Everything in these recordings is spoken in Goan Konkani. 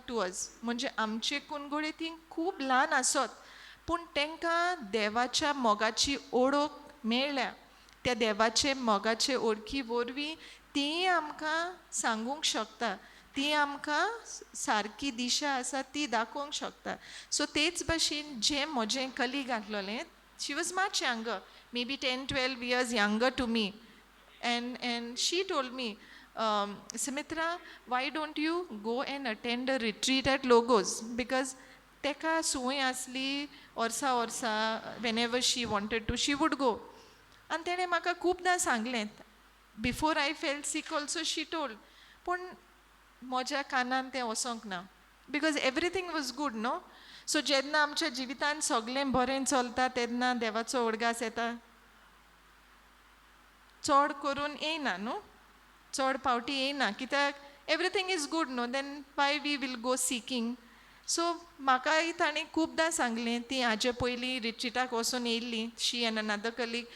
To us. म्हणजे आमचे कुनगोडे ती खूब ल्हान आसत, पूण तांकां देवाच्या मोगाची ओळख मेळ्ळ्या. त्या देवाचे मोगाचे ओळखी वरवीं तीं आमकां सांगूंक शकता, ती आमकां सारकी दिशा आसा ती दाखोवंक शकता. सो तेच भाशेन जें म्हजें colleague आसलोलें, she was much younger, maybe 10-12 years younger to me, and she told me, "Sumitra, why don't you go and attend a retreat at Logos?" Because तेका संवय आसली, वर्सा वर्सा whenever she wanted to, she would go. आनी तेणें म्हाका खुबदां सांगलें. Before I fell sick also she told, पूण म्हज्या कानान तें वचोंक ना because everything was good, no? So जेन्ना आमच्या जिवितान सगळें बरें चलता, तेन्ना देवाचो उडगास येता? चड करून येयना न्हू, चड पावटी येयना. कित्याक? Everything is good, no? Then why we will go seeking? So म्हाकाय तांणी खुबदां सांगलें. ती हाजे पयलीं रिट्रिटाक वचून येयल्ली, she and another colleague.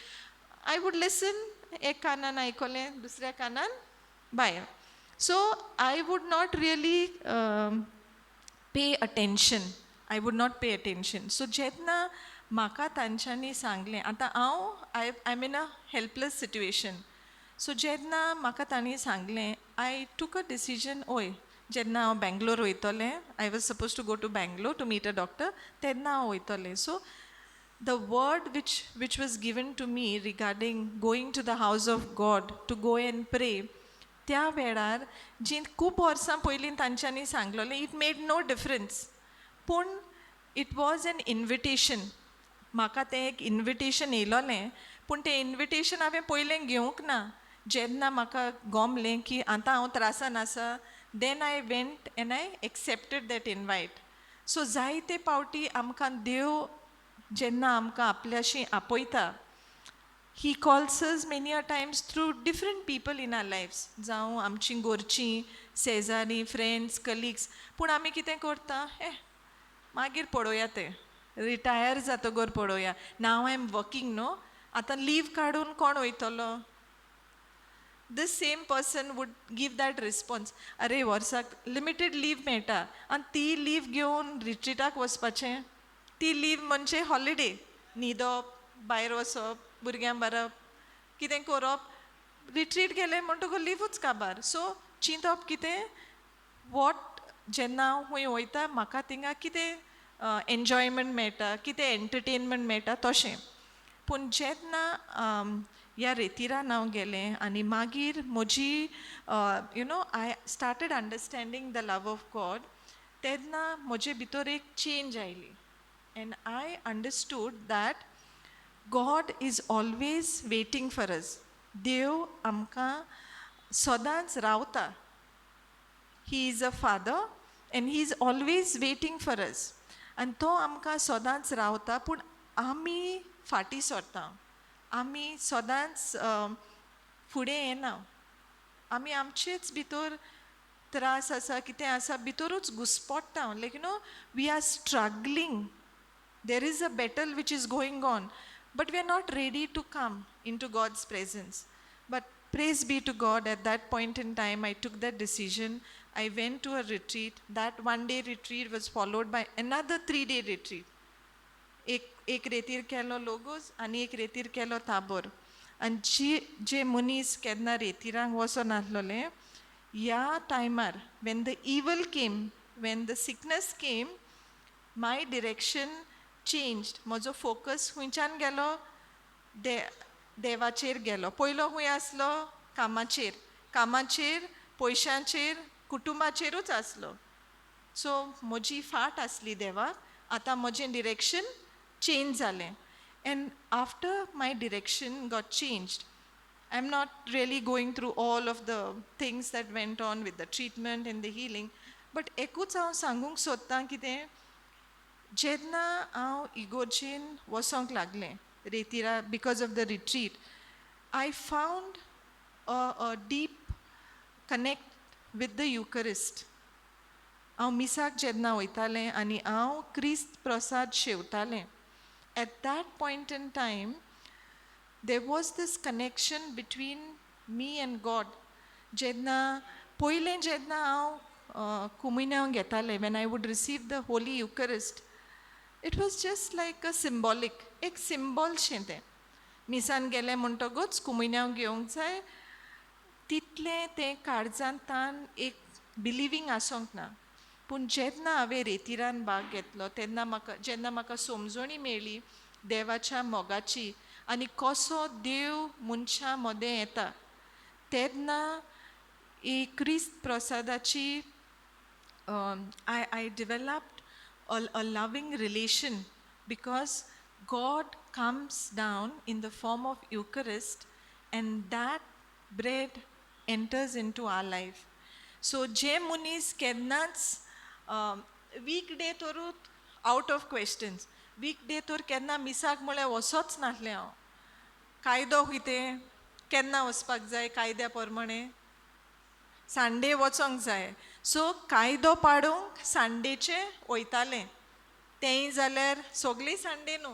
I would listen, एक कानान आयकलें, दुसऱ्या कानान भायर. So I would not really pay attention, I would not pay attention. So जेन्ना म्हाका तांच्यांनी सांगलें, आतां हांव I am in a helpless situation. So जेन्ना म्हाका तांणी सांगलें, I took a decision. ओय, जेन्ना हांव बेंगलोर वयतलें, I was supposed to go to Bangalore to meet a doctor, तेन्ना हांव वयतलें. So the word which was given to me regarding going to the house of God to go and pray, त्या वेळार जी खूब वर्सां पयलीं तांच्यांनी सांगलेलें, it made no difference. पूण it was an invitation. म्हाका तें एक इनविटेशन येयलोलें, पूण तें इनविटेशन हांवें पयलें घेवंक ना. जेन्ना म्हाका गोमलें की आतां हांव त्रासान आसा, then I went and I accepted that invite. So जायते पावटी आमकां देव जेन्ना आमकां आपल्याशी आपयता, he calls us many a times through different people in our lives, जावं आमची घरचीं, शेजारी, फ्रेंड्स, कलिग्स. पूण आमी कितें करता? हे मागीर पळोवया, तें रिटायर जातगर पळोवया. Now I am working, no? आतां लीव काडून कोण वयतलो? This same person would give that response. अरे, वर्साक लिमिटेड लीव मेळटा आनी ती लीव घेवन रिट्रिटाक वचपाचें? ती लीव म्हणजे हॉलिडे, न्हिदप, भायर वचप, भुरग्यां बारप कितें करप. रिट्रीट गेलें म्हणटकूच लिवूच काबार. सो चिंतप कितें, what, जेन्ना हांव खंय वयता, म्हाका थिंगा कितें एन्जॉयमेंट मेळटा, कितें एंटरटेनमेंट मेळटा, तशें. पूण जेन्ना ह्या रेतिरान हांव गेलें आनी मागीर म्हजी I started understanding the love of God, तेन्ना म्हजे भितर एक चेंज आयली and I understood that God is always waiting for us. देव आमकां सदांच रावता. He is a father and he is always waiting for us. आनी तो आमकां सदांच रावता, पूण आमी फाटीं सरता, आमी सदांच फुडें येना. आमी आमचेच भितर त्रास आसा, कितें आसा, भितरूच घुसपडटा. Like we are struggling, there is a battle which is going on, but we are not ready to come into God's presence. But praise be to God, at that point in time, I took that decision. I went to a retreat. That one day retreat was followed by another 3-day retreat. एक एक रेतीर केलो लोगोज आनी एक रेतीर केलो ताबोर. आनी जी जे मनीस केन्ना रेतिरांक वचनासलोले, ह्या टायमार when the evil came, when the sickness came, my direction changed. म्हजो फोकस खंयच्यान गेलो? दे देवाचेर गेलो. पयलो खंय आसलो? कामाचेर, कामाचेर, पयशांचेर, कुटुंबाचेरूच आसलो. सो म्हजी फाट आसली देवाक. आतां म्हजें डिरेक्शन चेंज जालें. And after my direction got changed, I am not really going through all of the things that went on with the treatment and the healing, but एकूच हांव सांगूंक सोदतां. कितें, जेन्ना हांव इगोर्जेन वचोंक लागलें रेतिरा because of the retreat, I found a deep connect with the Eucharist. हांव मिसाक जेन्ना वयतालें आनी हांव क्रिस्त प्रसाद शेवतालें, at that point in time there was this connection between me and God. जेन्ना पयलें जेन्ना हांव कुमिन्यांव घेतालें, when I would receive the Holy Eucharist, it was just like a symbolic, एक सिम्बॉलशें तें. मिसान गेलें म्हणटकूच कुमिन्यांव घेवंक जाय, तितलें तें काळजांतान एक बिलिवींग आसोंक ना. पूण जेन्ना हांवें रेतिरान भाग घेतलो तेन्ना म्हाका, जेन्ना म्हाका समजणी मेळ्ळी देवाच्या मोगाची आनी कसो देव मनशां मदें येता, तेन्ना ही क्रिस्त प्रसादाची I developed a loving relation, because God comes down in the form of Eucharist and that bread enters into our life. So जे मनीस केन्नाच वीक डे तरूच out of questions, week day तर केन्ना मिसाक म्हळ्यार वचोच नासलें हांव. कायदो कितें, केन्ना वचपाक जाय, कायद्या प्रमाणे संडे वचोंक जाय. सो कायदो पाडूंक संडेचे वयतालें, तेंय जाल्यार सगळीं संडे न्हू,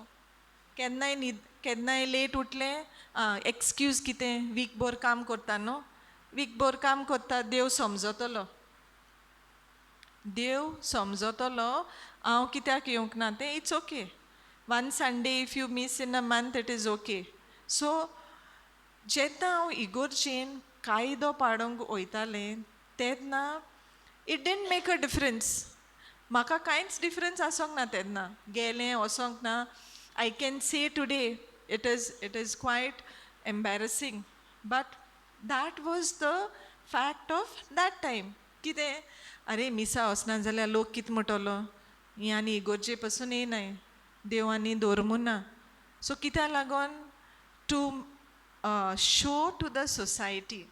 केन्नाय न्हीद, केन्नाय लेट उठलें, आं एक्सक्यूज कितें, वीकभर काम करता न्हू, वीकभर काम करता, देव समजतलो, देव समजतलो हांव कित्याक येवंक ना तें. It's okay, one Sunday if you miss in a month it is okay. So जेन्ना हांव इगोर्जेन कायदो पाडूंक वयतालें तेन्ना it didn't make a difference, म्हाका कांयच डिफरन्स आसोंक ना तेन्ना, गेलें वचोंक ना. I can say today it is quite embarrassing, but that was the fact of that time. कितें, अरे मिसा वचना जाल्यार लोक कितें म्हणटलो, ही आनी इगोर्जे पसून येयनाय, देव आनी धर्मू ना. सो कित्याक लागोन, to show to the society.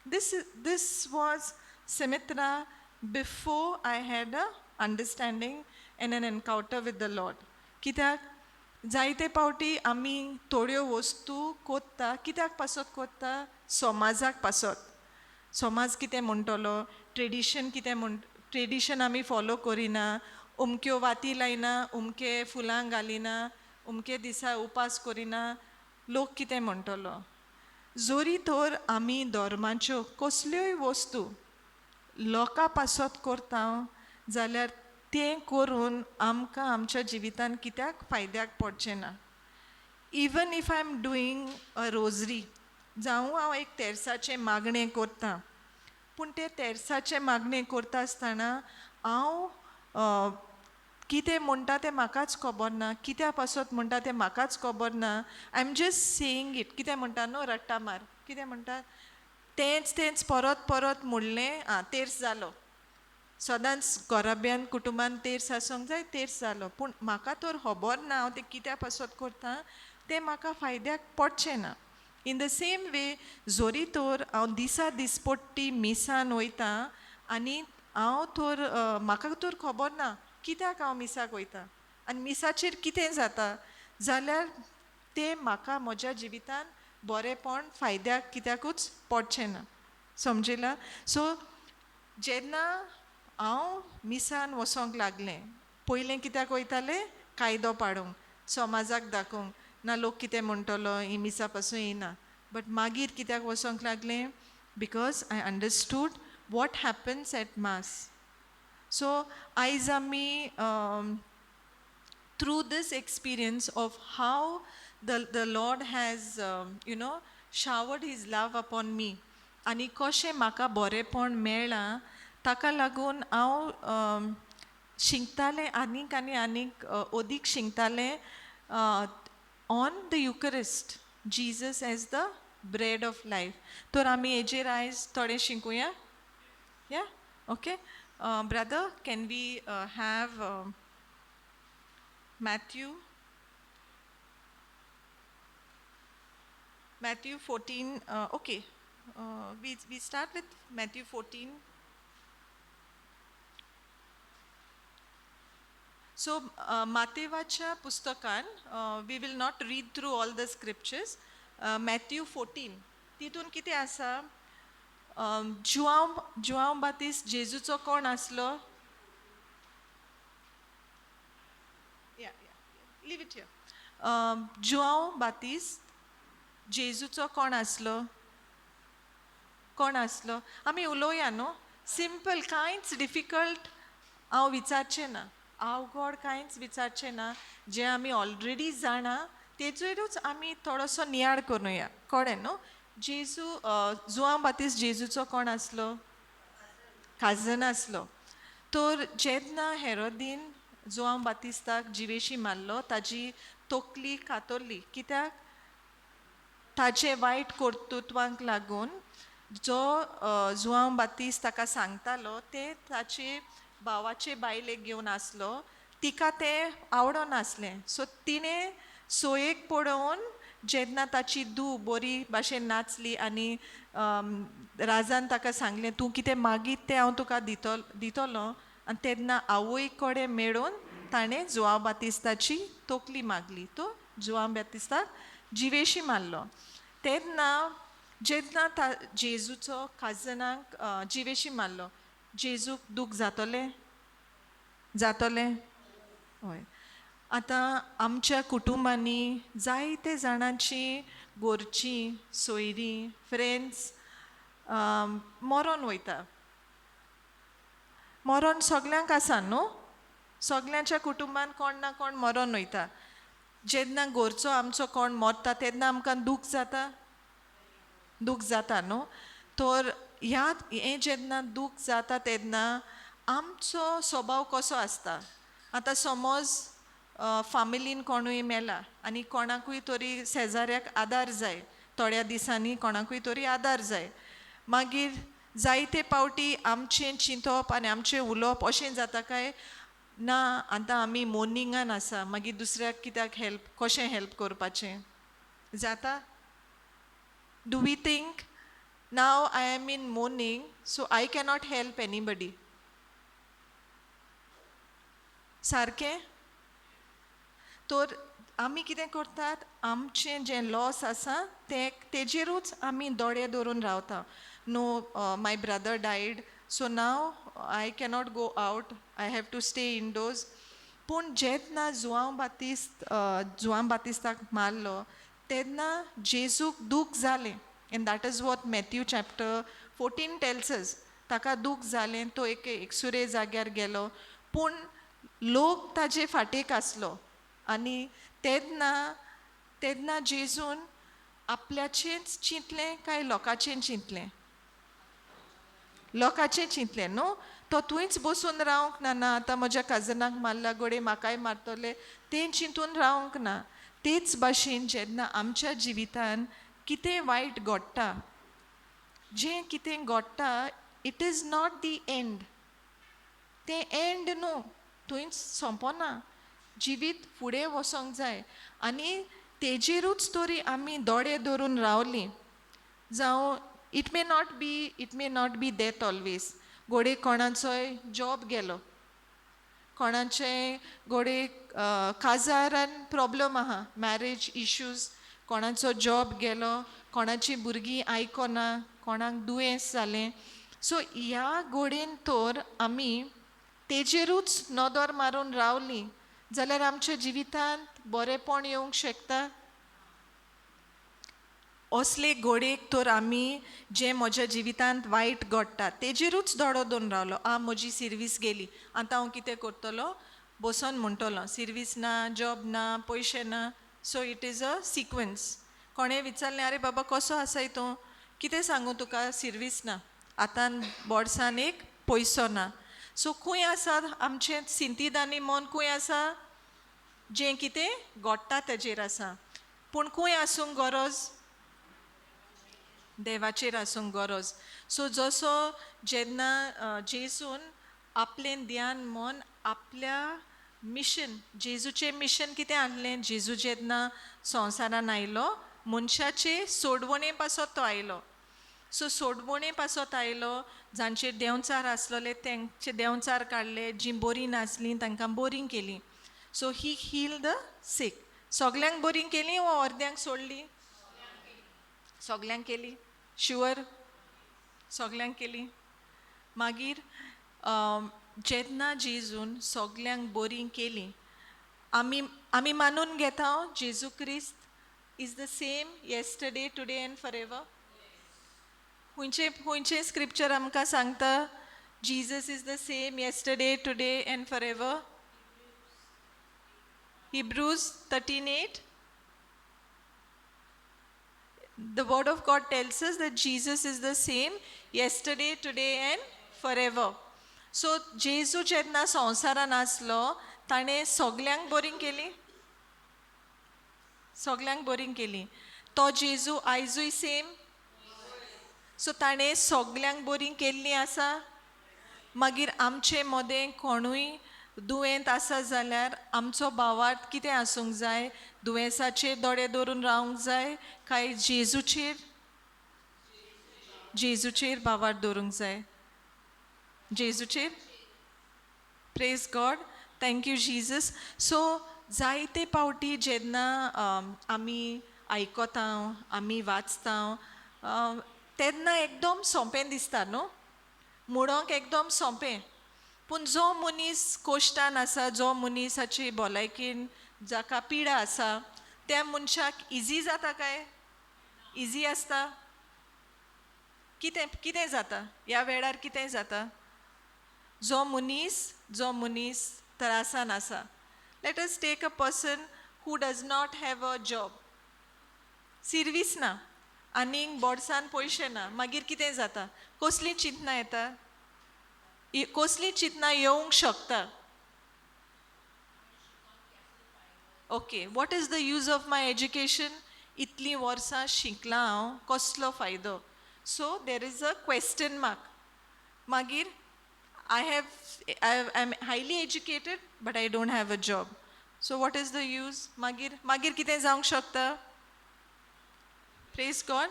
This was Sumitra before I had a understanding and an encounter with the Lord. कित्याक जायते पावटी आमी थोड्यो वस्तू कोत्ता, कित्याक पासत कोत्ता, समाजाक पासत. समाज कितें म्हणटलो, ट्रेडिशन कितें म्हण, ट्रेडिशन आमी फॉलो करिना, अमक्यो वाती लायना, अमके फुलां घालिना, अमके दिसा उपास करिना, लोक कितें म्हणटलो. जरी तर आमी धर्माच्यो कसल्योय वस्तू लोकां पासत करता जाल्यार तें करून आमकां आमच्या जिवितान कित्याक फायद्याक पडचें ना. Even if I am doing a rosary, जावं हांव एक तेर्साचें मागणें करतां, पूण तें तेर्साचें मागणें करता आसतना हांव कितें म्हणटा तें म्हाकाच खबर ना, कित्या पासत म्हणटा तें म्हाकाच खबर ना. I am just saying it. कितें म्हणटा न्हू, रट्टा मार, कितें म्हणटा तेंच तेंच परत परत म्हणलें, आं तेर्स जालो. सदांच घराब्यान कुटुंबान तेर्स आसूंक जाय, तेर्स जालो. पूण म्हाका तर खबर ना हांव तें कित्या पासत करता, तें म्हाका फायद्याक पडचें ना. इन the same way जरी तर हांव दिसा दिसपट्टी मिसान वयता आनी हांव तर म्हाका तर खबर ना कित्याक हांव मिसाक वयता आनी मिसाचेर कितें जाता, जाल्यार तें म्हाका म्हज्या जिवितान बरेंपण फायद्याक कित्याकूच पडचें ना. समजिला? सो जेन्ना हांव मिसान वचोंक लागलें, पयलें कित्याक वयतालें, कायदो पाडूंक, समाजाक दाखोवंक, ना लोक कितें म्हणटलो, ही मिसा पासून येयना. बट मागीर कित्याक वचोंक लागलें, because I understood what happens at mass. So आयज आमी through this experience of how the Lord has you know showered his love upon me आनी कशें म्हाका बरेंपण मेळ्ळां, ताका लागून हांव शिकतालें आनीक आनी आनीक अदीक शिकतालें on the Eucharist, Jesus as the bread of life. तर आमी हेजेर आयज थोडें शिकुया. या okay brother, can we have Matthew 14, okay, we start with Matthew 14. So मातेवाच्या पुस्तकान, we will not read through all the scriptures. Matthew 14 तितून कितें आसा, जुआंव बातीस जेजूचो कोण आसलो? Leave it here. Joao Batista जेजूचो कोण आसलो? कोण आसलो? आमी उलोवया न्हू, सिंपल, कांयच डिफिकल्ट हांव विचारचें ना, अवघड कांयच विचारचें ना. जें आमी ऑलरेडी जाणा तेजेरूच आमी थोडोसो नियाळ करुया, कळ्ळें न्हू? जेजू, जुआंव बातीस जेजूचो कोण आसलो? काजन आसलो. तर जेन्ना हेरोदीन जुआंव बातिस्ताक जिवेशी मारलो, ताजी तकली कातरली. कित्याक? ताचे वायट कर्तृत्वांक लागून. जो जुआंव बातीस ताका सांगतालो ते ताचे भावाचे बायलेक घेवन आसलो, तिका तें आवडनासलें. सो तिणें सोयेक पळोवन जेन्ना ताची धूव बरी भाशेन नाचली आनी राजान ताका सांगलें, तूं कितें मागीत तें हांव तुका दितलो, आनी तेन्ना आवय कडेन मेळून ताणें जुआंव बातिस्ताची तकली मागली. तो जुआंव बातिस्ताक जिवेशी मारलो. तेन्ना जेन्ना जेजूचो काजनाक जिवेशी मारलो, जेजूक दूख जातलें? जातलें? हय. आतां आमच्या कुटुंबांनी जायते जाणांची गोरचीं, सोयरीं, फ्रेंड्स मरोन वयता. मरोन सगल्यांक आसा न्हू, सगल्यांच्या कुटुंबान कोण ना कोण मरोन वयता. जेन्ना गोरचो आमचो कोण मरता तेन्ना आमकां दूख जाता, दूख जाता न्हू? तर ह्या हें जेन्ना दूख जाता तेन्ना आमचो स्वभाव कसो आसता? आतां समज फामिलीन कोणूय मेला आनी कोणाकूय तरी शेजाऱ्याक आदार जाय, थोड्या दिसांनी कोणाकूय तरी आदार जाय, मागीर जायते पावटी आमचें चिंतप आनी आमचें उलोवप अशें जाता काय ना, आतां आमी मोर्निंगान आसा, मागीर दुसऱ्याक कित्याक हेल्प, कशें हेल्प करपाचें जाता? Do we think now I am in mourning so I cannot help anybody? सारकें? तर आमी कितें करतात, आमचें जें लॉस आसा तें तेजेरूच आमी दोळे दवरून रावता. No, my brother died so now I cannot go out, I have to stay indoors. पूण जेन्ना जुआंव बातिस्ताक मारलो तेन्ना जेजूक दूख जालें. And that is what Matthew chapter 14 tells us. ताका दूख जालें, तो एक एकसुरे जाग्यार गेलो, पूण लोक ताजे फाटीक आसलो. आनी तेन्ना तेन्ना जेजून आपल्याचेंच चिंतलें काय लोकांचें चिंतलें? लोकांचें चिंतलें न्हू? तो थंयच बसून रावंक ना, ना आतां म्हज्या काजनाक मारला घडये म्हाकाय मारतले, तें चिंतून रावंक ना. तेच भाशेन जेन्ना आमच्या जिवितान कितें वायट घडटा, जें कितें घडटा, it is not the end. तें एंड न्हू, थंयच सोंपना. जिवीत फुडें वचोंक जाय आनी तेजेरूच तरी आमी दोळे धरून रावलीं जावं, it may not be death always. घडये कोणाचोय जॉब गेलो, कोणाचें घडये काजारान प्रॉब्लम आहा, मॅरेज इश्यूज, कोणाचो जॉब गेलो, कोणाची भुरगीं आयकना, कोणाक दुयेंस जालें. सो ह्या गोडेन तर आमी तेजेरूच नदर मारून रावलीं जाल्यार आमच्या जिवितांत बरेंपण येवंक शकता? असले गोडेक तर आमी जें म्हज्या जिवितांत वायट घडटा तेजेरूच दोळो दवरून रावलो, आ म्हजी सिर्वीस गेली, आतां हांव कितें करतलो, बसोन म्हणटलो सिर्वीस ना, जॉब ना, पयशे ना. So it is a sequence. कोणें विचारलें, आरे बाबा कसो आसाय तूं, कितें सांगूं तुका, सिर्वीस ना, आतां बोर्सान एक पयसो ना. सो खंय आसा आमचें सिंतीद आनी मन? खंय आसा? जें कितें घडटा तेजेर आसा. पूण खंय आसूंक गरज? देवाचेर आसूंक गरज. सो जसो जेन्ना जेजून आपलें ध्यान मन आपल्या मिशन, जेजूचें मिशन कितें आहलें? जेजू जेन्ना संवसारान आयलो मनशाचे सोडवणे पासत तो आयलो. सो सोडवणे पासत आयलो, जांचेर देंवचार आसलेले तेंचे देंवचार काडले, जीं बरीं नासलीं तांकां बरीं केलीं. So he heal the sick. सगल्यांक बरीं केलीं वो अर्द्यांक सोडलीं? सगल्यांक केली. शुअर? सगल्यांक केली. मागीर जेन्ना जेजून सगल्यांक बरीं केलीं, आमी आमी मानून घेता जेजू क्रिस्त is the same yesterday, today and forever? खंयचें खंयचें स्क्रिप्चर आमकां सांगता Jesus is the same yesterday, today and forever. Hebrews 13:8. The word of God tells us that Jesus is the same yesterday, today and forever. So जेजू जेन्ना संवसारान आसलो ताणें सगल्यांक बरीं केली, सगल्यांक बरीं केली. तो जेजू आयजूय सेम. सो ताणें सगल्यांक बरीं केल्लीं आसा. मागीर आमचे मदें कोणूय दुयेंत आसा जाल्यार आमचो भावार्थ कितें आसूंक जाय? दुयेंसाचेर दोळे दवरून रावंक जाय काय जेजूचेर? जेजूचेर भावार्थ दवरूंक जाय. जेजूचेर. Praise God, thank you Jesus. So जायते पावटी जेन्ना आमी आयकता, आमी वाचता, तेन्ना एकदम सोंपें दिसता न्हू, म्हणोंक एकदम सोंपें. पूण जो मनीस कोश्टान आसा, जो मनीसाची भलायकेन जाका पिडा आसा, त्या मनशाक इजी जाता काय? इजी आसता? कितें कितें जाता ह्या वेळार? कितें जाता? जो मनीस त्रासान आसा, let us take a person who does not have a job, सिर्वीस ना आनीक बोर्सान पयशे ना, मागीर कितें जाता? कसलीं चिंतनां येता? कसलीं चिंतनां येवंक शकता? Okay, what is the use of my education? इतलीं वर्सां शिकलां हांव, कसलो फायदो? So there is a question mark. मागीर I am highly educated but I don't have a job, so what is the use? मागीर कितें जावंक शकता? Praise God.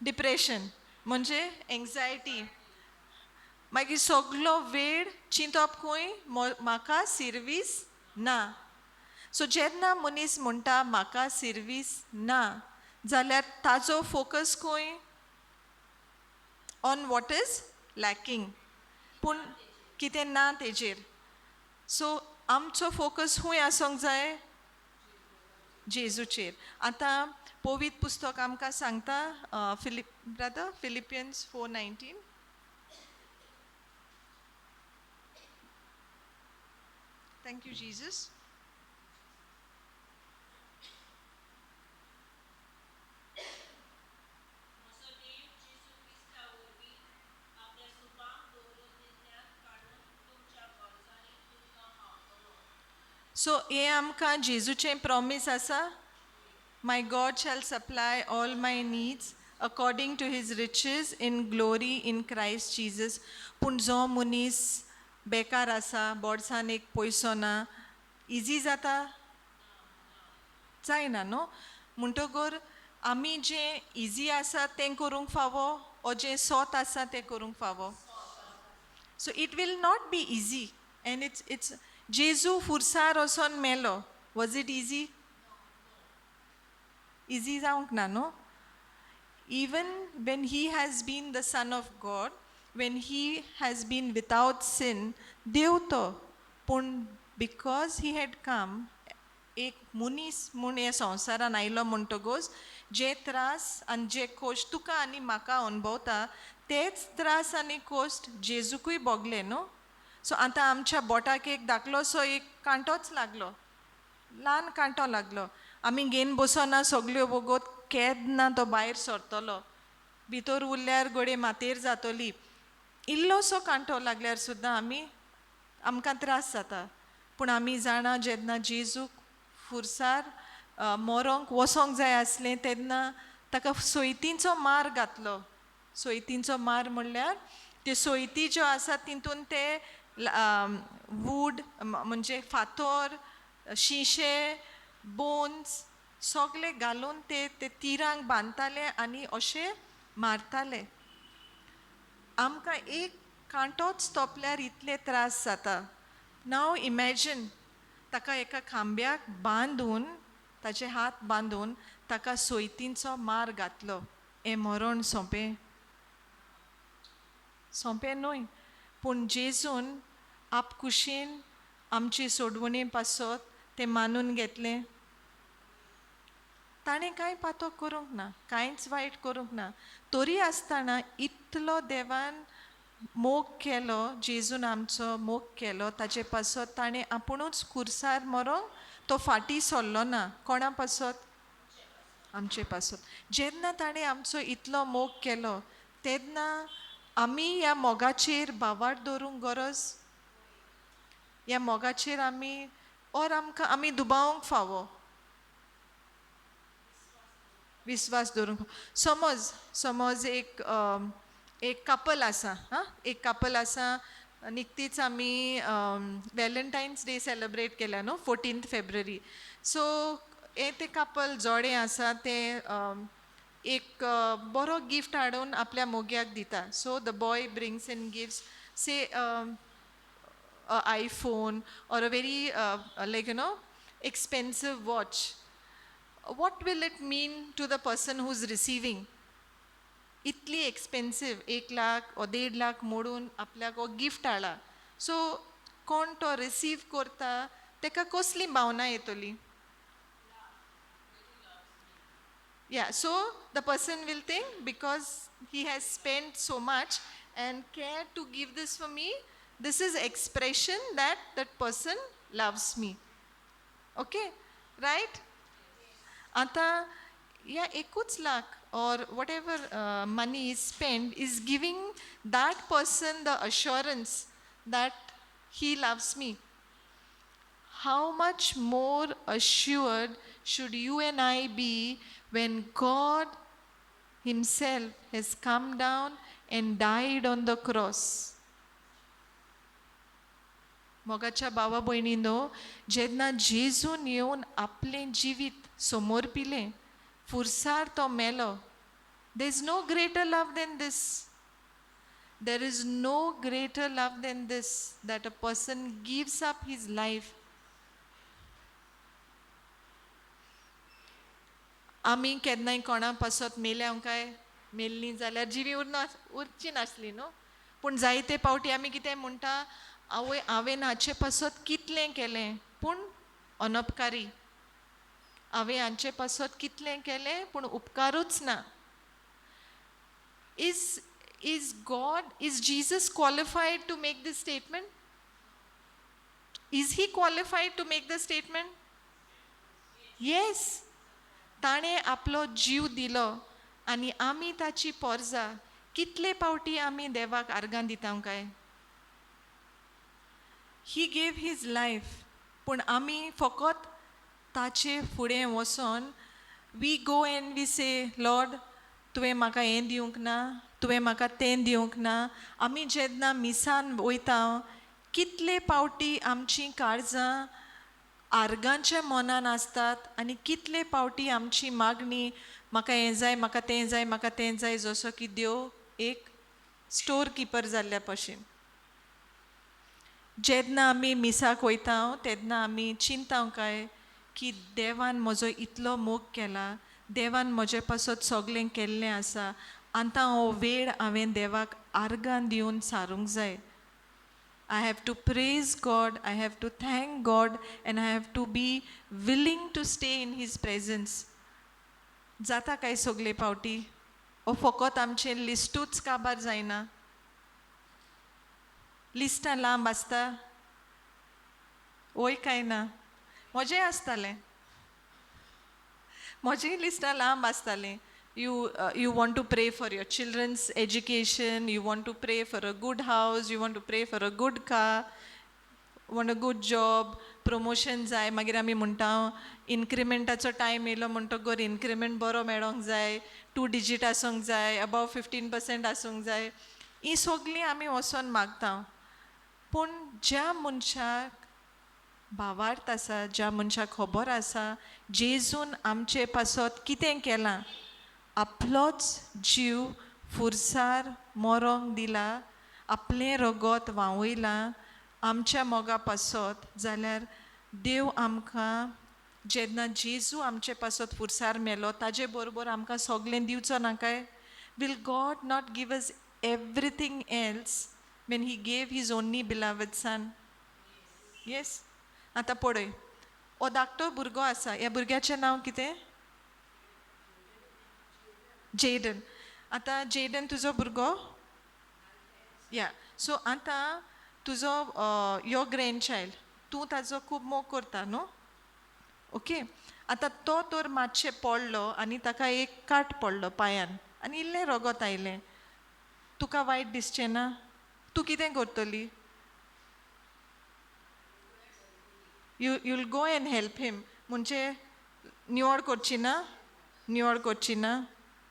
Depression म्हणजे एंग्जायटी. मागीर सगलो वेळ चिंतप खंय? म्हाका सिर्वीस ना. सो जेन्ना मनीस म्हणटा म्हाका सिर्वीस ना, जाल्यार ताजो फोकस खंय? On what is lacking. पूण कितें ना तेजेर. सो आमचो फोकस खूंय आसूंक जाय? जेजूचेर. आतां पवित्र पुस्तक आमकां सांगता, Philip brother, Philippians 4:19. Thank you Jesus. म्हजो देव जेजू क्रिस्ता वरवीं आपल्या सुपांक दवरून दिल्ल्याक काडून तुमच्या गरजांनी तुमकां पावतलो. सो हें आमकां जेजूचें प्रॉमीस आसा. My God shall supply all my needs according to his riches in glory in Christ Jesus. पूण जो मनीस बेकार आसा, बोर्सान एक पयसो ना, इजी जाता? जायना न्हू. म्हणटगर आमी जें इजी आसा तें करूंक फावो ओ जें सोत आसा तें करूंक फावो? So it will not be easy and it's जेजू फुरसार वचोन मेलो. Was it easy? Easy जावंक ना न्हू. Even when he has been the Son of God, when he has been without sin, देव तो, पूण because he had come एक मनीस म्हूण ह्या संवसारान आयलो म्हणटकूच जे त्रास आनी जे कोश्ट तुका आनी म्हाका अणभवता, तेच त्रास आनी कोश्ट जेजूकूय भोगले न्हू. सो आतां आमच्या बोटाक एक धाकलोसो एक कांटोच लागलो, ल्हान कांटो लागलो, आमी घेवन बसना सगल्यो वगत, केन्ना तो भायर सरतलो, भितर उरल्यार घडये मातयेर जातली. इल्लोसो कांटो लागल्यार सुद्दां आमकां त्रास जाता. पूण आमी जाणा, जेन्ना जेजूक फुरसार मरोंक वचोंक जाय आसलें तेन्ना ताका सोयतींचो मार घातलो. सोयतींचो मार म्हणल्यार त्यो सोयती ज्यो आसा तितून ते वूड म्हणजे फातर, शिशे, बोन्स सगळे घालून ते ते तिरांक बांदताले आनी अशे मारताले. आमकां एक कांटोच तोपल्यार इतले त्रास जाता. नाव इमॅजीन, ताका एका खांब्याक बांदून, ताचे हात बांदून ताका सोयतींचो मार घातलो. हें मरण सोंपें? सोंपें न्हय. पूण जेजून आपकुशीन आमची सोडवणे पासत तें मानून घेतलें. ताणें कांय पातक करूंक ना, कांयच वायट करूंक ना, तरी आसतना इतलो देवान मोग केलो, जेजून आमचो मोग केलो, ताचे पासत ताणें आपुणूच कुर्सार मरोंक तो फाटीं सरलो ना. कोणा पासत? आमचे पासत. जेन्ना ताणें आमचो इतलो मोग केलो तेन्ना आमी ह्या मोगाचेर भावार्थ दवरूंक गरज, ह्या मोगाचेर आमी ओर आमकां आमी दुबावंक फावो, विस्वास दवरूंक. समज समज एक एक कपल आसा, आं, एक कपल आसा, निकतीच आमी वेलेंटायन्स डे सेलेब्रेट केल्या न्हू, 14 फेब्रुवारी. सो हें तें कपल जोडें आसा तें एक बरो गिफ्ट हाडून आपल्या मोग्याक दिता. So the boy brings and gifts say a iPhone or a very like you know expensive watch. What will it mean to the person who is receiving? इतली एक्सपेन्सीव 1 लाख ओ 1.5 लाख मोडून आपल्याक हो गिफ्ट हाडला. सो कोण तो रिसीव करता तेका कसली भावना येतली? Yeah, so the person will think because he has spent so much and care to give this for me, this is expression that that person loves me. Okay, right? Ata yeah, 1 lakh or whatever money is spent is giving that person the assurance that he loves me. How much more assured should you and I be when God Himself has come down and died on the cross? मोगाच्या भावा भयणीनो, जेन्ना जेजून येवन आपलें जिवीत समर्पिलें, फुरसार तो मेलो. There is no greater love than this. There is no greater love than this, that a person gives up his life. आमी केन्नाय कोणा पासत मेल्या काय मेल्ली जाल्यार जिवी उरना, उरची नासली न्हू. पूण जायते पावटी आमी कितें म्हणटा, आवय हांवें हाचे पासत कितलें केलें पूण अनपकारी, हांवें हांचे पासत कितलें केलें पूण उपकारूच ना. Is God, is Jesus qualified to make this statement? Is he qualified to make the statement? Yes. ताणें आपलो जीव दिलो आनी आमी ताची पोरजा. कितले पावटी आमी देवाक आर्गां दिता काय? He gave his life. पूण आमी फकत ताचे फुडें वचोन we go and we say, Lord तुवें म्हाका हें दिवंक ना, तुवें म्हाका तें दिवंक ना. आमी जेन्ना मिसान वयता कितले पावटी आमचीं काळजां आर्गांच्या मनान आसतात आनी कितले पावटी आमची मागणी म्हाका हें जाय, म्हाका तें जाय, म्हाका तें जाय, जसो की देव एक स्टोर किपर जाल्ल्या भशेन. जेन्ना आमी मिसाक वयता तेन्ना आमी चिंता काय की देवान म्हजो इतलो मोग केला, देवान म्हजे पासत सगळें केल्लें आसा, आतां हो वेळ हांवें देवाक आर्गां दिवन सारूंक जाय. I have to praise God, I have to thank God, and I have to be willing to stay in His presence. जाता काय सगळे पावटी? ओ फकत आमचें लिस्टूच काबार जायना, लिस्टां लांब आसता वय काय ना? म्हजें आसतालें, म्हजीं लिस्टां लांब आसतालीं. You want to pray for your children's education, you want to pray for a good house, you want to pray for a good car, want a good job, promotion जाय. मागीर आमी म्हणटा इन्क्रिमेंटाचो टायम येयलो म्हणटकर इन्क्रिमेंट बरो मेळोंक जाय, 2 डिजीट आसूंक जाय, अबाव 15% आसूंक जाय. ही सगळीं आमी वचोन मागता. पूण ज्या मनशाक भावार्थ आसा, ज्या मनशाक खबर आसा जेजून आमचे पासत कितें केलां, आपलोच जीव फुरसार मरोंक दिला, आपलें रगत व्हांवयलां आमच्या मोगा पासत, जाल्यार देव आमकां जेन्ना जेजू आमचे पासत फुरसार मेलो ताजे बरोबर आमकां सगळें दिवचो ना काय? Will God not give us everything else when he gave his only beloved son? Yes. आतां पळय, हो धाकटो भुरगो आसा, ह्या भुरग्याचें नांव कितें? जेडन. आतां जेडन तुजो भुरगो, या सो आतां तुजो your grandchild, तूं ताजो खूब मोग करता न्हू, ओके. आतां तो तर मातशें पडलो आनी ताका एक काट पडलो पांयान आनी इल्लें रगत आयलें, तुका वायट दिसचें ना? तूं कितें करतली? You you'll go and help him. म्हणजे निवळ करची ना, निवळ करची ना,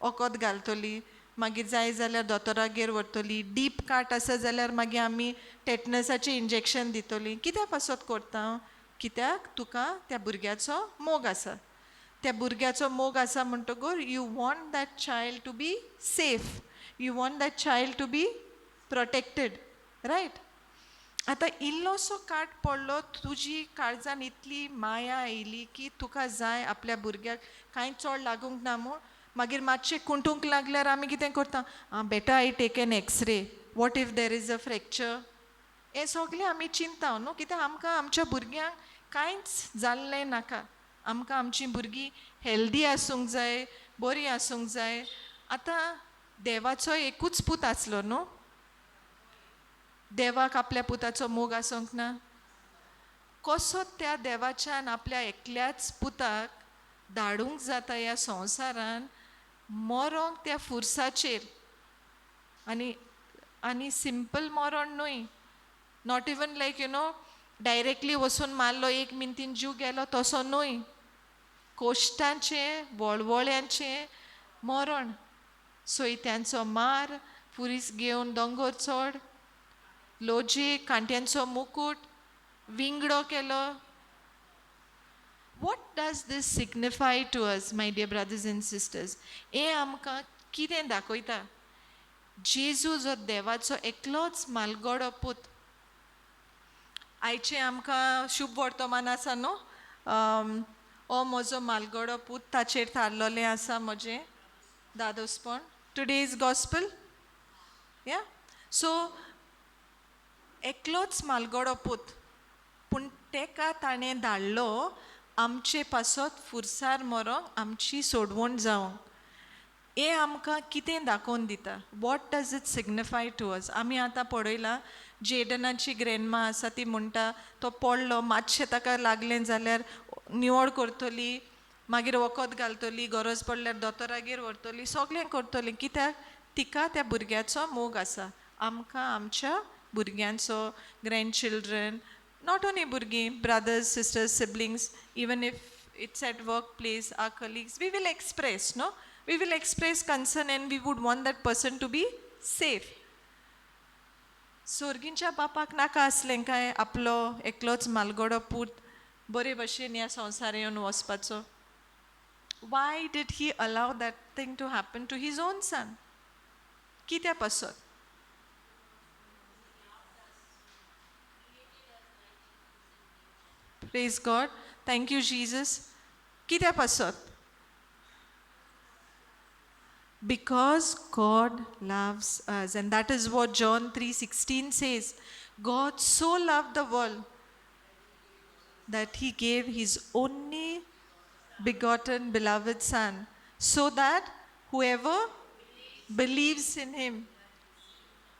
वखद घालतली, मागीर जाय जाल्यार दोतोरागेर व्हरतली, डीप काट आसा जाल्यार मागीर आमी टेटनसाचें इंजेक्शन दितली. कित्या पासत करता? कित्याक तुका त्या भुरग्याचो मोग आसा. त्या भुरग्याचो मोग आसा म्हणटकूर you want that child to be safe, you want that child to be protected, right? आतां इल्लोसो काट पडलो, तुजी काळजान इतली माया आयली की तुका जाय आपल्या भुरग्याक कांय चड लागूंक ना म्हूण. मागीर मातशें कुंटूंक लागल्यार आमी कितें करता? आं better I take an x-ray, what if there is a fracture? हें सगळें आमी चिंता न्हू, कित्याक आमकां आमच्या भुरग्यांक कांयच जाल्लें नाका. आमकां आमचीं भुरगीं हेल्दी आसूंक जाय, बरीं आसूंक जाय. आतां देवाचो एकूच पूत आसलो न्हू, देवाक आपल्या पुताचो मोग आसूंक ना? कसो त्या देवाच्यान आपल्या एकल्याच पुताक धाडूंक जाता ह्या संवसारान मरोंक त्या फुरसाचेर? आनी आनी सिंपल मरण न्हय, not even like you know directly वचून मारलो एक मिनटीन जीव गेलो तसो न्हय, कोश्टांचें वळवळ्यांचें मरण, सोयत्यांचो मार, पुरीस घेवन दोंगर चड, लोजी कांट्यांचो मुकूट, विंगडो केलो. What does this signify to us, my dear brothers and sisters? हें आमकां कितें दाखयता? जेजू जो देवाचो एकलोच मालगडो पूत. आयचें आमकां शुभ वर्तमान आसा न्हू, हो म्हजो मालगडो पूत, ताचेर थारलोलें आसा म्हजें दादोसपण. Today is gospel, yeah. So एकलोच मालगडो पूत, पूण तेका ताणें धाडलो आमचे पासत फुरसार मरोंक, आमची सोडवण जावंक. हें आमकां कितें दाखोवन दिता? What does it signify to us? आमी आतां पळयलां जेडनाची ग्रॅन्डमा आसा ती म्हणटा तो पडलो मातशें ताका लागलें जाल्यार निवळ करतली, मागीर वखद घालतली, गरज पडल्यार दोतोरागेर व्हरतली, सगळें करतली. कित्याक तिका त्या भुरग्याचो मोग आसा. आमकां आमच्या भुरग्यांचो, ग्रँड चिल्ड्रन, not only भुरगीं, brothers, sisters, siblings, even if it's at work place, our colleagues, we will express, no? We will express concern and we would want that person to be safe. सोर्गींच्या बापाक नाका आसलें काय आपलो एकलोच मालगडो पूत बरे भशेन ह्या संवसार येवन वचपाचो? Why did he allow that thing to happen to his own son? कित्या पासत? Praise God, thank you Jesus. कित्या पासत? Because God loves us, and that is what John 3:16 says. God so loved the world that he gave his only begotten beloved son, so that whoever believes in him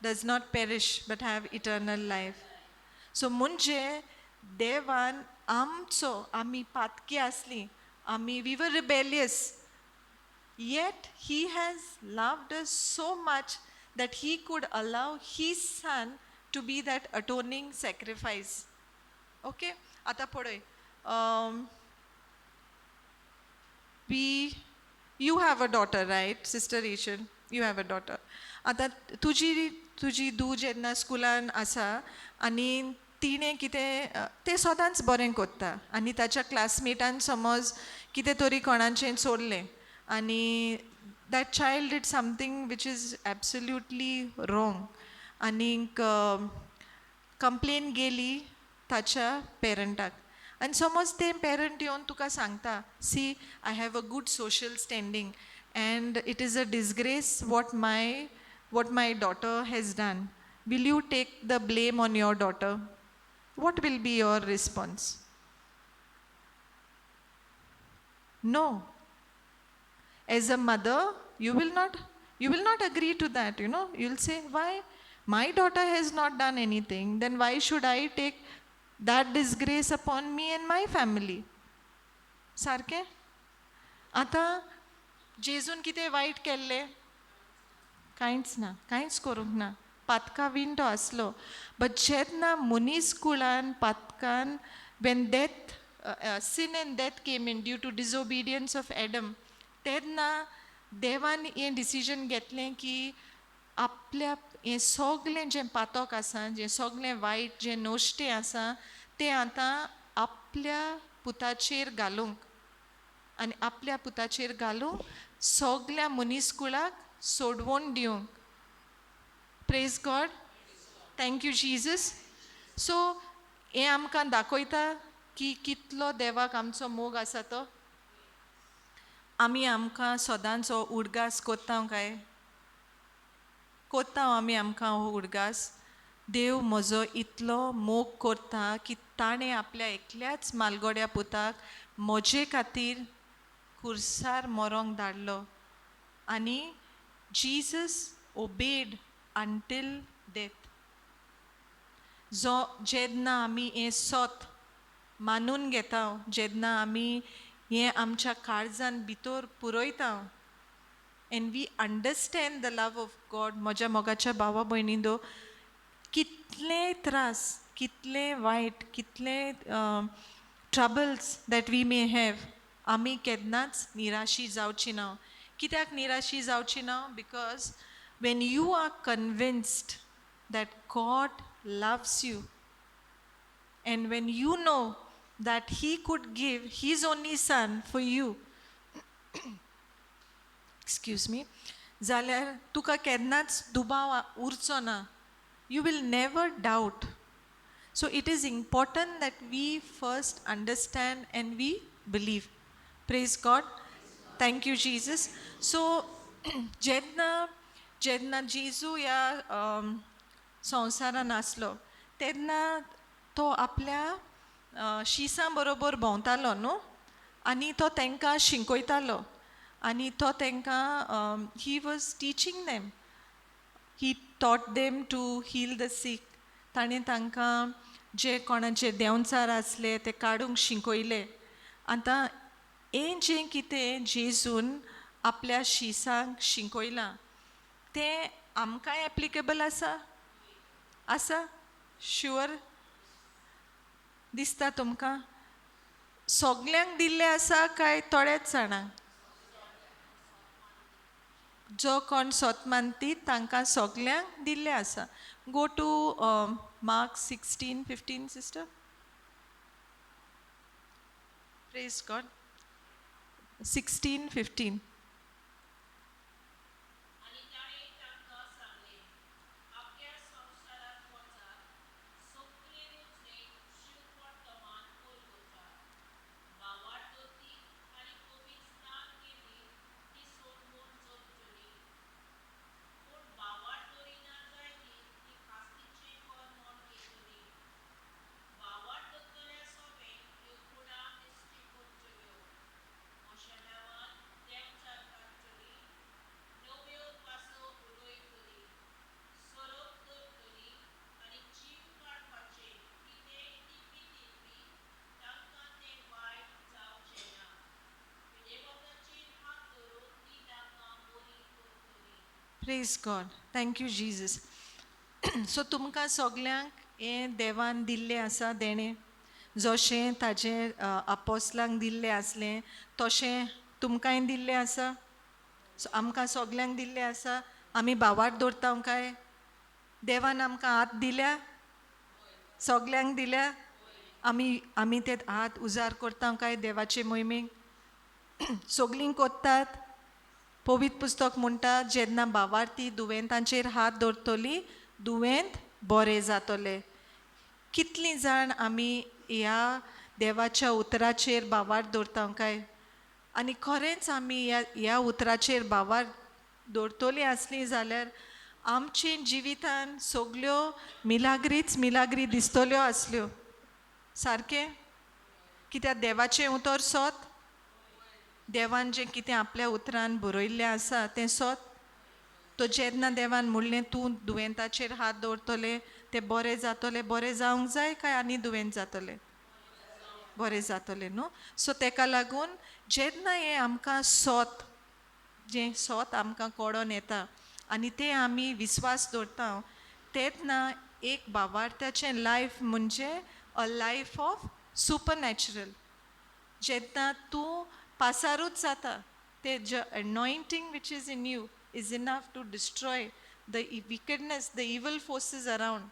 does not perish but have eternal life. So म्हणजे देवान आमचो, आमी पातकी आसली, आमी we were rebellious, yet he has loved us so much that he could allow his son to be that atoning sacrifice. Okay, आतां पळय, we you have a daughter, right, Sister Rachel? You have a daughter. आतां तुजी तुजी धूव जेन्ना स्कुलान आसा आनी तिणें कितें, तें सदांच बरें करता आनी ताच्या क्लासमेटान समज कितें तरी कोणाचें चोरलें आनी that child did something which is absolutely wrong आनीक कंप्लेन गेली ताच्या पेरंटाक, आनी समज ते पेरंट येवन तुका सांगता, see I have a good social standing and it is a disgrace what my daughter has done. Will you take the blame on your daughter? What will be your response? No. As a mother, You will not agree to that. You'll say, "Why? My daughter has not done anything, then why should I take that disgrace upon me and my family?" सारकें. आतां जेजून कितें वायट केल्लें? कांयच ना, कांयच करूंक ना. पातका वीण तो आसलो. बट जेन्ना मनीस कुळान पातकान, when death, sin and death came in due to disobedience of Adam, तेन्ना देवान हें डिसिजन घेतलें की आपल्या हें सगलें जें पातक आसा, जें सगलें वायट, जें नश्टें आसा, तें आतां आपल्या पुताचेर घालूंक आनी आपल्या पुताचेर घालूंक सगल्या मनीसकुळाक सोडवून दिवंक. Praise God. Thank you, Jesus. So हें आमकां दाखयता की कितलो देवाक आमचो मोग आसा तो. आमी आमकां सदांच हो उडगास कोत्ता काय कोत्ता? आमी आमकां हो उडगास, देव म्हजो इतलो मोग करता की ताणें आपल्या एकल्याच मालगोड्या पुताक म्हजे खातीर खुर्सार मरोंक धाडलो आनी Jesus obeyed until death. जो जेन्ना आमी हें सत मानून घेता, जेन्ना आमी हें आमच्या काळजान भितर पुरयता and we understand the love of God, म्हज्या मोगाच्या भावा भयणी दो, कितले त्रास, कितले वायट, कितले troubles that we may have, आमी केन्नाच निराशी जावची ना. कित्याक निराशी जावची ना? Because when you are convinced that God loves you and when you know that He could give His only Son for you, excuse me, जाल्यार तुका केन्नाच दुबाव उरचो ना. You will never doubt. So it is important that we first understand and we believe. Praise God. Thank you, Jesus. So जेन्ना जेन्ना जेजू ह्या संवसारान आसलो तेन्ना तो आपल्या शिसां बरोबर भोंवतालो न्हू, आनी तो तांकां शिकयतालो आनी तो तांकां, he was teaching them. He taught them to heal the sick. ताणें तांकां जे कोणाचे देंवचार आसले ते काडूंक शिकयले. आतां हें जें कितें जेजून आपल्या शिसांक शिकयलां तें आमकांय एप्लिकेबल आसा? आसा? शुअर दिसता तुमकां? सगल्यांक दिल्लें आसा काय थोड्याच जाणांक? जो कोण सोत मानती तांकां सगल्यांक दिल्लें आसा. Go to Mark 16:15, sister. Praise God. 16:15. आनी ताणें तांकां सांगलें, आपल्या संवसारांत वचात, सोकलेरूच न्हय शुद्ध वर्तमान उलगतात. भावार्थ दोती आनी पवित्र स्नान केली ती सोडवून जगतली, पूण भावार्थ दवरिना जायती ती खास्तीचें कर्मण घेतली. भावार्थ दवरतल्या सोबें ह्यो खुणा दिश्टी पडटल्यो: म्हज्या नांवान देंवचार काडटलीं, नव्यो भासो उलयतलीं, सोरोप धरतलीं आनी जीव काडपाचें कितेंय ती पितीत बी तांकां तें वायट जावचें ना, पिडेवंताचेर हात धरून ती तांकां बरी करतली. Praise God. Thank you, Jesus. So तुमकां सगल्यांक हें देवान दिल्लें आसा देणें. जशें ताजें आपोसलांक दिल्लें आसलें तशें तुमकांय दिल्लें आसा. सो आमकां सगल्यांक दिल्लें आसा. आमी भावार्थ दवरता काय? देवान आमकां हात दिल्या? सगल्यांक दिल्या? आमी ते हात उजार करता काय देवाचे मोहिमेक? सगलीं कोत्तात. पवित्र पुस्तक म्हणटा, जेन्ना भावार्थी दुयेंतांचेर हात दवरतली, दुयेंत बरे जातले. कितलीं जाण आमी ह्या देवाच्या उतराचेर भावार्थ दवरता काय? आनी खरेंच आमी ह्या उतराचेर भावार्थ दवरतलीं आसलीं जाल्यार आमचे जिवितान सगल्यो मिलाग्रीच मिलाग्री दिसतल्यो आसल्यो. सारकें? कित्याक देवाचें उतर सोत. देवान जें कितें आपल्या उतरान बरयल्लें आसा तें सोत. तो जेन्ना देवान म्हणलें तूं दुयेंताचेर हात दवरतले ते बरे जातले, बरे जावंक जाय काय आनी दुयेंत जातले? बरे जातले न्हू. सो तेका लागून जेन्ना हें आमकां सोत, जें सोत आमकां कोडोन येता आनी तें आमी विस्वास दवरता तेन्ना एक बाबार्थ्याचें लायफ म्हणजे अ लायफ ऑफ सुपरनॅचरल. जेन्ना तूं पासारूच जाता ते anointing which is in you is enough to destroy the wickedness, the evil forces around.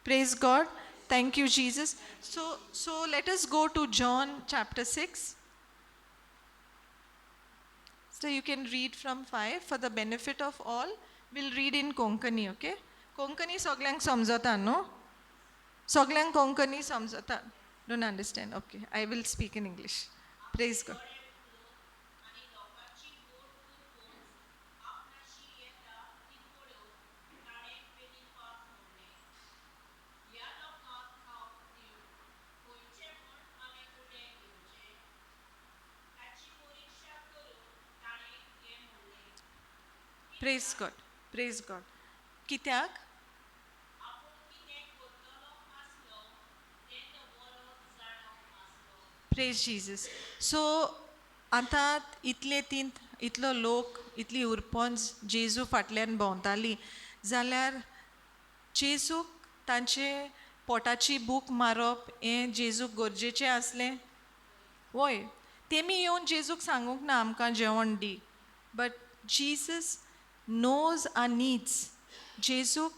Praise God. Thank you, Jesus. So let us go to John chapter 6. So you can read from 5 for the benefit of all. We'll read in Konkani, okay? Konkani सगल्यांक समजता न्हू? सगल्यांक कोंकणी समजता? Don't understand? Okay, I will speak in English. Praise God. आनी लोकांची बोट हुरपून आपणाशी येता ती पळोवन ताणें फिलिपाक म्हणलें, ह्या लोकांक खावंक दिवंक खंयचें म्हूण आमी उणें घेवचें? ताची परिक्षा करूंक ताणें हें म्हणलें. Praise God. Praise God. कित्याक? आपूण कितें करतलो आसलो तें तो बरो जाणा आसलो. Praise Jesus. सो आतां इतले तीन इतलो लोक इतली उरपोंज जेजू फाटल्यान भोंवताली जाल्यार जेजूक तांचे पोटाची भूक मारप हें जेजूक गरजेचें आसलें? वय, तेमी येवन जेजूक सांगूंक ना आमकां जेवण दी, but Jesus knows our needs. जेजूक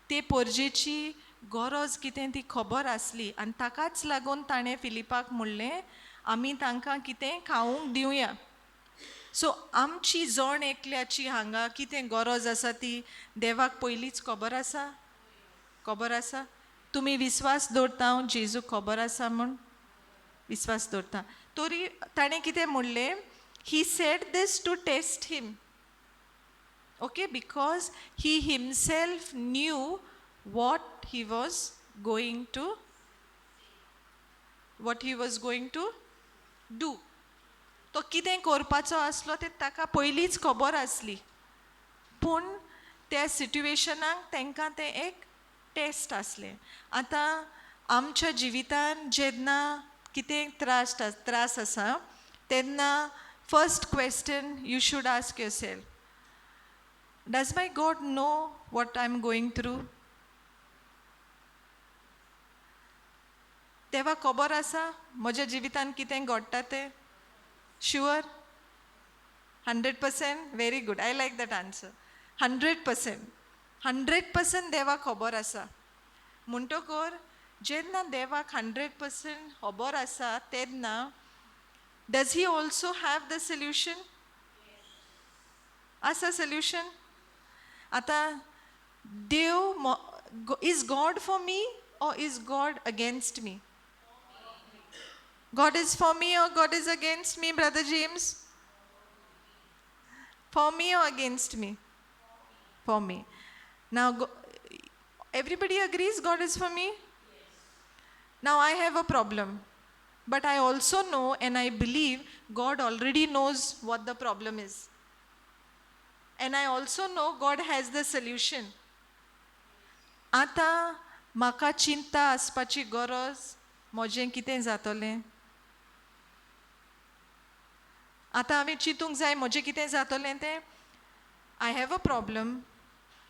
ते पोरजेची गरज कितें ती खबर आसली आनी ताकाच लागून ताणें फिलिपाक म्हणलें आमी तांकां कितें खावंक दिवया. सो आमची जण एकल्याची हांगा कितें गरज आसा ती देवाक पयलींच खबर आसा? खबर आसा? तुमी विस्वास दवरता हांव जेजूक खबर आसा म्हूण विस्वास दवरता. तरी ताणें कितें म्हणलें? He said this to test him. Okay, because he himself knew what he was going to, what he was going to do. तो कितें करपाचो आसलो तें ताका पयलींच खबर आसली, पूण त्या सिट्युएशनाक तांकां तें एक टेस्ट आसलें. आतां आमच्या जिवितान जेन्ना कितें त्रास आसा तेन्ना first question you should ask yourself, does my God know what I am going through? देवा खबर आसा म्हज्या जिवितान कितें घडटा तें? Sure? 100%? Very good, I like that answer. 100%. 100% देवाक खबर आसा. म्हणटकर जेन्ना देवाक 100% खबर आसा तेन्ना does he also have the solution? आसा सोल्युशन? आतां देव, is God for me or is God against me? God is for me or God is against me, Brother James? For me or against me? For me. Now, everybody agrees God is for me? Now, I have a problem. But I also know and I believe God already knows what the problem is. And I also know God has the solution. आतां म्हाका चिंता आसपाची गरज म्हजें कितें जातलें? आतां हांवें चिंतूंक जाय म्हजें कितें जातलें तें? I have a problem.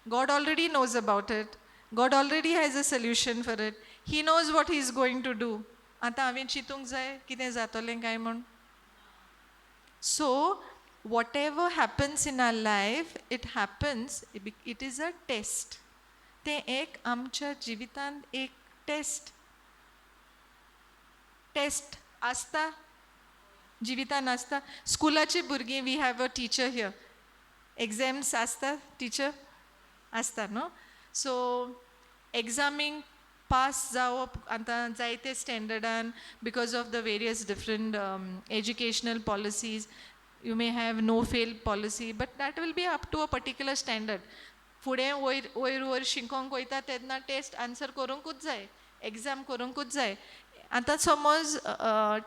God already knows about it. God already has a solution for it. He knows what he is going to do. आतां हांवें चिंतूंक जाय कितें जातलें काय म्हूण? So whatever happens in our life, it happens, it is a test. तें एक आमच्या जिवितांत एक टेस्ट. टेस्ट आसता जिवितान आसता. स्कुलाची भुरगीं, we have a teacher here, exams आसता टिचर आसता न्हू? सो एग्जामींक पास जावप आतां जायते स्टँडर्डान because of the various different educational policies, you may have no fail policy, but that will be up to a particular standard. फुडें वयर वयर वयर शिकोंक वयता तेन्ना टेस्ट आन्सर करूंकूच जाय, एग्जाम करूंकूच जाय. आतां समज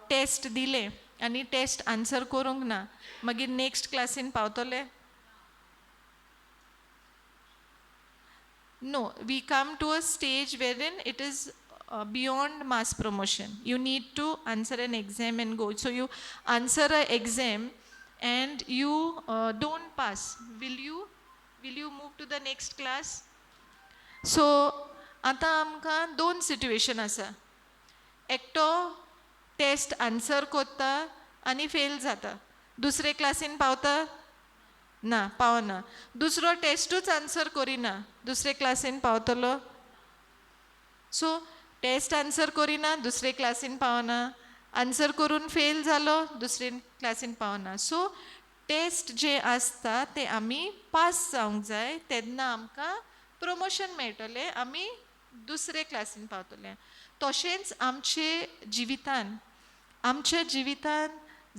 टेस्ट दिलें आनी टेस्ट आन्सर करूंक ना, मागीर नेक्स्ट क्लासीन पावतले? No, we come to a stage wherein it is beyond mass promotion. You need to answer an exam and go. So you answer a exam and you don't pass. Will you move to the next class? So आतां आमकां दोन सिट्युएशन आसा. एकटो टेस्ट आन्सर कोत्ता आनी फेल जाता, दुसरे क्लासीन पावता ना? पावना. दुसरो टेस्टूच आन्सर करिना, दुसरे क्लासीन पावतलो? सो टेस्ट आन्सर करिना, दुसरे क्लासीन पावना. आन्सर करून फेल जालो, दुसरे क्लासीन पावना. सो टेस्ट जे आसता ते आमी पास जावंक जाय, तेन्ना आमकां प्रमोशन मेळटलें, आमी दुसरे क्लासीन पावतले. तशेंच आमचे जिवितान, आमच्या जिवितान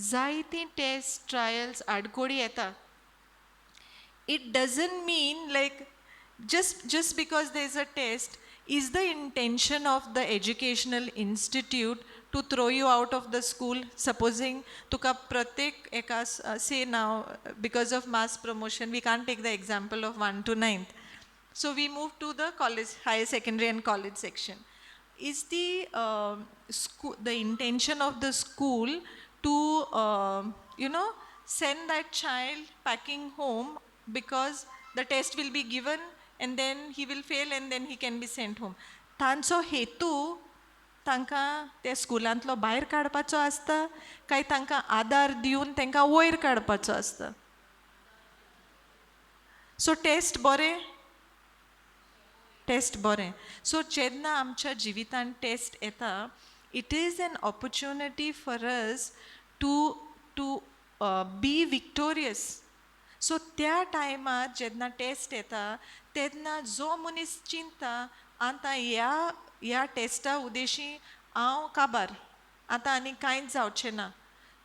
जायतीं टेस्ट, ट्रायल्स, आडकोडी येता. It doesn't mean like just because there is a test, is the intention of the educational institute to throw you out of the school? Supposing तुका प्रत्येक एका, say now, because of mass promotion we can't take the example of 1 to 9th, so we move to the college, higher secondary and college section. Is the school, the intention of the school to send that child packing home because the test will be given and then he will fail and then he can be sent home? तांचो हेतू तांकां त्या स्कुलांतलो भायर काडपाचो आसता काय तांकां आदार दिवन तांकां वयर काडपाचो आसता? सो टेस्ट बरें, टेस्ट बरें. सो जेन्ना आमच्या जिवितान टेस्ट येता, it is an opportunity for us to be victorious. So त्या टायमार जेन्ना टेस्ट येता तेन्ना जो मनीस चिंता, आतां ह्या टेस्टा उदेशी हांव काबार, आतां आनी कांयच जावचें ना,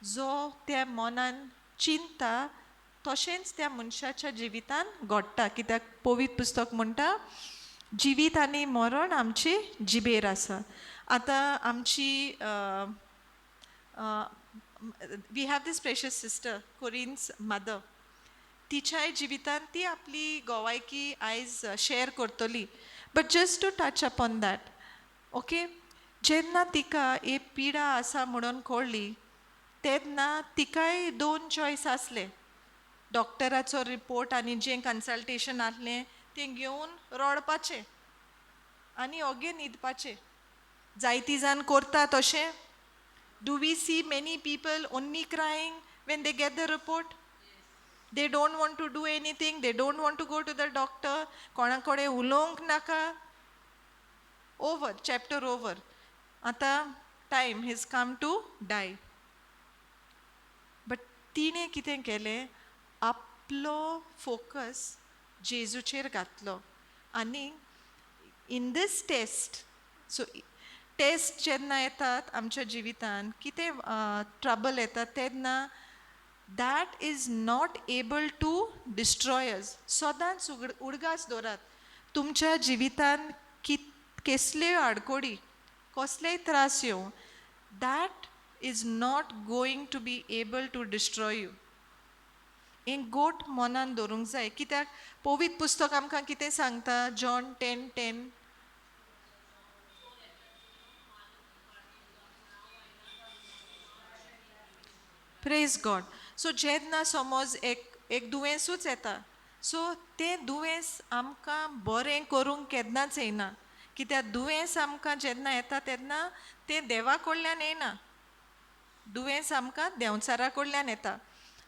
जो त्या मनान चिंता तशेंच त्या मनशाच्या जिवितान घडटा. कित्याक पवित्र पुस्तक म्हणटा, जिवीत आनी मरण आमचे जिबेर आसा. आतां आमची, we have this precious sister, Corinne's mother. तिच्याय जिवितान ती आपली गोवायकी आयज शेअर करतली, but just to touch upon that, okay, जेन्ना तिका ही पिडा आसा म्हणून कळ्ळी तेन्ना तिकाय दोन चॉयस आसले. डॉक्टराचो रिपोर्ट आनी जें कन्सल्टेशन आसलें तें घेवन रडपाचें आनी ओगे न्हिदपाचें. जायती जाण करता तशें. Do we see many people only crying when they get the report? They don't want to do anything, they don't want to go to the doctor, कोणा कडेन उलोवंक नाका. ओवर, चॅप्टर ओवर, आतां time has come to die. But तिणें कितें केलें? आपलो फोकस जेजूचेर घातलो. आनी in this test, so test जेन्ना येतात आमच्या जिवितान, कितें ट्रबल येतात तेन्ना, that is not able to destroy us. सदांच उडगास दवरात, तुमच्या जिवितान केसल्योय आडकोडी, कसलेय त्रास येवं, that is not going to be able to destroy you. हें गोट मनान दवरूंक जाय. कित्याक पवित्र पुस्तक आमकां कितें सांगता? John 10:10. Praise God. So जेन्ना समज एक दुयेंसूच येता, सो तें दुयेंस आमकां बरें करूंक केन्नाच येना. कित्याक दुयेंस आमकां जेन्ना येता तेन्ना तें देवा कडल्यान येना, दुयेंस आमकां देंवचारा कडल्यान येता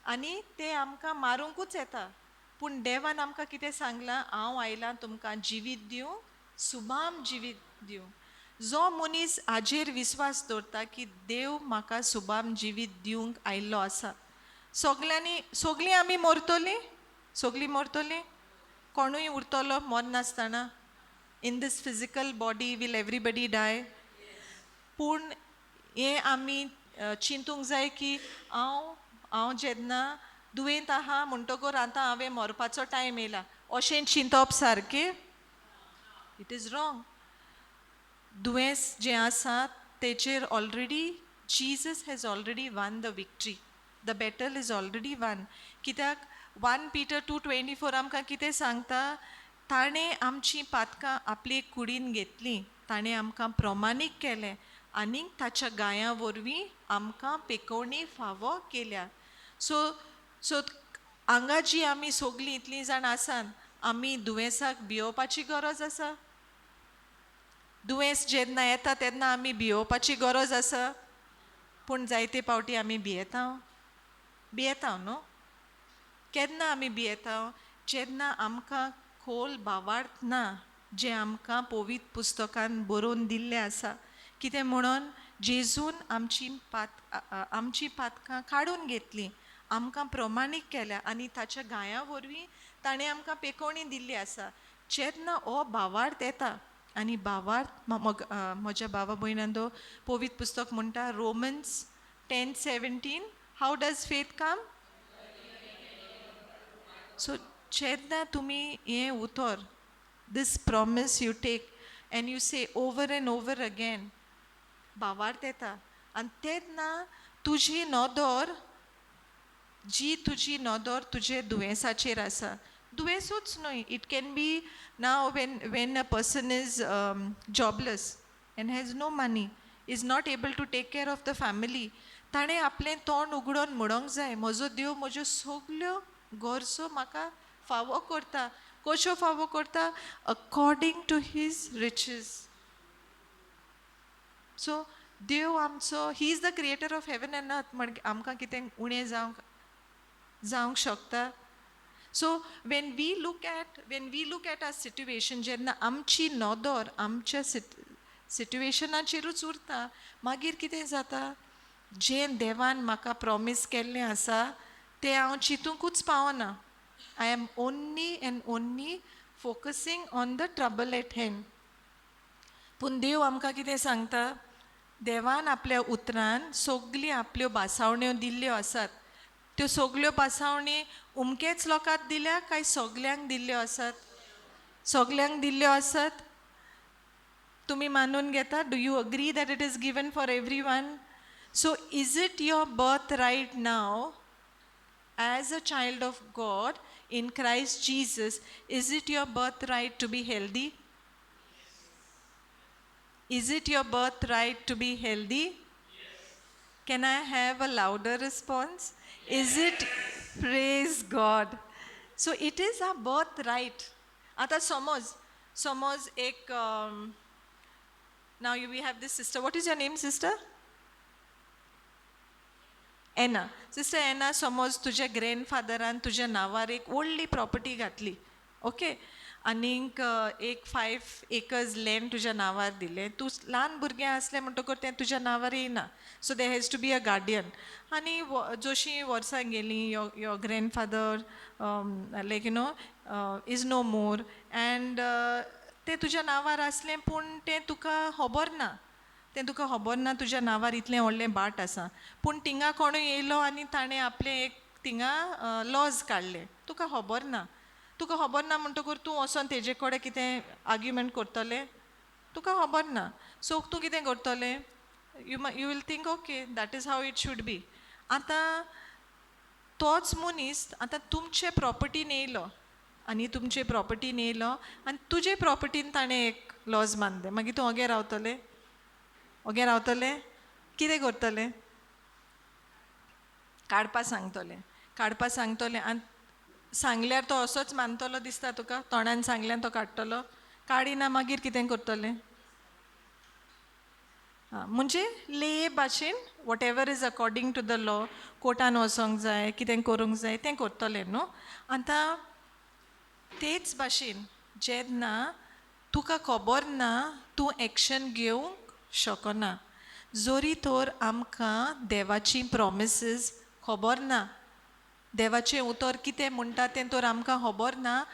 आनी तें आमकां मारूंकूच येता. पूण देवान आमकां कितें सांगलां? हांव आयलां तुमकां जिवीत दिवंक, सुबाम जिवीत दिवंक. जो मनीस हाजेर विस्वास दवरता की देव म्हाका सुबाम जिवीत दिवंक आयिल्लो आसा, सगल्यांनी, सगळीं आमी मरतलीं, सगळीं मरतलीं, कोणूय उरतलो मरनासतना? In this physical body, will everybody die? पूण हें आमी चिंतूंक जाय की हांव जेन्ना दुयेंत आहा म्हणटकर आतां हांवें मरपाचो टायम येयला, अशें चिंतप सारकें? It is wrong. दुयेंस जें आसा तेचेर already Jesus has already won the victory, the battle is already won. कित्याक 1 Peter 2:24 आमकां कितें सांगता, ताणें आमची पातकां आपले कुडीन घेतली, ताणें आमकां प्रमाणीक केलें आनीक ताच्या गायां वरवीं आमकां पेकोवणी फावो केल्या. सो सो हांगा जी आमी सगलीं इतलीं जाणां आसात, आमी दुयेंसाक भियोवपाची गरज आसा? दुयेंस जेन्ना येता तेन्ना आमी भियोवपाची गरज आसा? पूण जायते फावटी आमी भियेता, भियेता न्हू. केन्ना आमी भियेता? जेन्ना आमकां खोल भावार्थ ना, जें आमकां पवित्र पुस्तकान बरोवन दिल्लें आसा. कितें म्हणून जेजून आमची पातकां काडून घेतलीं, आमकां प्रमाणीक केल्या आनी ताच्या गाया वरवीं ताणें आमकां पेकोवणी दिल्ली आसा. जेन्ना हो भावार्थ येता आनी भावार्थ म्हज्या भावा भयणांनो, पवित्र पुस्तक म्हणटा Romans 10:17, how does faith come? So जेन्ना तुमी हें उतर, this promise you take and you say over and over again, भावार्थ येता आनी तेन्ना तुजी नदर, जी तुजी नदर तुजे दुयेंसाचेर आसा, दुयेंसूच न्हय, it can be now when a person is jobless and has no money, is not able to take care of the family, ताणें आपलें तोंड उगडोन म्हणोंक जाय, म्हजो देव म्हज्यो सगल्यो गरजो म्हाका फावो करता. कश्यो फावो करता? According to his riches. So देव आमचो, he is the creator of heaven and earth, म्हण आमकां कितें उणें जावंक शकता? So when we look at our situation, जेन्ना आमची नदर आमच्या सिट्युएशनाचेरूच उरता, मागीर कितें जाता, जें देवान म्हाका प्रॉमीस केल्लें आसा तें हांव चिंतुकूच पावना. I am only and only focusing on the trouble at hand. पूण देव आमकां कितें सांगता, देवान आपल्या उतरान सगलीं आपल्यो भासावण्यो दिल्ल्यो आसात. त्यो सगल्यो भासावणी उमकेच लोकांक दिल्या काय सगल्यांक दिल्ल्यो आसात? सगल्यांक दिल्ल्यो आसात. तुमी मानून घेता? Do you agree that it is given for every one? So is it your birth right now as a child of God in Christ Jesus, is it your birth right to be healthy? Is it your birthright to be healthy? Yes. Can I have a louder response? Yes. Is it? Praise God. So it is our birthright. Ata somos ek, now we have this sister. What is your name, sister? Anna. Sister Anna, समज तुज्या ग्रँडफादरान तुज्या नांवार एक व्हडली प्रॉपर्टी घातली, ओके, आनीक एक 5 acres land तुज्या नांवार दिलें. तूं ल्हान भुरगें आसलें म्हणटकूच तें तुज्या नांवार येयना. So there has to be a guardian. आनी जशीं वर्सां गेलीं, your grandfather like you know is no more, and तें तुज्या नांवार आसलें पूण तें तुका खबर ना, तें तुका खबर ना तुज्या नांवार इतलें व्हडलें बाट आसा. पूण थिंगा कोणूय येयलो आनी ताणें आपलें एक थिंगा लॉज काडलें, तुका खबर ना. तुका खबर ना म्हणटकूच तूं वचोन तेजे कडेन कितें आर्ग्युमेंट करतलें? तुका खबर ना. सो तूं कितें करतलें? You will think okay, that is how it should be. आतां तोच मनीस आतां तुमचे प्रॉपर्टीन येयलो आनी तुमचे प्रॉपर्टीन येयलो आनी तुजे प्रॉपर्टीन ताणें एक लॉज बांदलें, मागीर तूं ओगे रावतलें? ओगे रावतलें? कितें करतलें? काडपा सांगतलें, काडपा सांगतलें. आनी सांगल्यार तो असोच मानतलो दिसता तुका? तोंडान सांगल्यार तो काडटलो? काडिना मागीर कितें करतलें? आं, म्हणजे ले भाशेन whatever is according to the law, कोर्टान वचोंक जाय, कितें करूंक जाय तें करतलें न्हू. आतां तेच भाशेन जेन्ना तुका खबर ना, तूं एक्शन घेवंक शकना. जरी तर आमकां देवाची प्रॉमिसीस खबर ना, देवाचें उतर कितें म्हणटा तें तर आमकां खबर ना,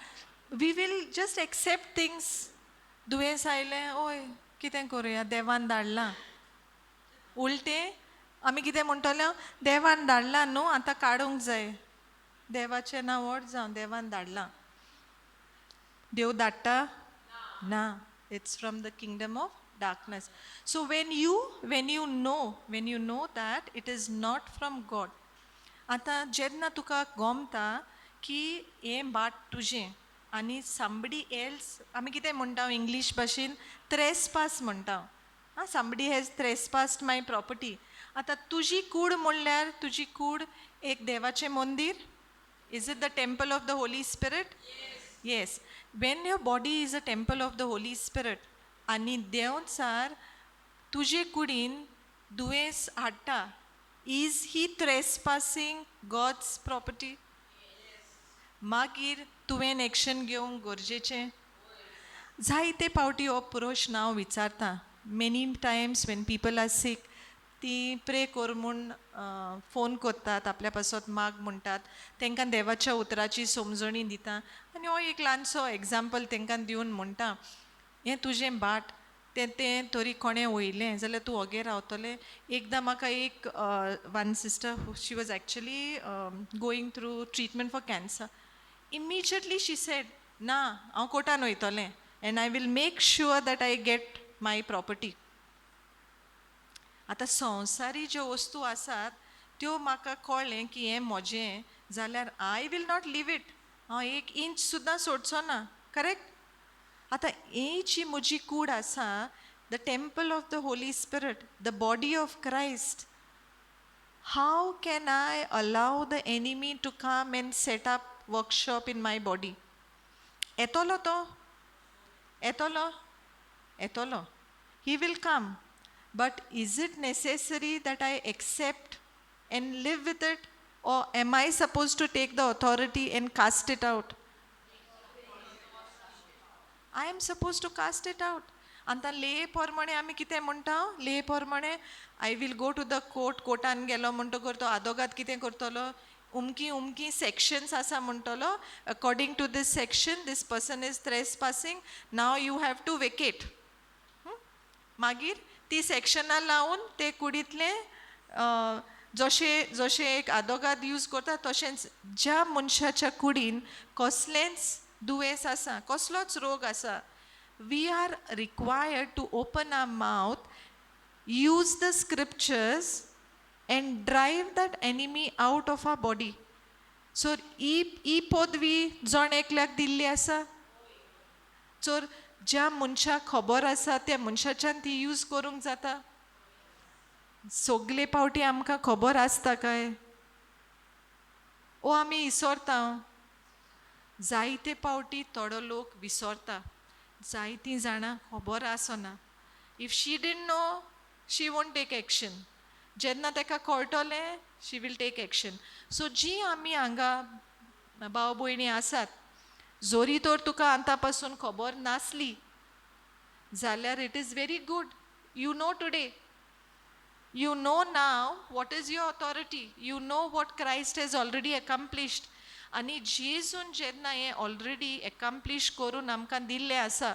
we will just accept things. दुयेंस आयलें, ओय कितें करुया, देवान धाडलां. उलटें आमी कितें म्हणटले, देवान धाडलां न्हू, आतां काडूंक जाय, देवाचें नांव व्हड जावं, देवान धाडलां. देव धाडटा ना? It's from the kingdom of Darkness. So when you know that it is not from God. आतां जेन्ना तुका गोमता की हें भाट तुजें आनी समबडी एल्स, आमी कितें म्हणटा इंग्लीश भाशेन, ट्रेसपास म्हणटा. आं, somebody has trespassed my property. आतां तुजी कूड म्हणल्यार तुजी कूड एक देवाचें मंदीर. Is it the temple of the Holy Spirit? Yes. When your body is a temple of the Holy Spirit आनी देंवचार तुजे कुडीन दुयेंस हाडटा, is he trespassing God's property? मागीर तुवें एक्शन घेवंक गरजेचें. जायते फावटी हो प्रश्न हांव विचारता. Many times when people are sick, ती प्रे कर म्हूण फोन करतात, आपल्या पासत माग म्हणटात, तांकां देवाच्या उतराची समजणी दिता आनी हो एक ल्हानसो एग्जाम्पल तांकां दिवन म्हणटा, हें तुजें भाट तें तें तरी कोणें वयलें जाल्यार तूं ओगे रावतलें? एकदां म्हाका एक one sister, she was actually going through treatment for cancer. Immediately she said, ना, हांव कोर्टान वयतलें and I will make sure that I get my property. आतां संवसारी ज्यो वस्तू आसात त्यो म्हाका कळ्ळें की हें म्हजें जाल्यार I will not leave it. हांव एक इंच सुद्दां सोडचो ना, करेक्ट? आतां ही जी म्हजी कूड आसा, the temple of the Holy Spirit, the body of Christ, how can I allow the enemy to come and set up workshop in my body? येतलो तो, येतलो, येतलो. He will come, but is it necessary that I accept and live with it, or am I supposed to take the authority and cast it out? I am supposed to cast it out. आतां ले प्रमाणे आमी कितें म्हणटा? ले प्रमाणे I will go to the court. कोर्टान गेलो म्हणटकर तो आदोगाद कितें करतलो? उमकी उमकी सेक्शन्स आसा म्हणटलो, according to this section, this person is trespassing, now you have to vacate. मागीर ती सेक्शनां लावन ते कुडींतलें जशें जशें एक आदोगाद यूज करता, तशेंच ज्या मनशाच्या कुडीन कसलेंच दुयेंस आसा, कसलोच रोग आसा, we are required to open our mouth, use the scriptures and drive that enemy out of our body. So ही ही पदवी जण एकल्याक दिल्ली आसा. जर ज्या मनशाक खबर आसा त्या मनशाच्यान ती यूज करूंक जाता. सगले पावटी आमकां खबर आसता काय ओ आमी विसरता? जायते पावटी थोडो लोक विसरता. जायतीं जाणां खबर आसना. If she didn't know, she won't take action. जेन्ना ताका कळटलें, she will take action. So जी आमी हांगा भाव भयणी आसात, जरी तर तुका आतां पासून खबर नासली जाल्यार, it is very good you know today. You know now what is your authority. You know what Christ has already accomplished. आनी जेजून जेन्ना हें ऑलरेडी एकम्प्लीश करून आमकां दिल्लें आसा,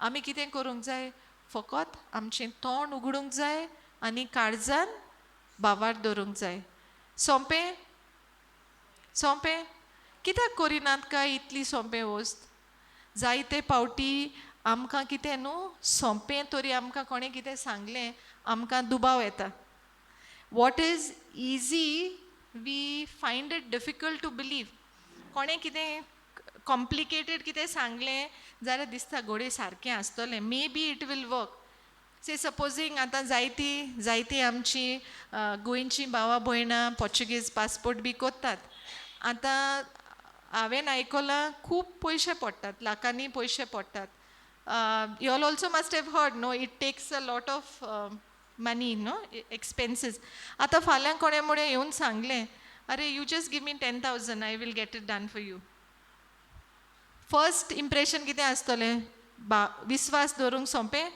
आमी कितें करूंक जाय? फकत आमचें तोंड उगडूंक जाय आनी काळजान भावार्थ दवरूंक जाय. सोंपें, सोंपें. कित्याक करिनात काय इतली सोंपें वस्त? जायते पावटी आमकां कितें न्हू, सोंपें तरी आमकां कोणें कितें सांगलें, आमकां दुबाव येता. What is easy, we find it difficult to believe. कोणें कितें कॉम्प्लिकेटेड कितें सांगलें जाल्यार दिसता घोडये सारकें आसतलें, maybe it will work. Say supposing आतां जायती जायती आमची गोंयची भावा भयणां पोर्चुगीज पासपोर्ट बी करतात. आतां हांवें आयकलां, खूब पयशे पडटात, लाखांनी पयशे पडटात. You all also must have heard, no? It takes a lot of money, no? Expenses. आतां फाल्यां कोणें मुळे येवन सांगलें, अरे, you just give me 10,000, I will get it done for you. First impression कितें आसतलें? बा विस्वास दवरूंक सोंपें?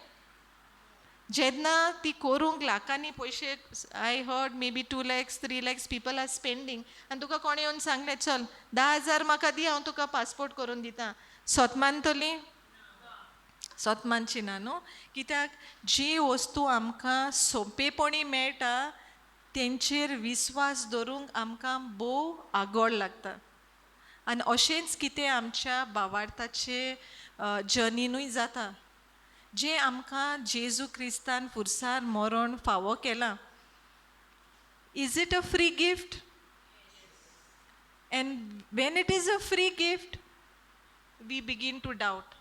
जेन्ना ती करूंक लाखांनी पयशे, I heard maybe 2 lakhs, 3 lakhs people are spending, आनी तुका कोणें येवन सांगलें, चल 10,000 म्हाका दी, हांव तुका पासपोर्ट करून दिता, सोत मानतली? सोत मानची ना न्हू? कित्याक जी वस्तू आमकां सोंपेपणी मेळटा तेंचेर विस्वास दवरूंक आमकां भोव आगोळ लागता. आनी अशेंच कितें आमच्या भावार्थाचे जर्नीनूय जाता. जें आमकां जेजू क्रिस्तान फुरसार मरण फावो केलां, is it a free gift? And when it is a free gift, we begin to doubt.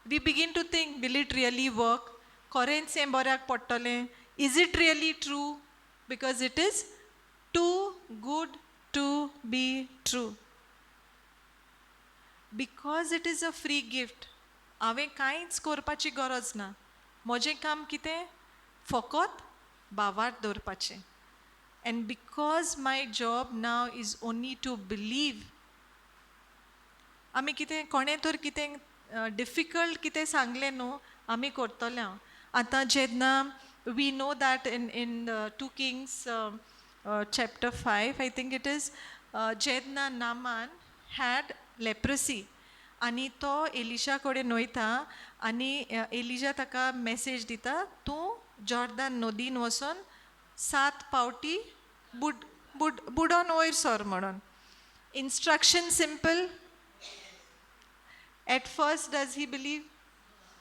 We begin to think, will it really work? खरेंच हें बऱ्याक पडटलें? Is it really true? Because it is too good to be true. Because it is a free gift, हांवें कांयच करपाची गरज ना. म्हजें काम कितें? फकत भावार्थ दवरपाचें. And because my job now is only to believe, आमी कितें कोणें तर कितें डिफिकल्ट कितें सांगलें न्हू, आमी करतले. हांव आतां जेन्ना we know that in 2 Kings chapter 5, I think it is, जेन्ना नामान हॅड लेप्रसी आनी तो एलिशा कडेन वयता आनी एलिशा ताका मॅसेज दिता, तूं जॉर्दान नदीन वचोन 7 पावटी बुड बुड बुडोन वयर सर म्हणून. Instruction simple. At first does he believe?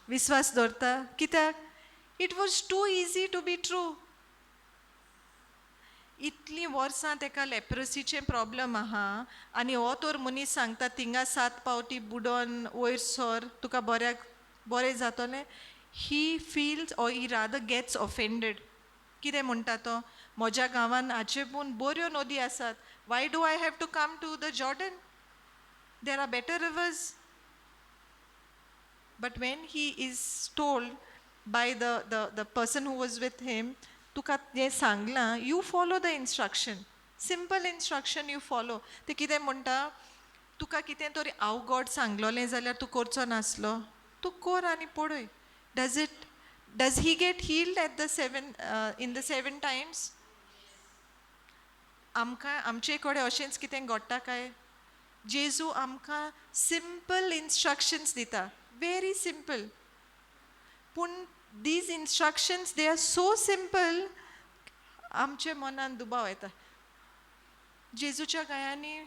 विस्वास दवरता? कित्याक? It was too easy to be true. इतलीं वर्सां ताका लेप्रसीचें प्रॉब्लम आहा आनी हो तर मनीस सांगता थिंगा 7 पावटी बुडोन वयर सर, तुका बऱ्याक बरें जातलें. He feels or he rather gets offended. कितें म्हणटा तो? म्हज्या गांवान हाचे पूण बऱ्यो नदी आसात, why do I have to come to the Jordan? There are better rivers. But when he is told by the person who was with him, तुका जें सांगलां, you follow the instruction, simple instruction you follow. ते कितें म्हणटा, तुका कितें तरी अवघड सांगलोलें जाल्यार तूं करचो नासलो, तूं कर आनी पळय. Does he get healed at the seven in the 7 times? आमकां आमचे कडेन अशेंच कितें घडटा काय? जेजू आमकां सिंपल इन्स्ट्रक्शन्स दिता, वेरी सिंपल. पूण these instructions, they are so simple, आमचे मनान दुबाव येता. जेजूच्या गायांनी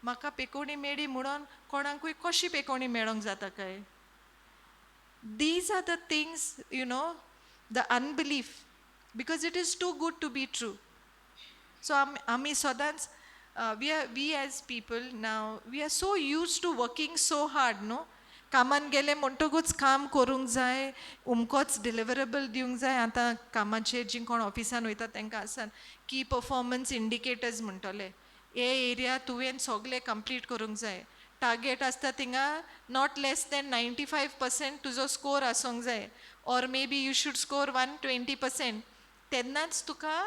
म्हाका पेकोणी मेळ्ळी म्हणून कोणाकूय कशी पेकोणी मेळोंक जाता काय? These are the things, you know, the unbelief, because it is too good to be true. So आमी सदांच we as people now, we are so used to working so hard, न्हू? कामान गेले म्हणटकूच काम करूंक जाय, उमकोच डिलिवरेबल दिवंक जाय. आतां कामाचेर जीं कोण ऑफिसान वयता तांकां आसा की परफॉर्मन्स इंडिकेटर्स म्हणटले, हे एरिया तुवें सगळे कंप्लीट करूंक जाय. टार्गेट आसता थिंगा not less than 95% तुजो स्कोर आसूंक जाय, or maybe you should score 120%. तेन्नाच तुका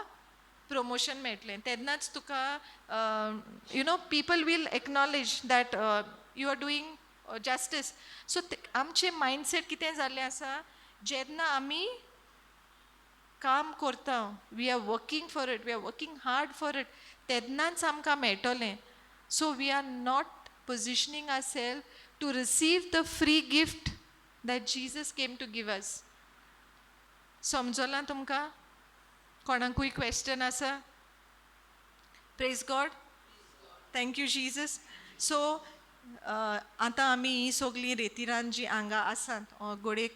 प्रमोशन मेळटलें, तेन्नाच तुका you know people will acknowledge that you are doing justice. So आमचें मायंडसेट कितें जाल्लें आसा, जेन्ना आमी काम करता, we are working for it, we are working hard for it, तेन्नाच आमकां मेळटलें. So we are not positioning ourselves to receive the free gift that Jesus came to give us. समजलां तुमकां? कोणाकूय क्वेश्चन आसा? Praise God. Thank you Jesus. So आतां आमी ही सगळीं रेतिरान जीं हांगा आसात, घडये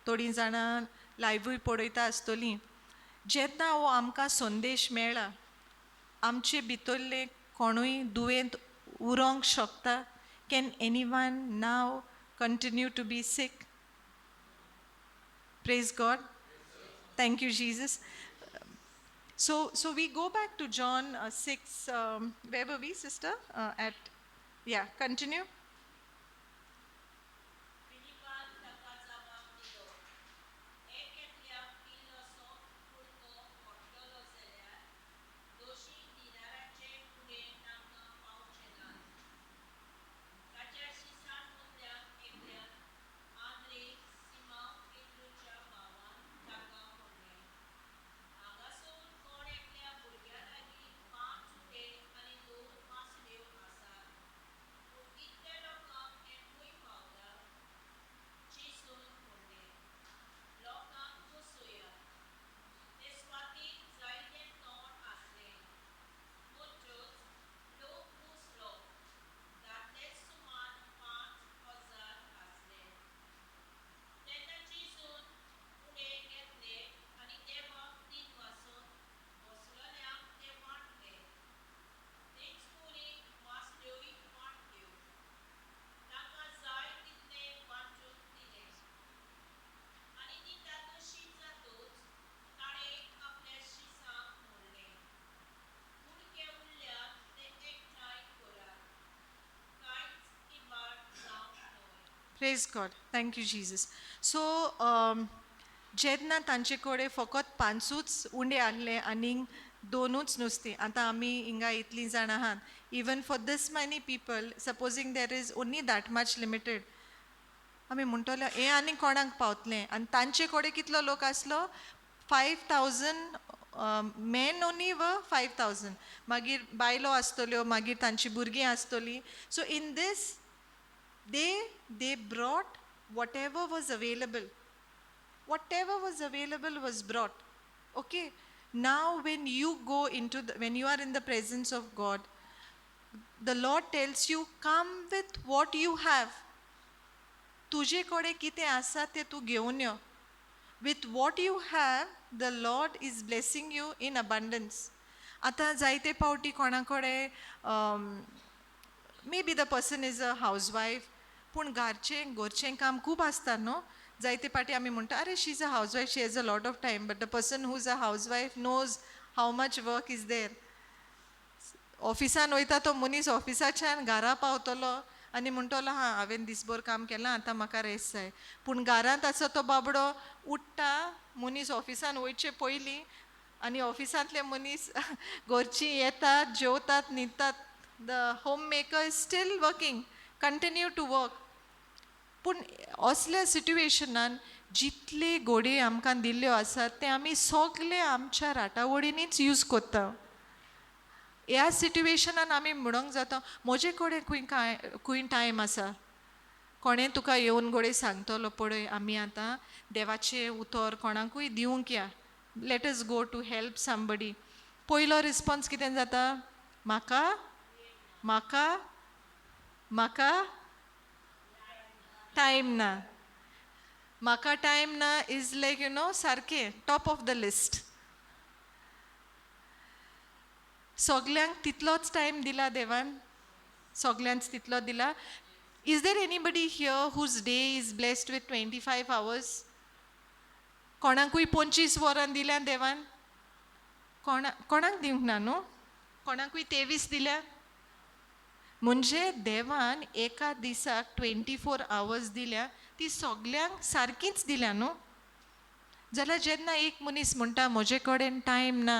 थोडीं जाणां लायव्हूय पळयता आसतलीं. जेन्ना हो आमकां संदेश मेळ्ळा, आमचे भितरले कोणूय दुयेंत उरोंक शकता? Can anyone now continue to be sick? Praise God. Thank you Jesus. So we go back to John 6, where were we, sister? At, yeah, continue. फिलिपान ताका जबाब दिलो, एक एकल्याक इल्लोसो कुडको पडटलो जाल्यार 200 दिनाराचे कुडे तांकां पावचे नात. ताच्या शिसां मदल्या एकल्यान, आंद्रे सिमांव पेद्रूच्या भावान, ताका म्हणलें, हांगासर कोण एकल्या भुरग्या लागीं 5 उडे आनी 2 मासळ्यो आसात, पूण इतले Praise God, thank you Jesus. So जेन्ना तांचे कडेन फकत पांचूच उंडे आहले आनीक दोनूच नुस्तीं, आतां आमी हिंगा इतलीं जाणां आहात, even for this many people, supposing there is only that much limited, आमी म्हणटले हें आनी कोणाक पावतलें? आनी तांचे कडेन कितलो लोक आसलो? 5,000 men only were 5,000. मागीर बायलो आसतल्यो, मागीर तांची भुरगीं आसतलीं. So in this they brought whatever was available. Whatever was available was brought. Okay, now when you go into the, when you are in the presence of God, the Lord tells you, come with what you have. तुजे कडेन कितें आसा तें तूं घेवन यो. With what you have, the Lord is blessing you in abundance. आतां जायते पावटी कोणा कडेन, maybe the person is a housewife, पूण घरचें घरचें काम खूब आसता न्हू. जायते पाटी आमी म्हणटा, अरे she is a housewife, she has a lot of time. But the person who is a housewife knows how much work is there. ऑफिसान वयता तो मनीस ऑफिसाच्यान घरा पावतलो आनी म्हणटलो, हां हांवें दिसभर काम केलां, आतां म्हाका रेस्ट जाय. पूण घरांत आसा तो बाबडो उठ्ठा मनीस ऑफिसान वयचे पयलीं, आनी ऑफिसांतले मनीस घरचीं येतात, जेवतात, न्हिदतात. The home maker is still working, continue to work. पूण असल्या सिट्युएशनान जितले घोडे आमकां दिल्ल्यो आसात ते आमी सगले आमच्या राटावळींनीच यूज करता. ह्या सिट्युएशनान आमी म्हणूंक जाता, म्हजे कडेन खंय कांय खंय टायम आसा? कोणें तुका येवन घोडे सांगतलो, पळय आमी आतां देवाचें उतर कोणाकूय दिवंक या, let us go to help somebody. पयलो रिस्पोन्स कितें जाता? म्हाका म्हाका म्हाका टायम ना, म्हाका टायम ना is like you know सारकें टॉप ऑफ the list. सगल्यांक तितलोच टायम दिला देवान, सगल्यांक तितलो दिला. Is there anybody here whose day is blessed with 25 hours? कोणाकूय 25 वरां दिल्या देवान? कोणाक दिवंक ना न्हू? कोणाकूय 23 दिल्या? म्हणजे देवान एका दिसाक 24 आवर्स दिल्या, ती सगल्यांक सारकीच दिल्या न्हू. जाल्यार जेन्ना एक मनीस म्हणटा म्हजे कडेन टायम ना,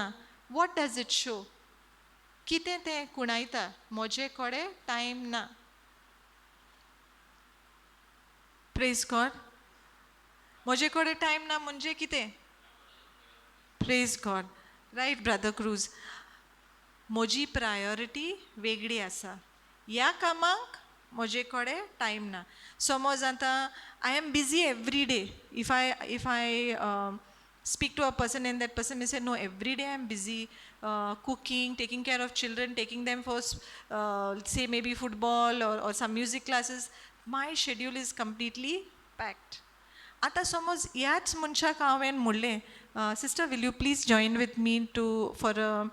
what does it show? कितें तें कुणायता, म्हजे कडेन टायम ना. Praise God. म्हजे कडेन टायम ना म्हणजे कितें? Praise God. Right brother Cruz, म्हजी प्रायोरिटी वेगळी आसा, ह्या कामाक म्हजे कडेन टायम ना. समज आतां I am busy every day, if I speak to a person and that person may say, no, every day I am busy cooking, taking care of children, taking them for say maybe football or some music classes, my schedule is completely packed. आतां समज ह्याच मनशाक हांवें म्हणलें, sister will you please join with me to for a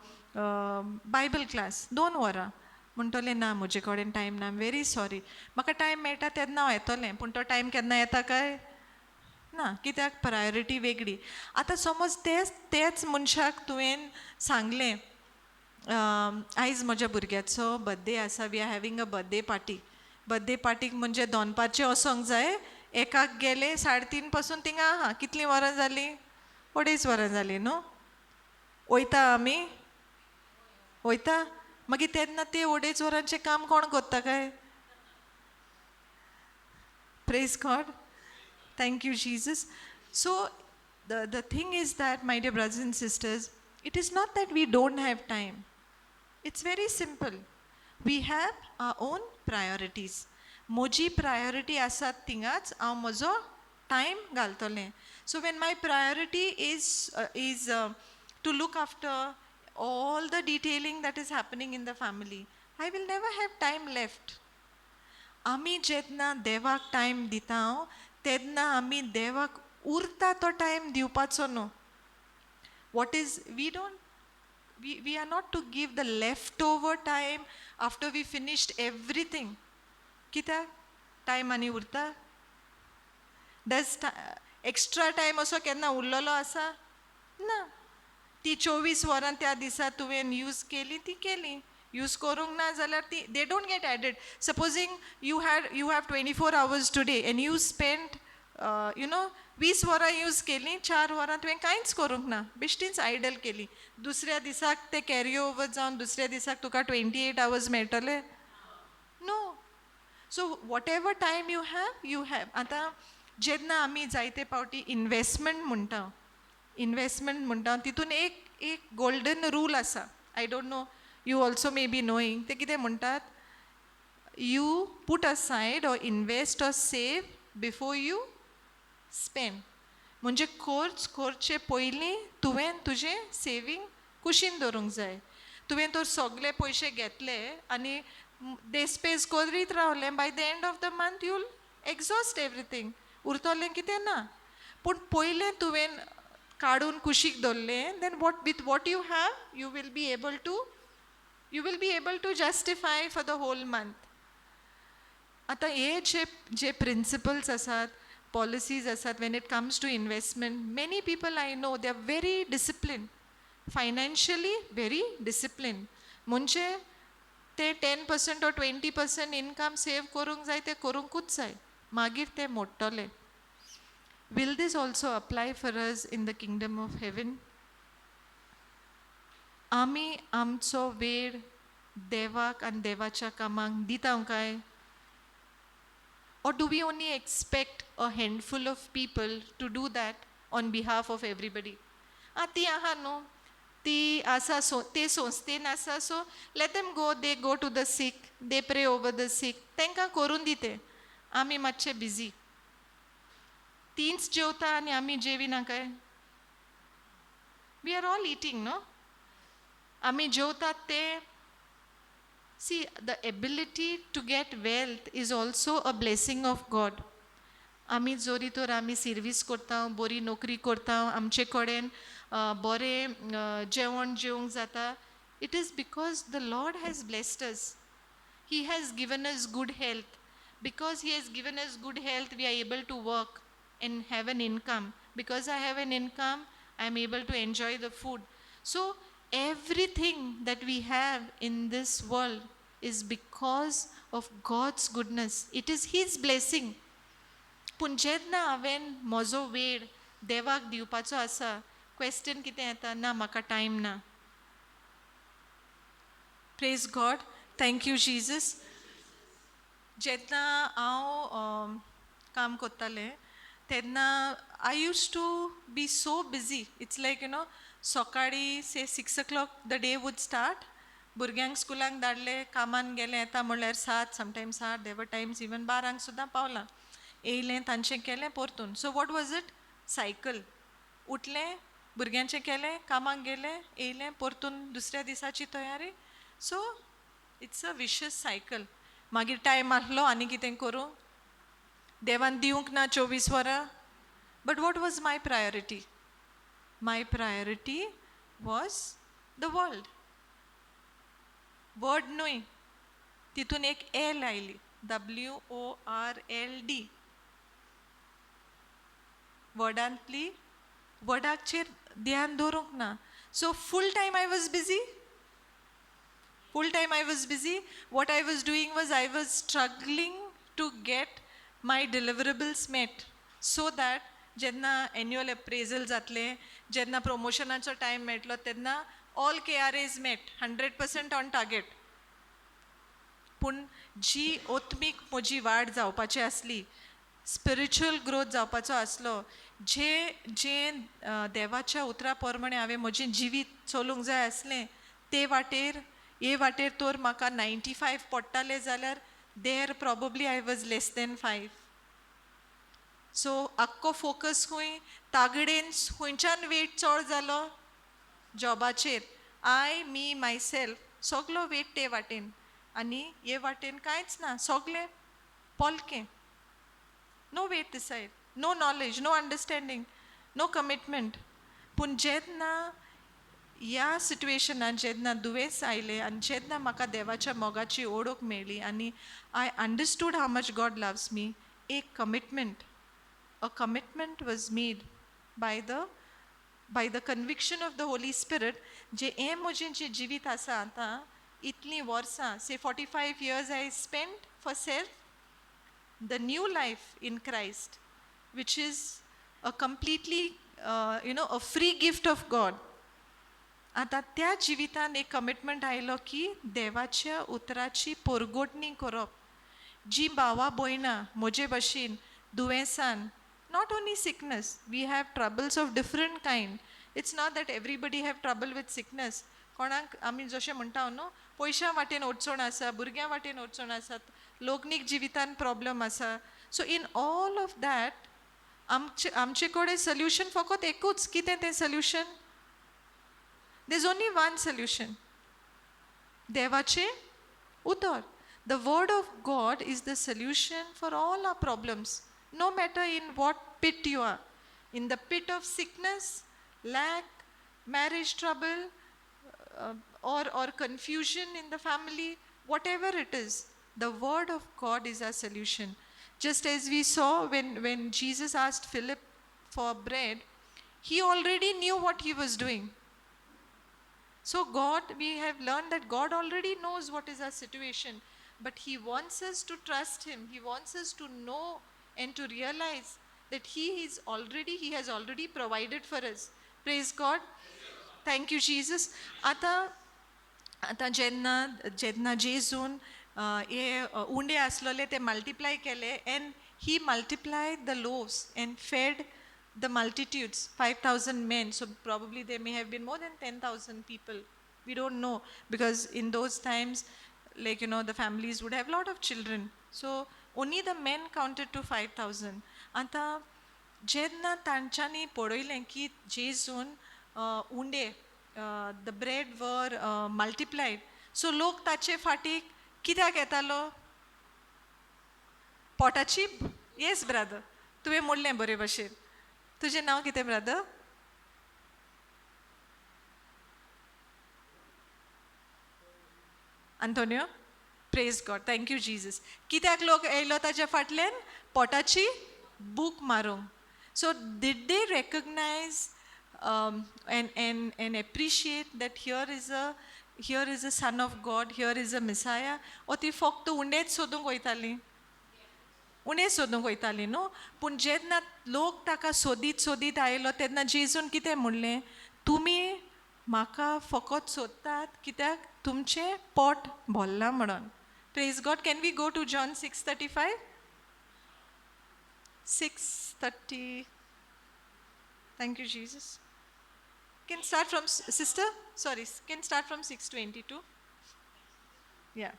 Bible class 2 वरां? म्हणटलें ना, म्हजे कडेन टायम ना, I am very sorry, म्हाका टायम मेळटा तेन्ना हांव येतलें. पूण तो टायम केन्ना येता काय ना, कित्याक प्रायोरिटी वेगळी. आतां समज तेच मनशाक तुवें सांगलें, आयज म्हज्या भुरग्याचो बर्थडे आसा, we are having a birthday party. Birthday पार्टीक म्हणजे दोनपारचें वचोंक जाय, एकाक गेले 3:30 पासून थिंगा आहा, कितलीं वरां जालीं? 2.5 वरां जालीं न्हू. वयता आमी, वयता, मागीर तेन्ना ते 2.5 वरांचें काम कोण करता काय? Praise God, thank you Jesus. So the thing is that, my dear brothers and sisters, it is not that we don't have time. It's very simple. We have our own priorities. म्हजी प्रायोरिटी आसा थिंगाच हांव म्हजो टायम घालतलें. So when my priority is to look after all the detailing that is happening in the family, I will never have time left. आमी जेन्ना देवाक टायम दिता तेन्ना आमी देवाक उरता तो टायम दिवपाचो न्हू. What is, we don't, we are not to give the left over time after we finished everything. कित्याक टायम आनी उरता? डज एक्स्ट्रा टायम असो केन्ना उरलेलो आसा? ना. ती 24 वरां त्या दिसा तुवें यूज केली ती केली. यूज करूंक ना जाल्यार ती they don't get added. Supposing you have 24 hours today and you spend 20 वरां यूज केलीं, 4 वरां तुवें कांयच करूंक ना, बेश्टीच आयडल केली, दुसऱ्या दिसाक ते कॅरी ओवर जावन दुसऱ्या दिसाक तुका 28 आवर्स मेळटले? No. So whatever time you have, you have. आतां जेन्ना आमी जायते फावटी इनवेस्टमेंट म्हणटा, इनवेस्टमेंट म्हणटा, तितून एक एक गोल्डन रूल आसा. I don't know, you also may be knowing. ते कितें म्हणटात? You put aside or invest or save before you spend. म्हणजे खर्च करचे पयलीं तुवें तुजें सेवींग कुशीन दवरूंक जाय. तुवें तर सगळे पयशे घेतले आनी देस्पेज करीत रावलें, by the end of the month you'll exhaust everything. उरतलें कितें ना. पूण पयलें तुवें काडून कुशीक दवरलें, then what with what you have, you will be able to justify for the whole month. आतां हे जे जे प्रिंसिपल्स आसात, पॉलिसीज आसात, when it comes to investment, many people I know, they are very disciplined, financially very disciplined. म्हणजे ते 10% or 20% income save करूंक जाय, ते करूंकूच जाय, मागीर ते मोडटले. Will this also apply for us in the kingdom of heaven? आमी आमचो वेळ देवाक आनी देवाच्या कामाक दिता काय, or do we only expect a handful of people to do that on behalf of everybody? आ, ती आहा न्हू, ती आसा, सो ते संस्थेन आसा, so let them go. They go to the sick, they pray over the sick. तांकां करून दिते, आमी मातशे बिजी. तींच जेवता आनी आमी जेविना काय? We are all eating, no? आमी जेवतात ते. See, the ability to get wealth is also a blessing of God. आमी जोरी तर आमी सिर्वीस करता, बरी नोकरी करता, आमचे कडेन बरें जेवण जेवंक जाता, it is because the Lord has blessed us. He has given us good health. Because He has given us good health, we are able to work and have an income. Because I have an income, I am able to enjoy the food. So, everything that we have in this world is because of God's goodness. It is His blessing. पूण जेन्ना हांवें म्हजो वेळ देवाक दिवपाचो आसा, क्वेश्चन कितें येता? ना, म्हाका टायम ना. Praise God. Thank you, Jesus. जेन्ना हांव काम करतालें तेन्ना I used to be so busy. It's like सकाळीं say 6 o'clock the day would start. भुरग्यांक स्कुलाक धाडले, कामान गेले, येता म्हणल्यार 7, sometimes 8, there were times even 12क सुद्दां पावलां. येयलें, तांचें केलें, परतून. So what was it? Cycle. उठलें, भुरग्यांचें केलें, कामाक गेलें, येयलें, परतून दुसऱ्या दिसाची तयारी. So it's a vicious cycle. मागीर टायम आसलो आनी कितें करूं? देवान दिवंक ना 24 वरां? But what was my priority? My priority was the world. Word न्हय, तितून एक एल आयली, WORLD. वर्डांतली वर्डाचेर ध्यान दवरूंक ना. So full time I was busy. Full time I was busy. What I was doing was I was struggling to get my deliverables met so that जेन्ना एन्युअल अप्रेजल जातलें, जेन्ना प्रमोशनाचो टायम मेळटलो, तेन्ना all KRAs met, 100% on target. पूण जी आत्मीक म्हजी वाड जावपाची आसली, स्पिरिच्युअल ग्रोथ जावपाचो आसलो, जे जे देवाच्या उतरा प्रमाणे हांवें म्हजें जिवीत चलूंक जाय आसलें, ते वाटेर, हे वाटेर तर म्हाका 95 पडटाले जाल्यार there probably I was less than 5. So आख्खो फोकस खंय? तागडेन खंयच्यान वेट चड जालो? जॉबाचेर. I, me, my self, सगलो वेट ते वाटेन आनी हे वाटेन कांयच ना, सगलें पोलकें. No weight this side, no knowledge, no understanding, no commitment. पूण जेन्ना ह्या सिट्युएशनान जेन्ना दुयेंस आयलें आनी जेन्ना म्हाका देवाच्या मोगाची ओळख मेळ्ळी आनी I understood how much God loves me, एक commitment, a commitment was made by the conviction of the Holy Spirit, जे हें म्हजें जें जिवीत आसा आतां इतलीं वर्सां, say 45 years I spend for self, the new life in Christ, which is a completely a free gift of God. आतां त्या जिवितान एक कमिटमेंट आयलो की देवाच्या उतराची पोरगोटणी करप. जी भावा भयणां म्हजे भशेन दुयेंसान, not only sickness, we have troubles of different kind. It's not that everybody have trouble with sickness. कोणाक आमी जशें म्हणटा न्हू, पयशां वाटेन अडचण आसा, भुरग्यां वाटेन अडचण आसात, लग्नीक जिवितान प्रॉब्लम आसा. So in all of that आमचे कडेन सोल्युशन फकत एकूच. कितें तें solution? There is only one solution, देवाचें उतर. The word of God is the solution for all our problems, no matter in what pit you are, in the pit of sickness, lack, marriage trouble, or confusion in the family, whatever it is, the word of God is our solution. Just as we saw when Jesus asked Philip for bread, he already knew what he was doing. So, God, we have learned that God already knows what is our situation, but He wants us to trust Him. He wants us to know and to realize that He has already provided for us. Praise God. Thank you, Jesus. आतां आतां जेन्ना जेजून हे उंडे आसलेले ते मल्टिप्लाय केले and he multiply the loaves and fed the multitudes, 5,000 men. So probably there may have been more than 10,000 people. We don't know, because in those times, like, the families would have lot of children. So only the men counted to 5,000. आतां जेन्ना तांच्यांनी पळयलें की जेजून उंडे, the bread were multiplied, so लोक ताचे फाटीक कित्याक येतालो? पोटाची. येस ब्रादर, तुवें म्हणलें बरे भशेन. तुजें नांव कितें brother? Antonio. Praise God. Thank you, Jesus. कित्याक लोक येयलो ताच्या फाटल्यान? पोटाची भूक मारूंक. So did they recognize and appreciate that here is a son of God, here is a Messiah, ओ ती फक्त उंडेच सोदूंक वयताली? उणें सोदूंक वयताली न्हू. पूण जेन्ना लोक ताका सोदीत सोदीत आयलो तेन्ना जेजून कितें म्हणलें? तुमी म्हाका फकत सोदतात कित्याक तुमचें पोट भरलां म्हणून. Praise God. Can we go to John 6:35, 6:30? Thank you, Jesus. Can start from, sister, sorry, can start from 6:22. Yeah.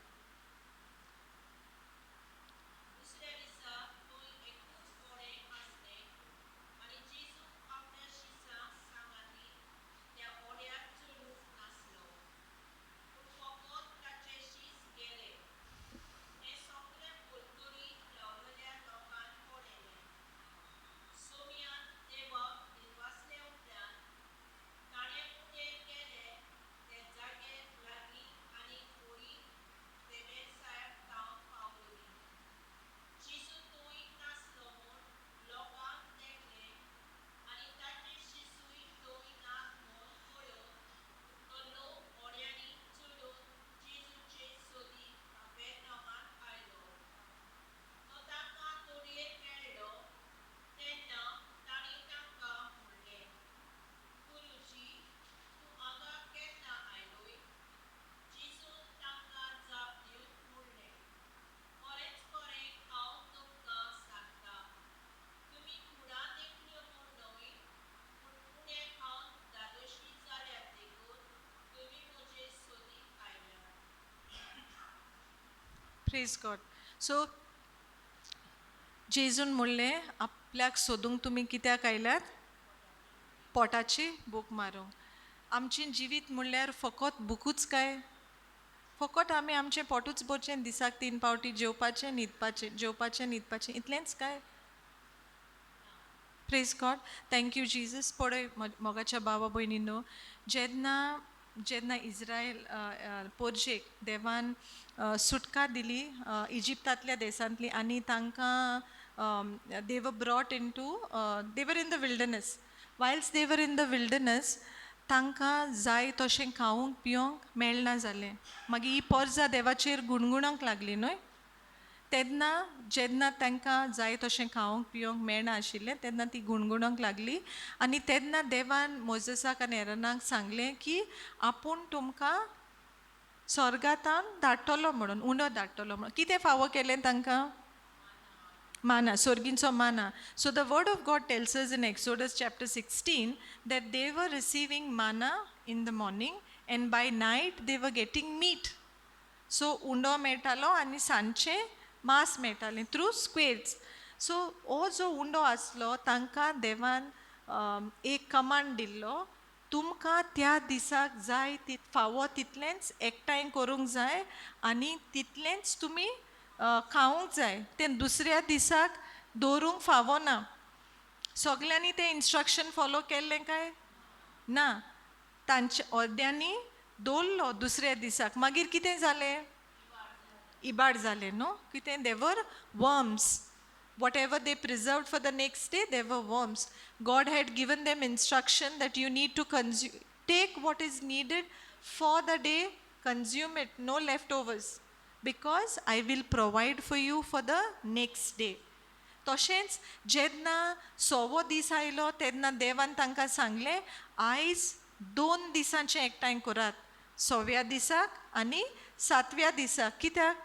दुसऱ्या दिसा थंय एकूच होडें आसलें आनी जेजू आपल्या शिसां सांगाती त्या होड्यार चडूंक नासलो, पूण फकत ताचे शीस गेले. हें सगळें पलतडी रावलेल्या लोकान पळयलें. सोम्यान देवाक दिनवासले उपरांत ताणें उंडे केले ते जागे लागीं आनी होडी बेतसायदाक पावली. जेजू थंय नासलो म्हूण लोकांक देखलें आनी ताचे शिसूय थंय नात म्हूण पळोवन तो लोक होड्यांनी चडून जेजूचे सोदीक कापेर्नावांत आयलो. तो तांकां तडयेर मेळ्ळो तेन्ना तांणी ताका म्हणलें, गुरुजी, तूं हांगा केन्ना आयलोय? जेजून तांकां जाप दिवन म्हणलें, खरेंच खरें हांव तुमकां सांगता, तुमी खुणा देखल्यो म्हूण न्हय, पूण उंडे खावन धादोशी जाल्यात देखून तुमी म्हजे सोदीक आयल्यात. Praise God. So जेजून म्हणलें, आपल्याक सोदूंक तुमी कित्याक आयल्यात? पोटाची भूक मारूंक. आमचें जिवीत म्हणल्यार फकत भुकूच काय? फकत आमी आमचें पोटूच भरचें, दिसाक तीन पावटी जेवपाचें, न्हिदपाचें, जेवपाचें, न्हिदपाचें, इतलेंच काय? Praise God. Thank you, Jesus. पळय मोगाच्या भावा भयणीनो, जेन्ना इज्रायल पोरजेक देवान सुटका दिली इजिप्तांतल्या देशांतली आनी तांकां they were brought into they were in the wilderness. Whilst they were in the wilderness, तांकां जाय तशें खावंक पिवंक मेळना जालें. मागीर ही पोरजा देवाचेर गुणगुणोंक लागली न्हय. तेन्ना जेन्ना तांकां जाय तशें खावंक पिवंक मेळना आशिल्लें तेन्ना ती गुणगुणोंक लागली आनी तेन्ना देवान मोजसाक आनी एरनाक सांगलें की आपूण तुमकां स्वर्गांतान धाडटलो म्हणून, उंडो धाडटलो म्हणून. कितें फावो केलें तांकां? माना, सोर्गींचो माना. So the word of God tells us in Exodus chapter 16 that they were receiving manna in the morning and by night they were getting meat. So उंडो मेळटालो आनी सांजचें मांस मेळटालें थ्रू स्क्वेल्स. सो हो जो उंडो आसलो तांकां देवान एक कमांड दिल्लो, तुमकां त्या दिसाक जाय फावो तितलेंच एकठांय करूंक जाय आनी तितलेंच तुमी खावंक जाय, तें दुसऱ्या दिसाक दवरूंक फावो ना. सगल्यांनी तें इन्स्ट्रक्शन फॉलो केल्लें काय ना? तांच्या अर्द्यांनी दवरलो दुसऱ्या दिसाक. मागीर कितें जालें? इबाड जालें न्हू. कितें? There were worms. Whatever they preserved for the next day, there were worms. God had given them instruction that you need to take what is needed for the day, consume it, no leftovers, because I will provide for you for the next day. तशेंच जेन्ना सवो दीस आयलो तेन्ना देवान तांकां सांगलें, आयज 2 दिसांचें एकठांय करात, सव्या दिसाक आनी सातव्या दिसाक. कित्याक?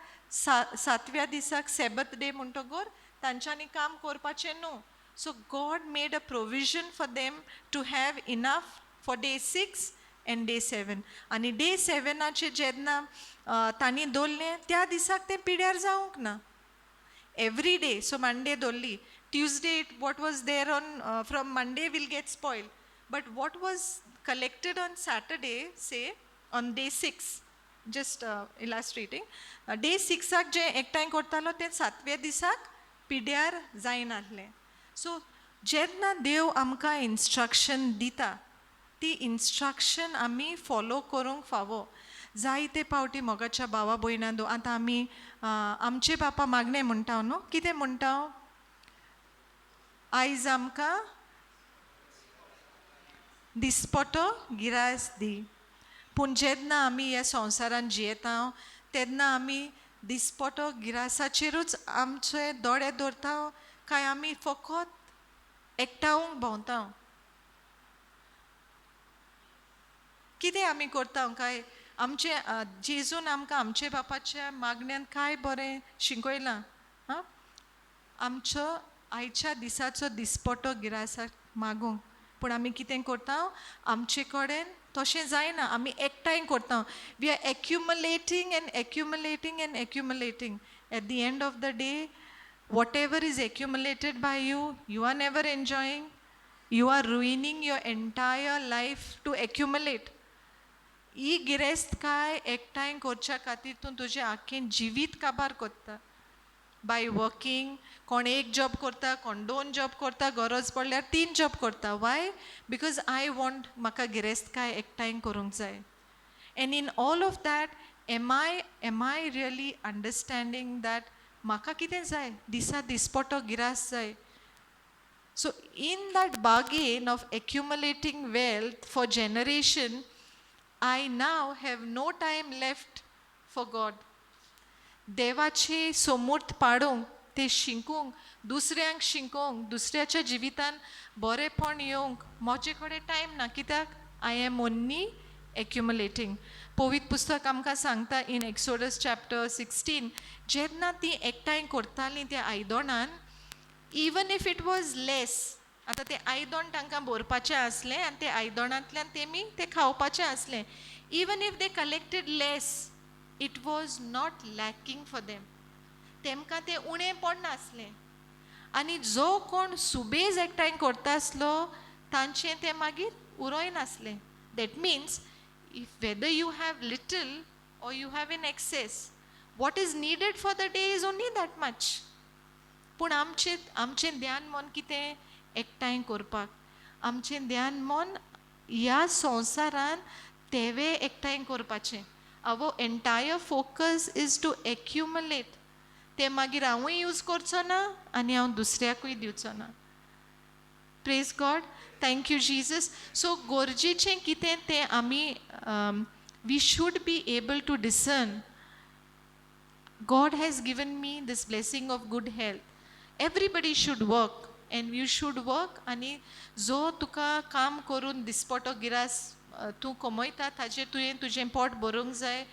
सातव्या दिसाक सेबत डे म्हणटकर तांच्यांनी काम करपाचें न्हू. So God made a provision for them to have enough for day 6 and day 7. आनी डे 7आचेर जेन्ना तांणी दवरलें त्या दिसाक तें पिड्यार जावंक ना. एवरी डे, सो मंडे दवरली, Tuesday what was there on from Monday will get spoil, but what was collected on Saturday, say on day 6, just illustrating, day 6आक जें एकठांय करतालो तें सातव्या दिसाक पिड्यार जायनासलें. सो जेन्ना देव आमकां इन्स्ट्रक्शन दिता ती इन्स्ट्रक्शन आमी फॉलो करूंक फावो. जायते पावटी मोगाच्या भावा भयणां, आतां आमी आमचे बापा मागणें म्हणटा न्हू, कितें म्हणटा? आयज आमकां दिसपटो गिरास दी. पूण जेन्ना आमी ह्या संवसारान जियेता तेन्ना आमी दिसपटो गिरासाचेरूच आमचे दोळे दवरता काय आमी फकत एकठावंक भोंवता? कितें आमी करता काय? आमचे जेजून आमकां आमचे बापाच्या मागण्यान काय बरें शिकयलां. आं, आमचो आयच्या दिसाचो दिसपटो गिरासाक मागूंक. पूण आमी कितें करता? आमचे कडेन तशें जायना, आमी एकठांय करता. We are accumulating and accumulating and accumulating. At the end of the day whatever is accumulated by you, you are never enjoying. You are ruining your entire life to accumulate. ही गिरेस्तकाय एकठांय करच्या खातीर तूं तुजें आख्खें जिवीत काबार करता. बाय वर्कींग, कोण एक जॉब करता, कोण 2 जॉब करता, गरज पडल्यार 3 जॉब करता. वाय? Because I want, म्हाका गिरेस्तकाय एकठांय करूंक जाय. And in all of that, am I really understanding that म्हाका कितें जाय? दिसा दिसपटो गिरास जाय. So in that bargain of accumulating wealth for generation, I now have no time left for God. देवाचे सोमूर्त पाडूंक, ते शिकूंक, दुसऱ्यांक शिकोवंक, दुसऱ्याच्या जिवितान बरेंपण येवंक म्हजे कडेन टायम ना. कित्याक? I am only accumulating. पवित्र पुस्तक आमकां सांगता इन एक्सोडस चॅप्टर 16, जेन्ना ती एकठांय करतालीं त्या आयदोणान, even if it was less, आतां तें आयदोण तांकां भरपाचें आसलें आनी ते आयदोणांतल्यान तेमी तें खावपाचें आसलें. Even if they collected less, it was not lacking for them. तेमकां तें उणें पडनासलें. आनी जो कोण सुबेज एकठांय करता आसलो तांचें तें मागीर उरोय नासलें. That means if whether you have little or you have in excess, what is needed for the day is only that much. पूण आमचें आमचें ध्यान मन कितें? एकठांय करपाक. आमचें ध्यान मन ह्या संवसारान तेवे एकठांय करपाचें. Our entire focus is to accumulate. तें मागीर हांवूय यूज करचो ना आनी हांव दुसऱ्याकूय दिवचो ना. Praise God. Thank you Jesus. So गरजेचें कितें तें आमी we should be able to discern. God has given me this blessing of good health. Everybody should work and you should work आनी जो तुका काम करून दिसपटो गिरास तूं कमयता ताजेर तुवें तुजें पोट भरूंक जाय.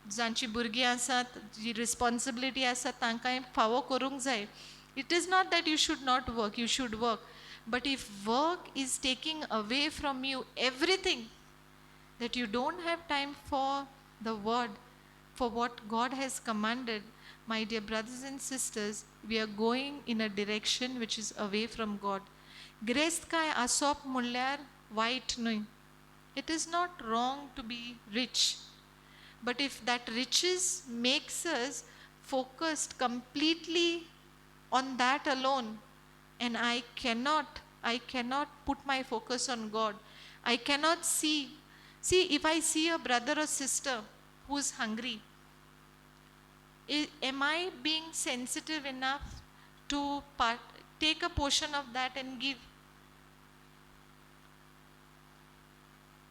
जांची भुरगीं आसात, जी रिस्पोन्सिबिलिटी आसा तांकांय फावो करूंक जाय. It is not that you should not work, you should work, but if work is taking away from you everything, that you don't have time for the word, for what God has commanded, my dear brothers and sisters, we are going in a direction which is away from God. गिरेस्तकाय आसप म्हणल्यार वायट न्हय. It is not wrong to be rich, but if that riches makes us focused completely on that alone, and I cannot put my focus on God. I cannot see. See, if I see a brother or sister who's hungry, am I being sensitive enough to take a portion of that and give?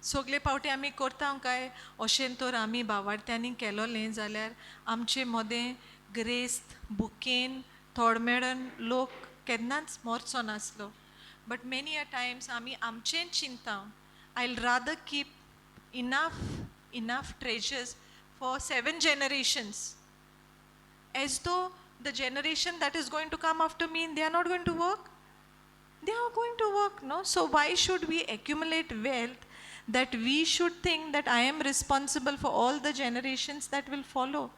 सगळे पावटी आमी करता काय अशें तर आमी बावार्थ्यांनी केलोलें जाल्यार आमचे मदें ग्रेस्त बुकेन थोड मेळन लोक केन्नाच मरचो नासलो. बट मेनी अ टायम्स आमी आमचेंच चिंता. I rather keep enough treasures for seven generations, as though the generation that is going to come after me, they are not going to work. They are going to work, no? So why should we accumulate wealth that we should think that I am responsible for all the generations that will follow?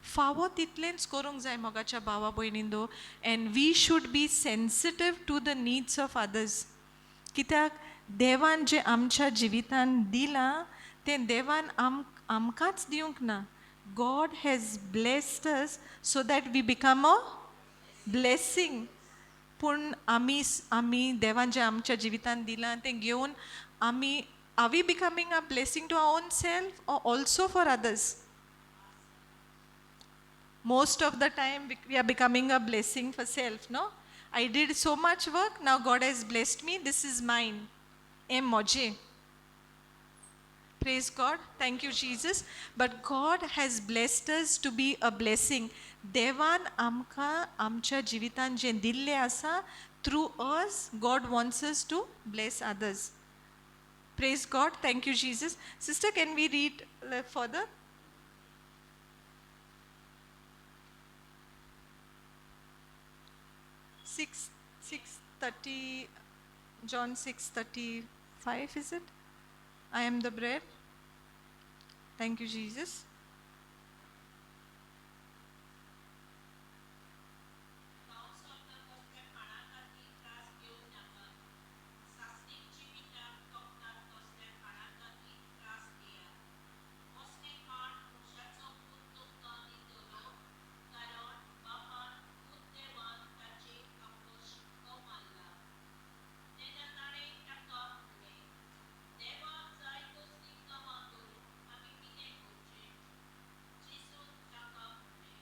फावो तितलेंच करूंक जाय मोगाच्या भावा भयणींनो, and we should be sensitive to the needs of others, कित्याक देवान जें आमच्या जिवितान दिलां तें देवान आमकांच दिवंक ना. God has blessed us so that we become a blessing. पूण आमी देवान जें आमच्या जिवितान दिलां तें घेवन आमी, are we becoming a blessing to our own self or also for others? Most of the time we are becoming a blessing for self, no? I did so much work, now God has blessed me, this is mine. M moje. Praise God. Thank you, Jesus. But God has blessed us to be a blessing. देवान आमकां आमच्या जिवितान जें दिल्लें आसा, through us God wants us to bless others. Praise God. Thank you, Jesus. Sister, can we read further? 6:30, John 6:35, is it? I am the bread. Thank you, Jesus. हांव सोदता कसल्या खाणा खातीर त्रास घेवं नाकात. सासणीक जिविताक तोखतात तसल्या खाणा खातीर त्रास घेयात. असलें खाण मनशाचो पूत तुमकां दितलो, कारण बापान पूत देवान ताचेर आपलो शिक्को मारला. तेन्ना ताणें ताका म्हणलें, देवाक जाय तसलीं कामां करूंक आमी कितें करचें? जेजून ताका म्हणलें,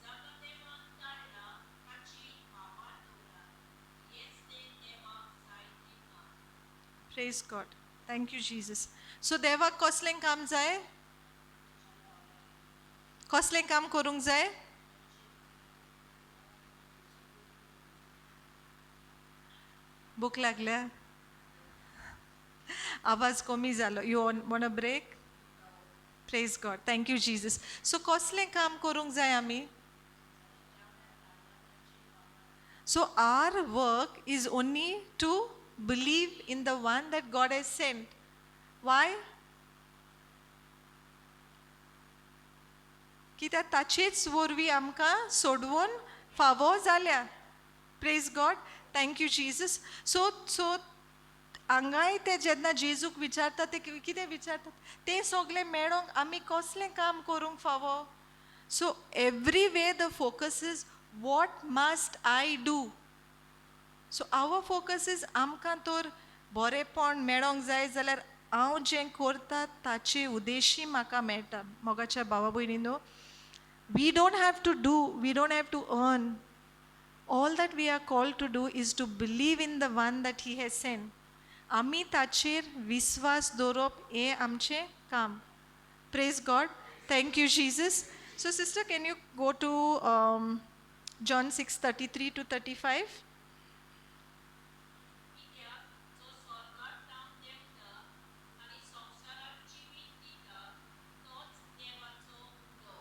जाका देवान धाडला ताची भावार्त दवरात, हेंच तें देवाक जाय तें काम. Praise God. Thank you, Jesus. So देवाक कसलें काम जाय? कसलें काम करूंक जाय? भूक लागल्या? आवाज कमी जालो. You want a break? Praise God. Thank you, Jesus. So कसलें काम करूंक जाय आमी? So our work is only to believe in the one that God has sent. Why? कित्याक ताचेच वरवीं आमकां सोडवून फावो जाल्या. Praise God. Thank you, Jesus. So हांगाय ते जेन्ना जेजूक विचारता, ते कितें विचारतात? तें सगळें मेळोंक आमी कसलें काम करूंक फावो? So every way the focus is, what must I do? So our focus is, आमकां तर बरेंपण मेळोंक जाय जाल्यार हांव जें करता ताचे उद्देशी म्हाका मेळटा. मोगाच्या भावा भयणीनो, we don't have to do, we don't have to earn. All that we are called to do is to believe in the one that he has sent. आमी ताचेर विस्वास दवरप हें आमचें काम. Praise God. Thank you, Jesus. So sister, can you go to John 6:33 to 35? कित्याक जो स्वर्गात जावन देंवता आनी संवसाराक जिवीत दिता तोच देवाचो उंडो.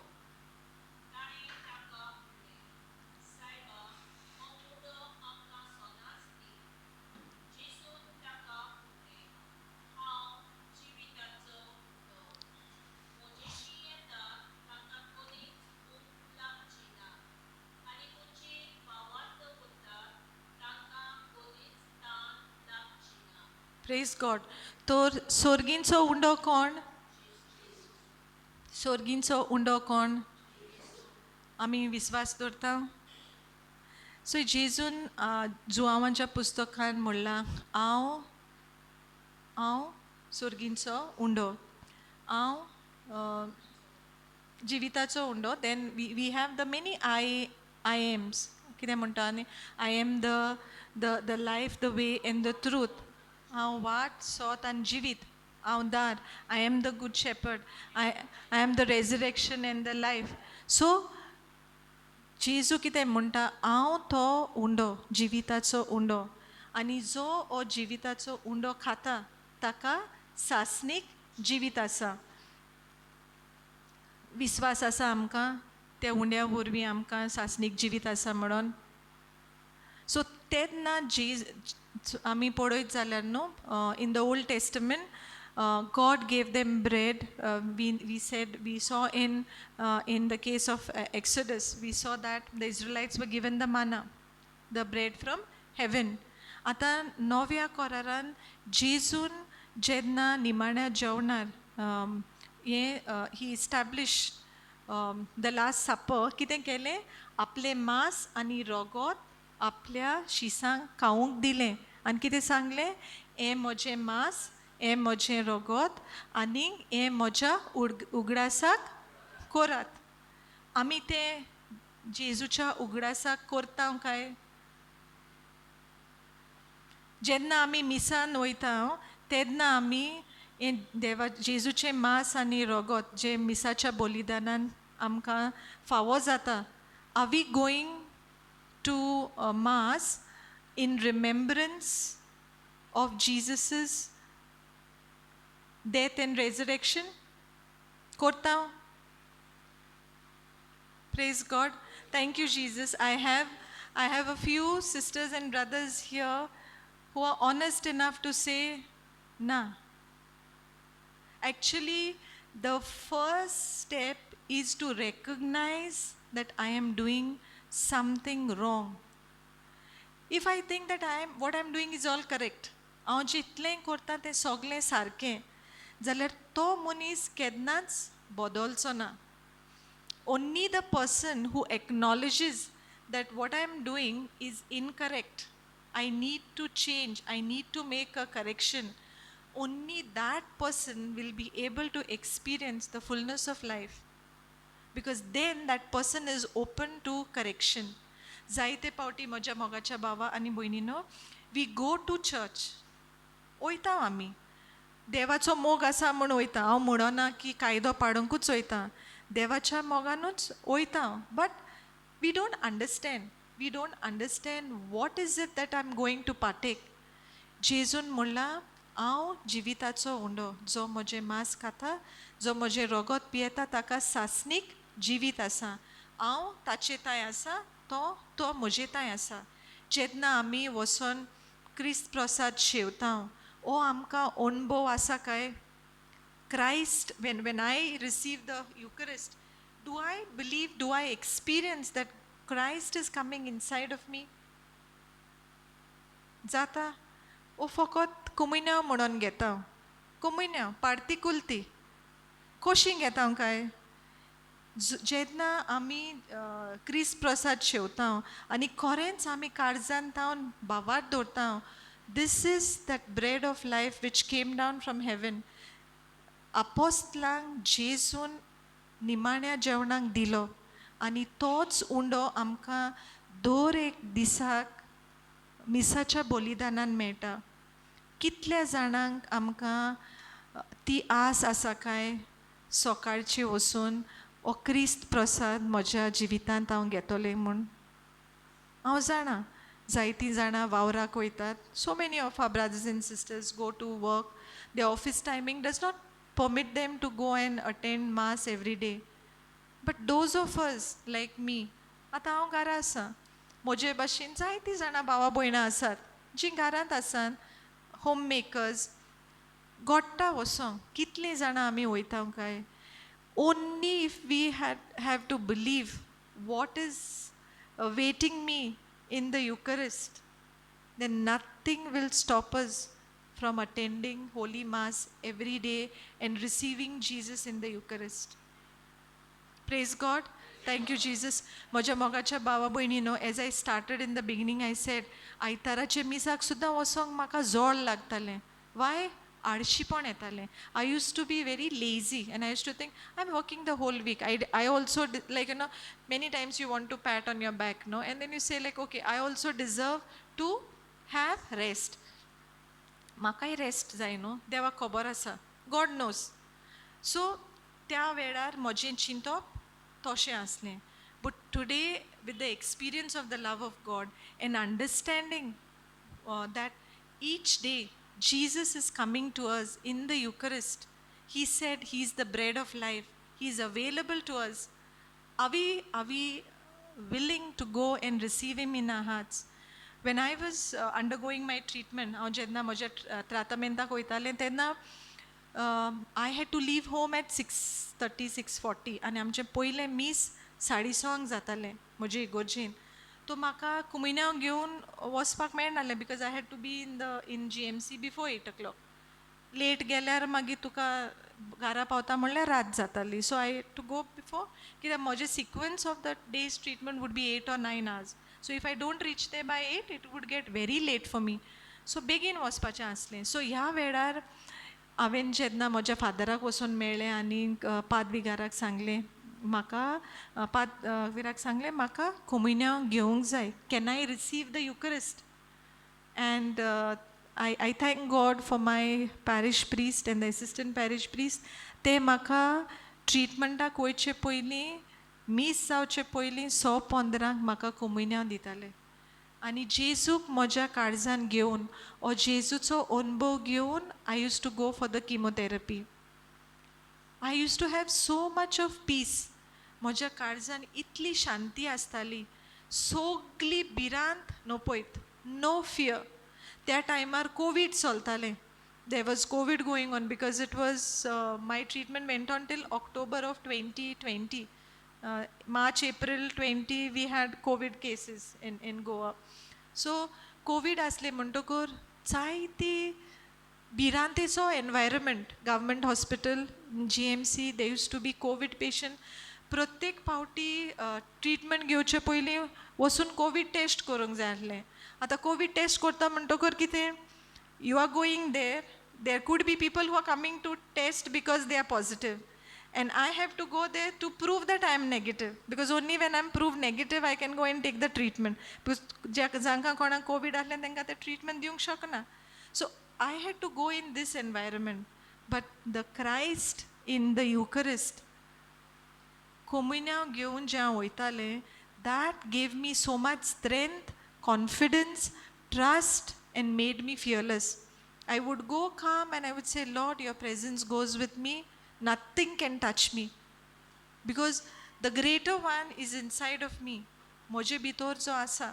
ताणें ताका म्हणलें, सायबा, हो उंडो आमकां सदांच दी. जेजून ताका म्हणलें, हांव जिविताचो उंडो. म्हजेशीं येता तांकां कदीच भूक लागची ना आनी म्हजेर भावार्थ दवरतात तांकां कदीच तान लागची ना. Praise God. तर सोर्गींचो उंडो कोण? सोर्गींचो उंडो कोण? आमी विस्वास दवरता. सो जेजून जुआंवाच्या पुस्तकान म्हणलां, हांव सोर्गींचो उंडो, हांव जिविताचो उंडो. Then we have the many I Ams. कितें म्हणटा आनी I am the life, the way and the truth. हांव वाट, सोत आनी जिवीत. हांव दार. I am the good shepherd. I am the resurrection and the life. So जेजू कितें म्हणटा? हांव तो उंडो, जिविताचो उंडो, आनी जो हो जिविताचो उंडो खाता ताका सासणीक जिवीत आसा. विस्वास आसा आमकां त्या उंड्या वरवीं आमकां सासणीक जिवीत आसा म्हणून? सो तेन्ना जे आमी पळयत जाल्यार न्हू, in the Old Testament God gave them bread. We said, we saw in the case of Exodus, we saw that the Israelites were given the manna, the bread from heaven. आतां नव्या करारान जेजून जेन्ना निमाण्या जेवणार हें he establish the Last Supper, कितें केलें? आपलें मांस आनी रगत आपल्या शिसांक खावंक दिलें आनी कितें सांगलें? हें म्हजें मांस, हें म्हजें रगत आनी हें म्हज्या उगडासाक करात. आमी तें जेजूच्या उगडासाक करता काय? जेन्ना आमी मिसान वयता तेन्ना आमी हें देवा जेजूचें मांस आनी रगत जें मिसाच्या बलिदानान आमकां फावो जाता, are we going to mass in remembrance of Jesus's death and resurrection? करता? Praise God. Thank you, Jesus. I have a few sisters and brothers here who are honest enough to say, "Nah." Actually, the first step is to recognize that I am doing something wrong. If I think that I am what I am doing is all correct, हांव जितलें करता तें सगलें सारकें जाल्यार तो मनीस केन्नाच बदलचो ना. Only the person who acknowledges that what I am doing is incorrect, I need to change, I need to make a correction, only that person will be able to experience the fullness of life. Because then that person is open to correction. जायते पावटी म्हज्या मोगाच्या भावा आनी भयणीनो, we go to church, वयता आमी, देवाचो मोग आसा म्हूण वयता. हांव म्हणना की कायदो पाडूंकूच वयता, देवाच्या मोगानूच वयता, but we don't understand. We don't understand what is it that I am going to partake. जेजून म्हणलां, हांव जिविताचो उंडो. जो म्हजें मांस खाता, जो म्हजें रगत पियेता ताका सासणीक जिवीत आसा. हांव ताचे तांय आसा, तो म्हजे तांय आसा. जेन्ना आमी वचोन क्रिस्त प्रसाद शेवता, हो आमकां अणभव आसा काय? Christ, when I receive the Eucharist, do I believe, do I experience that Christ is coming inside of me? जाता ओ फकत कुमिन्यांव म्हणून घेता? कुमिन्यांव पार्तिकुलती कशी घेता काय? जेन्ना आमी क्रिस्त प्रसाद शेवता आनी खरेंच आमी काळजान तावन भावार्थ दवरता, this is that bread of life which came down from heaven. आपोस्तलांक जेजून निमाण्या जेवणाक दिलो आनी तोच उंडो आमकां दर एक दिसाक मिसाच्या बलिदानान मेळटा. कितल्या जाणांक आमकां ती आस आसा काय सकाळची वचून हो क्रिस्त प्रसाद म्हज्या जिवितांत हांव घेतलें म्हूण? हांव जाणा जायतीं जाणां वावराक वयतात. So many of our brothers and sisters go to work. The office timing does not permit them to go and attend mass every day. But those of us like me, आतां हांव घरा आसा, म्हजे भाशेन जायतीं जाणां भावा भयणां आसात जीं घरांत आसात, होम मेकर्स. गोडटा वचोंक कितलीं जाणां आमी वयता काय? Only if we had have to believe what is waiting me in the Eucharist, then nothing will stop us from attending Holy Mass every day and receiving Jesus in the Eucharist. Praise God. Thank you, Jesus. म्हज्या मोगाच्या भावा भयणीनो, as I started in the beginning, I said आयताराचे मिसाक सुद्दां वचोंक म्हाका जोड लागतालें. वाय? आळशीपण येतालें. I used to be very lazy and I used to think, I am working the whole week, I also, like, many times you want to pat on your back, no, and then you say like, okay, I also deserve to have rest. म्हाकाय रेस्ट जाय न्हू, देवाक खबर आसा, God knows. सो त्या वेळार म्हजें चिंतप तशें आसलें. But today, with the experience of the love of God and understanding that each day Jesus is coming to us in the Eucharist. He said He is the bread of life. He is available to us. Are we willing to go and receive Him in our hearts? When I was undergoing my treatment, हांव जेन्ना म्हज्या त्रातामेंताक वयतालें तेन्ना I had to leave home at 6:30, 6:40 आनी आमचें पयलें मीस साडे सवांक जातालें म्हजे इगोर्जेन. तो म्हाका कुमिन्यांव घेवन वचपाक मेळनासलें because I had to be in GMC before 8 o'clock. Late गेल्यार मागीर तुका घरा पावता म्हणल्यार रात जाताली. So I to go before, कित्याक म्हजें sequence of the day's treatment would be 8 or 9 hours. So if I don't reach there by 8, it would get very late for me. So बेगीन वचपाचें आसलें. सो ह्या वेळार हांवें जेन्ना म्हज्या फादराक वचून मेळ्ळें आनी पाद विगाराक सांगलें, म्हाका पाद विराक सांगलें, म्हाका कोमुन्यांव घेवंक जाय, can I receive the Eucharist? And I thank God for my parish priest and the assistant parish priest. ते म्हाका ट्रिटमेंटाक वयचे पयलीं, मीस जावचे पयलीं 6:15क म्हाका कोमुन्यांव दिताले आनी जेजूक म्हज्या काळजान घेवन, हो जेजूचो अनुभव घेवन I used to go for the chemotherapy. I used to have so much of peace. म्हज्या काळजान इतली शांती आसताली, सगली भिरांत नपयत, नो फियर. त्या टायमार कोवीड चलतालें. There was COVID going on because it was my treatment went on till October of 2020. March, April 20 we had COVID cases in Goa. So COVID आसले म्हणटकर जायती भिरांतेचो environment. Government hospital, GMC, there used to be COVID patient. प्रत्येक पावटी ट्रिटमेंट घेवचे पयलीं वचून कोवीड टेस्ट करूंक जाय आसलें. आतां कोवीड टेस्ट करता म्हणटकर कितें, you are going there, there could be people who are coming to test because they are positive. And I have to go there to prove that I am negative, because only when I'm proved negative I can go and take the treatment. Because ज्या जांकां कोणाक कोवीड आसलें तांकां ते ट्रिटमेंट दिवंक शकना. So I had to go in this environment. But the Christ in the Eucharist, कोमुन्यांव घेवन जें हांव वयतालें, that gave me so much strength, confidence, trust and made me fearless. I would go calm and I would say, "Lord, your presence goes with me. Nothing can touch me. Because the greater one is inside of me." म्हजे भितर जो आसा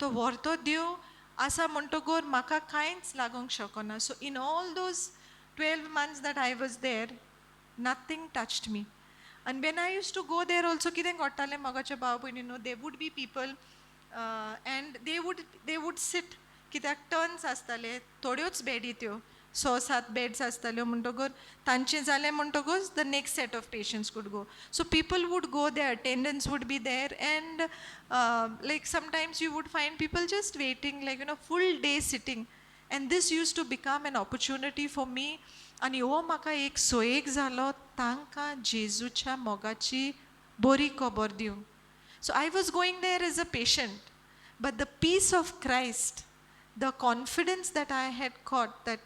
तो व्हरतो देव आसा म्हणटकर म्हाका कांयच लागूंक शकना. So in all those 12 months that I was there, nothing touched me. आनी when I used to go there also, कितें घडटालें मोगाच्या भाव भयणीनो, there would be people and they would sit, कित्याक टर्न्स आसताले, थोड्योच बेडी त्यो, स सात बेड्स आसताल्यो म्हणटकर तांचें जालें म्हणटकूच the next set of patients could go. So people would go there, attendants would be there, and like sometimes you would find people just waiting, like full day sitting, and this used to become an opportunity for me. आनी हो म्हाका एक सोयेक जालो तांकां जेजूच्या मोगाची बरी खबर दिवंक. So I was going there as a patient, but the peace of Christ, the confidence that I had caught that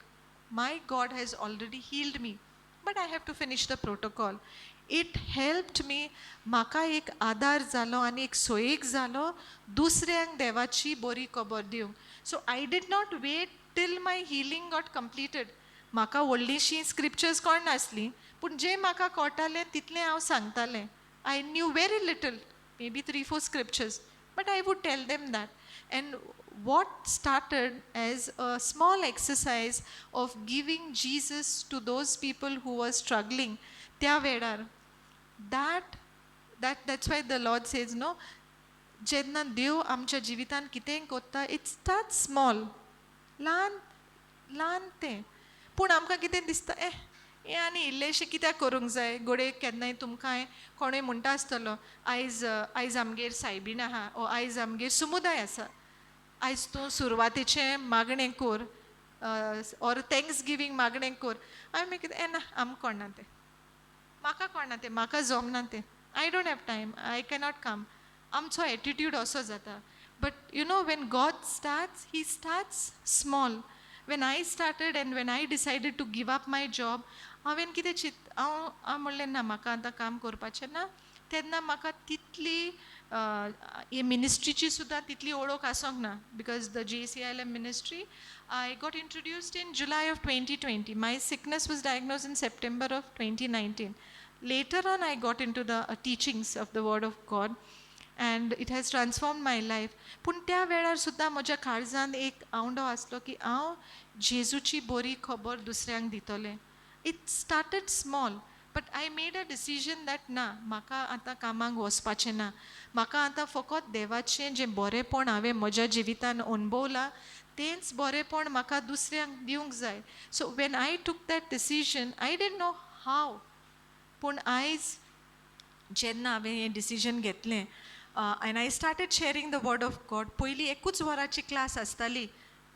my God has already healed me, but I have to finish the protocol. It helped me. म्हाका एक आदार जालो आनी एक सोयीक जालो दुसऱ्यांक देवाची बरी खबर दिवंक. So I did not wait till my healing got completed. म्हाका व्हडलीशीं स्क्रिप्चर्स कोण नासलीं, पूण जें म्हाका कळटालें तितलें हांव सांगतालें. I knew very little, maybe three four scriptures, but I would tell them that. And what started as a small exercise of giving Jesus to those people who were struggling त्या वेळार, that's why the Lord says, no, जेन्ना देव आमच्या जिवितान कितेंय करता, it start small, ल्हान ल्हान तें. पूण आमकां कितें दिसता, ए हें आनी इल्लेशें कित्याक करूंक जाय. घडये केन्नाय तुमकांय कोणूय म्हणटा आसतलो, आयज आयज आमगेर सायबीण आहा ओ आयज आमगेर समुदाय आसा, आयज तूं सुरवातेचें मागणें कर ऑर thanks giving मागणें कर. हांवें मागीर कितें, ए ना, आमकां कोणना तें, म्हाका कोणना तें, म्हाका जमना तें, I don't have time, I cannot come. आमचो एटिट्यूड असो जाता. But you know, when God starts, he starts small. When I started and when I decided to give up my job, हांवें कितें चिंत, हांव हांव म्हणलें ना, म्हाका आतां काम करपाचें ना. तेन्ना म्हाका तितली हे मिनिस्ट्रीची सुद्दां तितली ओळख आसोंक ना, because the JCILM ministry I got introduced in July of 2020. My sickness was diagnosed in September of 2019. Later on I got into the teachings of the word of God and it has transformed my life. पूण त्या वेळार सुद्दां म्हज्या काळजांत एक आवंडो आसलो की हांव जेजूची बरी खबर दुसऱ्यांक दितलें. It started small, but I made a decision that ना, म्हाका आतां कामाक वचपाचें ना, म्हाका आतां फकत देवाचें जें बरेंपण हांवें म्हज्या जिवितान अणभवलां तेंच बरेंपण म्हाका दुसऱ्यांक दिवंक जाय. So when I took that decision, I didn't know how. पूण आयज जेन्ना हांवें हें डिसिजन घेतलें and I started sharing the word of God, पयलीं एकूच वराची क्लास आसताली,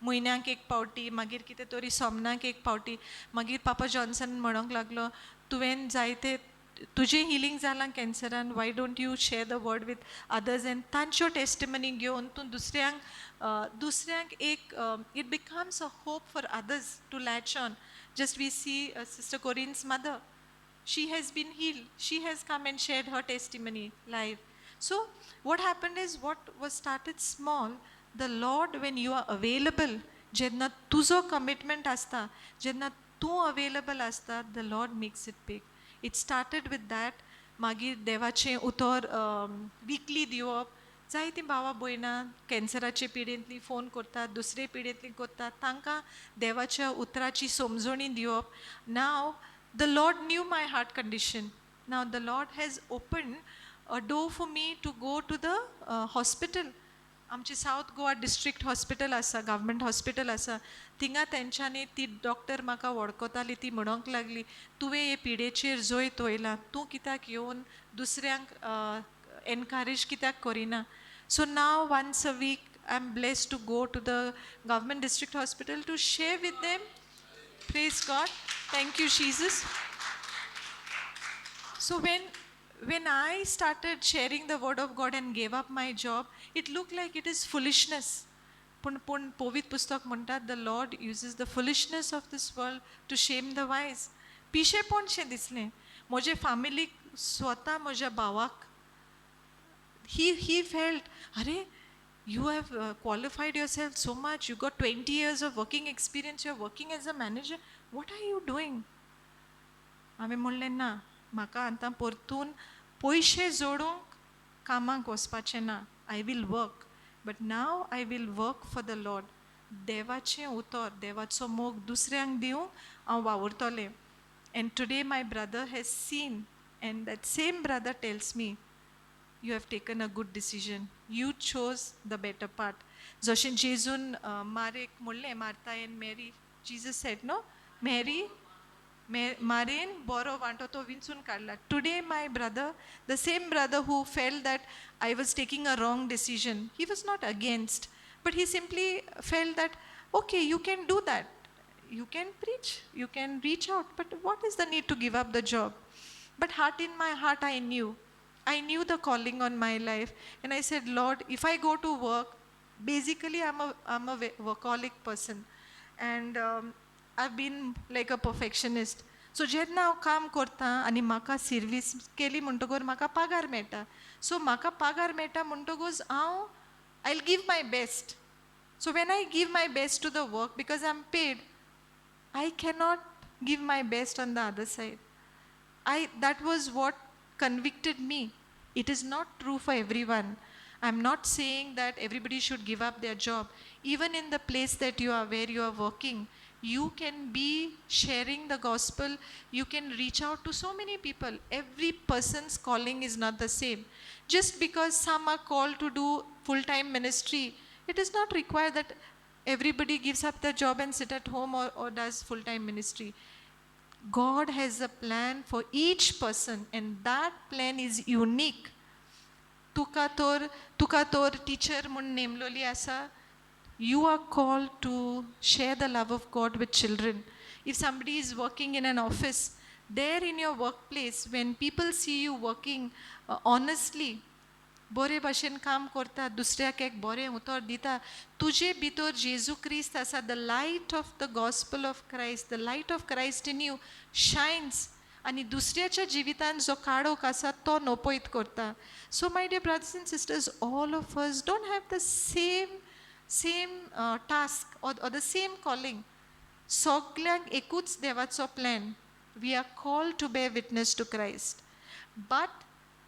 म्हयन्याक एक पावटी, मागीर कितें तरी सोमनाक एक पावटी. मागीर पापा जॉन्सन म्हणूंक लागलो, तुवें जायते तुजें हिलींग जालां कॅन्सरान, why don't you share the word with others and तांच्यो टेस्टिमनी घेवन तूं दुसऱ्यांक दुसऱ्यांक एक, it becomes a hope for others to latch on. Just we see Sister Corinne's mother, she has been healed. She has come and shared her testimony live. So what happened is, what was started small, the Lord, when you are available, जेन्ना तुजो commitment आसता, जेन्ना तूं available आसता, the Lord makes it big. It started with that. मागीर देवाचें उतर विकली दिवप, जायतीं भावा भयणां कॅन्सराचे पिडेंतलीं फोन करतात, दुसरे पिडेंतलीं करतात, तांकां देवाच्या उतराची समजणी दिवप. Now the Lord knew my heart condition. Now the Lord has opened a door for me to go to the hospital. आमची सावथ गोवा डिस्ट्रिक्ट हॉस्पिटल आसा, गव्हर्मेंट हॉस्पिटल आसा, थिंगा तेंच्यांनी ती डॉक्टर म्हाका वळखताली. ती म्हणोंक लागली, तुवें हे पिडेचेर जैत वयलां, तूं कित्याक येवन दुसऱ्यांक एनकरेज कित्याक करिना. So now once a week I am blessed to go to the government district hospital to share with them. Praise God. Thank you, Jesus. So when I started sharing the word of God and gave up my job, it looked like it is foolishness. पूण पूण पवित्र पुस्तक म्हणटात, the Lord uses the foolishness of this world to shame the wise. पिशेपण शें दिसलें म्हजे फामिलीक, स्वता म्हज्या भावाक. He felt, अरे, you have qualified yourself so much, you got 20 years of working experience, you are working as a manager, what are you doing? हांवें म्हणलें ना, म्हाका आतां परतून पयशे जोडूंक कामाक वचपाचें ना. I will work, but now I will work for the Lord. देवाचें उतर, देवाचो मोग दुसऱ्यांक दिवंक हांव वावुरतलें. And today my brother has seen, and that same brother tells me, you have taken a good decision, you chose the better part. जशें जेजून मारेक म्हणलें, Martha and Mary, Jesus said, no, Mary, मारेन बरो वांटो तो विंचून काडला. Today my brother, the same brother who felt that I was taking a wrong decision, he was not against, but he simply felt that okay, you can do that, you can preach, you can reach out, but what is the need to give up the job? But heart in my heart I knew I knew the calling on my life, and I said, Lord, if I go to work, basically I'm a workaholic person, and I've been like a perfectionist. So जेन्ना हांव काम करता आनी म्हाका सिर्वीस केली म्हणटकूच म्हाका पगार मेळटा. सो म्हाका पगार मेळटा म्हणटकूच हांव I give my best. So when I give my best to the work because I am paid, I cannot give my best on the other side. I That was what convicted me. It is not true for everyone. I'm not saying that everybody should give up their job. Even in the place that you are, where you are working, you can be sharing the gospel. You can reach out to so many people. Every person's calling is not the same. Just because some are called to do full-time ministry, it is not required that everybody gives up their job and sit at home or does full-time ministry. God has a plan for each person, and that plan is unique. तुका तर टिचर म्हूण नेमलोली आसा. You are called to share the love of God with children. If somebody is working in an office, there in your workplace, when people see you working honestly, बरे भाशेन काम करता, दुसऱ्याक एक बरें उतर दिता, तुजे भितर जेजू क्रिस्त आसा. The light of the gospel of Christ, the light of Christ in you shines, आनी दुसऱ्याच्या जिवितान जो काळोख आसा तो नपयत करता. So my dear brothers and sisters, all of us don't have the same task or the same calling. सगल्यांक एकूच देवाचो plan. We are called to bear witness to Christ, but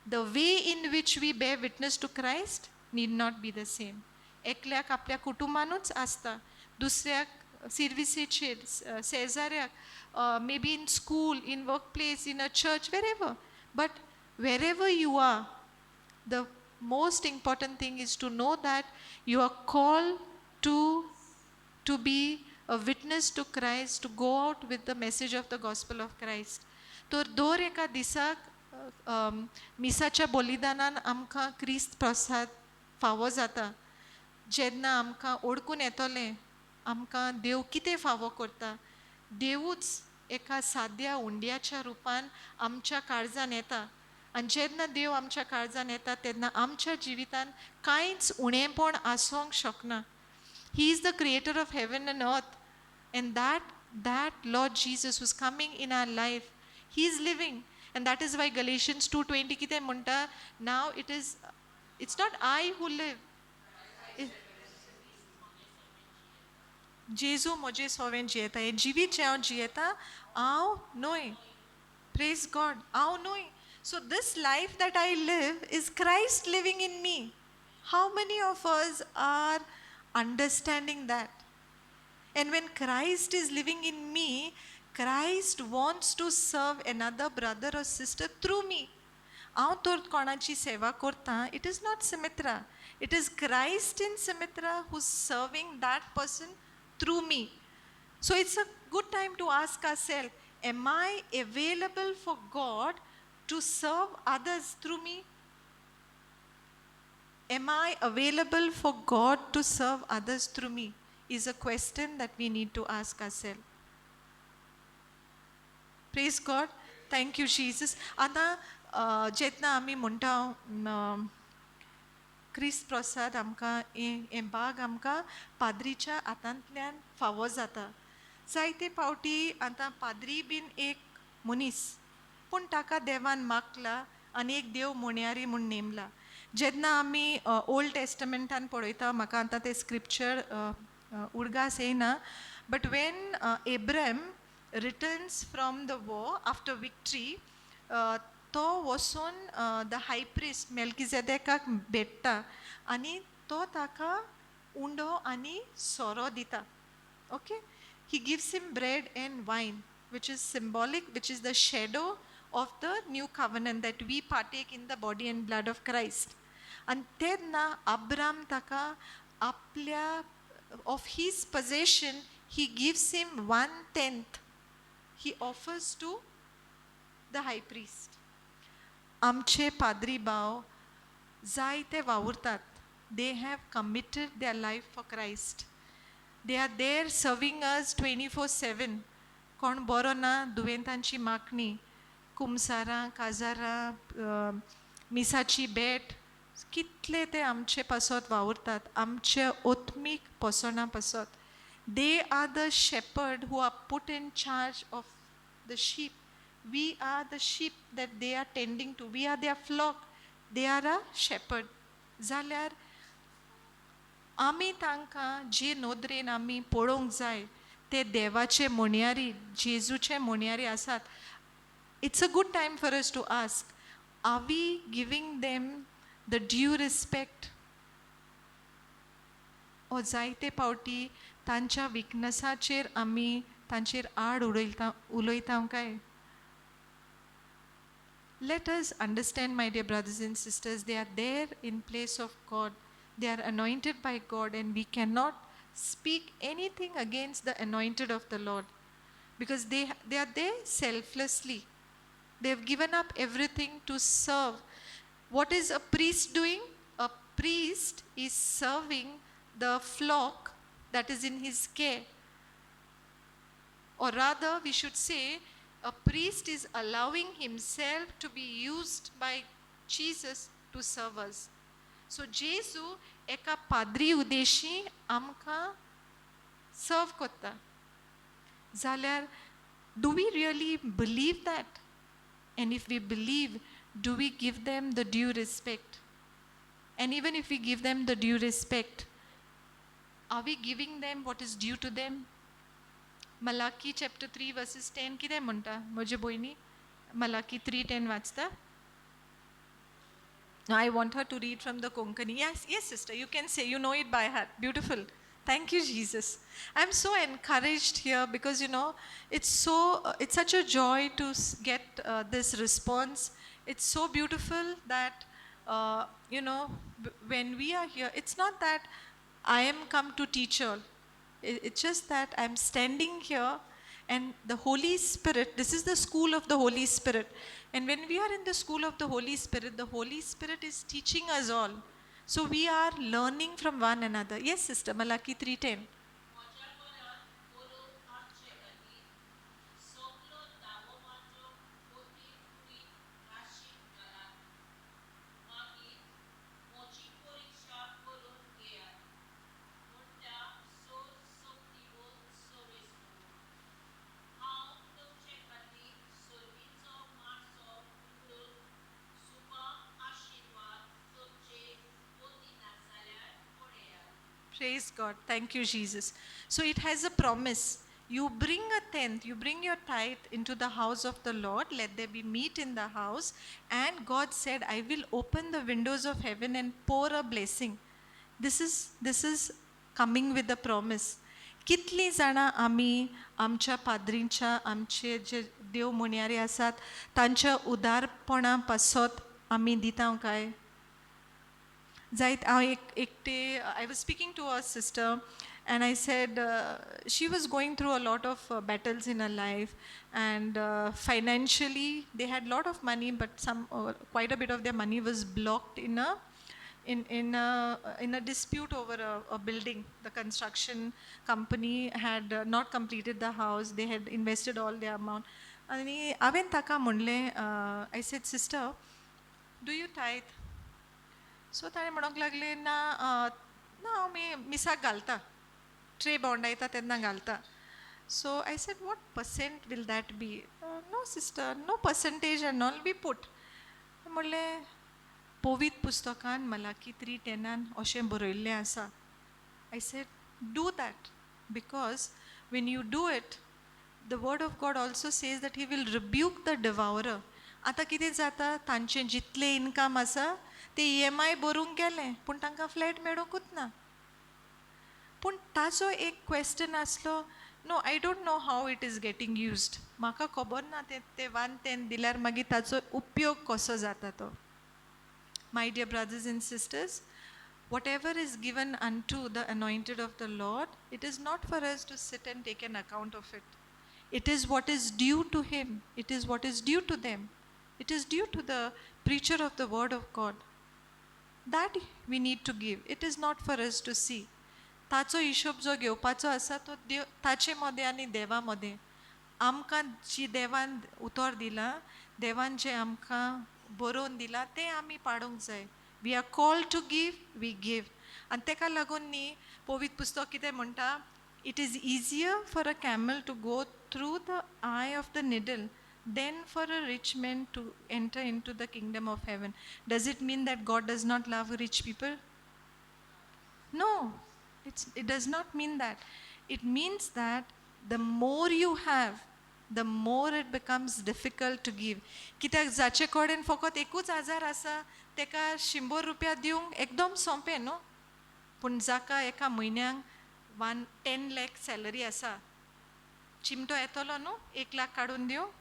the way in which we bear witness to Christ need not be the same. एकल्याक आपल्या कुटुंबानूच आसता, दुसऱ्याक सिर्विसेचेर, शेजाऱ्याक, maybe in school, in work place, in a church, wherever. But wherever you are, the most important thing is to know that you are called to be a witness to Christ, to go out with the message of the gospel of Christ. तर दर एका दिसाक मिसाच्या बलिदानान आमकां क्रिस्त प्रसाद फावो जाता. जेन्ना आमकां ओडकून येतलें आमकां देव कितें फावो करता, देवूच एका साद्या उंड्याच्या रुपान आमच्या काळजान येता. आनी जेन्ना देव आमच्या काळजान येता तेन्ना आमच्या जिवितान कांयच उणेपण आसूंक शकना. He is the creator of heaven and earth, and that Lord Jesus who's coming in our life, he is living. And that is why Galatians 2:20 कितें म्हणटा? Now it's not I who live. जेजू म्हजे सोवें जियेता. हें जिवीत जें हांव जियेता हांव न्हय. Praise God, हांव न्हय. So this life that I live is Christ living in me. How many of us are understanding that? And when Christ is living in me, Christ wants to serve another brother or sister through me. हांव तर कोणाची सेवा करता, it is not Sumitra, it is Christ in Sumitra who serving that person through me. So it's a good time to ask ourself, am I available for God to serve others through me? Am I available for God to serve others through me? Is a question that we need to ask ourselves. Praise God. Thank you, Jesus. आतां जेन्ना आमी म्हणटा क्रिस्त प्रसाद आमकां, हें भाग आमकां पाद्रीच्या हातांतल्यान फावो जाता. जायते फावटी आतां पाद्री बीन एक मनीस, पूण ताका देवान मागला आनी एक देव मुणयारी म्हूण नेमला. जेन्ना आमी ओल्ड टेस्टमेंटान पळयता, म्हाका आतां तें स्क्रिप्चर उडगास येयना, but when Abraham returns from the war after victory, तो वचून the high priest मेल्किजेदेकाक भेट्टा आनी तो ताका उंडो आनी सोरो दिता. Okay, he gives him bread and wine, which is symbolic, which is the shadow of the new covenant that we partake in the body and blood of Christ. आनी तेन्ना अब्राम ताका आपल्या of his possession, he gives him one tenth, he offers to the high priest. आमचे पाद्री भाव जायते वावुरतात. They have committed their life for Christ. They are there serving us 24/7. कोण बरो ना, दुयेंतांची मागणी, कुमसारां, काजारां, मिसाची भेट, कितले ते आमचे पासत वावुरतात, आमचे ओत्मीक पोसणा पासत. They are the shepherd who are put in charge of the sheep. We are the sheep that they are tending to. We are their flock. They are a shepherd. जाल्यार आमी तांकां जे नदरेन आमी पळोवंक जाय, ते देवाचे म्हणयारी, जेजूचे म्हणयारी आसात. It's a good time for us to ask, are we giving them the due respect? ओ जायते फावटी तांच्या विकनसाचेर आमी तांचेर आड उडयता उलयता काय? Let us understand, my dear brothers and sisters, they are there in place of God. They are anointed by God, and we cannot speak anything against the anointed of the Lord because they are there selflessly. They have given up everything to serve. What is a priest doing? A priest is serving the flock that is in his care. Or rather, we should say, a priest is allowing himself to be used by Jesus to serve us. So, जेजू एका पाद्री उदेशी आमकां सर्व करता. जाल्यार do we really believe that? And if we believe, do we give them the due respect? And even if we give them the due respect, are we giving them what is due to them? Malachi chapter 3 verses 10 कितें म्हणटा म्हजे भयणी? Malachi 3:10 वाचता? I want her to read from the Konkani. Yes, sister, you can say, you know it by heart. Beautiful. Thank you, Jesus. I'm so encouraged here because, it's such a joy to get this response. It's so beautiful that, when we are here, it's not that I am come to teach all. It's just that I'm standing here and the Holy Spirit, this is the school of the Holy Spirit. And when we are in the school of the Holy Spirit, the Holy Spirit is teaching us all. So we are learning from one another. Yes, sister, Malachi 3:10. म्हज्या घरांत करून हाडचे खातीर सगलो धावो वांटो पोती कुडीत राशीक घालात. मागीर म्हजी परिक्षा करून घेयात, म्हणटा सर्वशक्तिवंत सर्वेस्पर. हांव तुमचे खातीर सर्वीचो माटो उगडून सुबा आशिर्वाद तुमचेर ओतिना जाल्यार पळयात. Praise God. Thank you, Jesus. So it has a promise. You bring a tenth, you bring your tithe into the house of the Lord. Let there be meat in the house. And God said, I will open the windows of heaven and pour a blessing. This is coming with the promise. कितलीं जाणां आमी आमच्या पाद्रींच्या, आमचे जे देव म्हणयारे आसात, तांच्या उदारपणा पासत आमी दिता काय? जायत हांव एक एकटे, I was speaking to a sister and I said, she was going through a lot of battles in her life, and financially they had lot of money, but some quite a bit of their money was blocked in a dispute over a building. The construction company had not completed the house. They had invested all their amount. आनी हांवें ताका म्हणलें, I said, "Sister, do you tithe?" So ताणें म्हणूंक लागलें, ना ना, आमी मिसाक घालता, ट्रे भोंवडायता तेन्ना घालता. So I said, "What percent will that be?" "No, sister, no percentage and all, we put." म्हणलें, पवित्र पुस्तकान मलाकी 3:10 अशें बरयल्लें आसा. I said, "Do that, because when you do it, the word of God also says that He will rebuke the devourer." आतां कितें जाता, तांचें जितलें इनकम आसा तें ईएमआय भरूंक गेलें, पूण तांकां फ्लॅट मेळोंकूच ना. पूण ताजो एक क्वेश्चन आसलो, "No, I don't know how it is getting used. म्हाका खबर ना तें ते वन टेन दिल्यार मागीर ताचो उपयोग कसो जाता तो." My dear brothers and sisters, whatever is given unto the anointed of the Lord, it is not for us to sit and take an account of it. It is what is due to him, it is what is due to them, it is due to the preacher of the word of God. That we need to give. It is not for us to see. ताचो हिशोब जो घेवपाचो आसा तो देव ताचे मदें आनी देवा मदें. आमकां जी देवान उतर दिलां, देवान जें आमकां बरोवन दिलां तें आमी पाडूंक जाय. We are called to give, we give. आनी तेका लागून न्ही पवित्र पुस्तक कितें म्हणटा, it is easier for a camel to go through the eye of the needle than for a rich man to enter into the kingdom of heaven. Does it mean that God does not love rich people? No, it does not mean that. It means that the more you have, the more it becomes difficult to give. कित्याक जाचे कडेन फकत एकूच हजार आसा तेका 100 रुपया दिवंक एकदम सोंपें न्हू, पूण जाका एका म्हयन्याक 10 लाख सॅलरी आसा, चिमटो येतलो न्हू 1 लाख काडून दिवंक.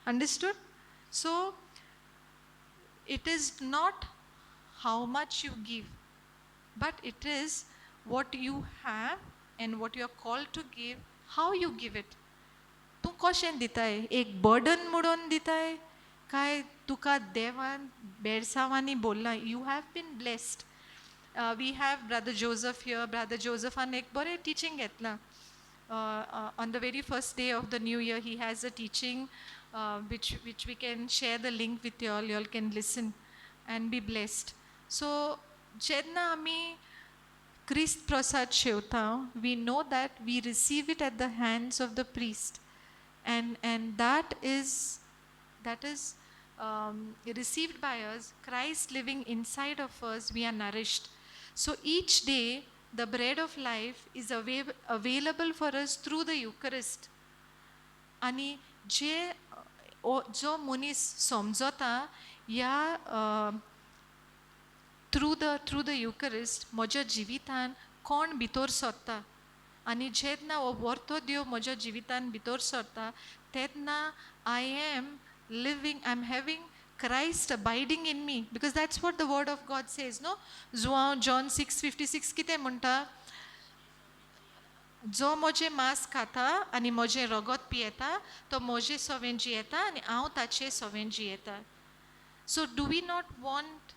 Understood? So it is not how much you give, but it is what you have and what you are called to give, how you give it. तूं कशें दिताय, एक बर्डन म्हणून दिताय काय तुका देवान बेरसांवांनी बोल्लां? You have been blessed. We have brother Joseph here. Brother जोजफान एक बरें टिचींग घेतलां. On the very first day of the new year, he has a teaching which we can share the link with you all. You all can listen and be blessed. So, जेन्ना आमी क्रिस्त प्रसाद Shevta, we know that we receive it at the hands of the priest, and that is received by us. Christ living inside of us, we are nourished. So each day, the bread of life is available for us through the Eucharist. आनी जे जो मनीस समजता ह्या थ्रू the Eucharist म्हज्या जिवितान कोण भितर सरता, आनी जेन्ना हो वर्तो देव म्हज्या जिवितान भितर सरता तेन्ना I am living, I am having Christ abiding in me, because that's what the word of God says, no? John 6:56 कितें म्हणटा, जो म्हजें मांस खाता आनी म्हजें रगत पियेता तो म्हजे सवें जियेता आनी हांव ताचे सवें जियेता. So do we not want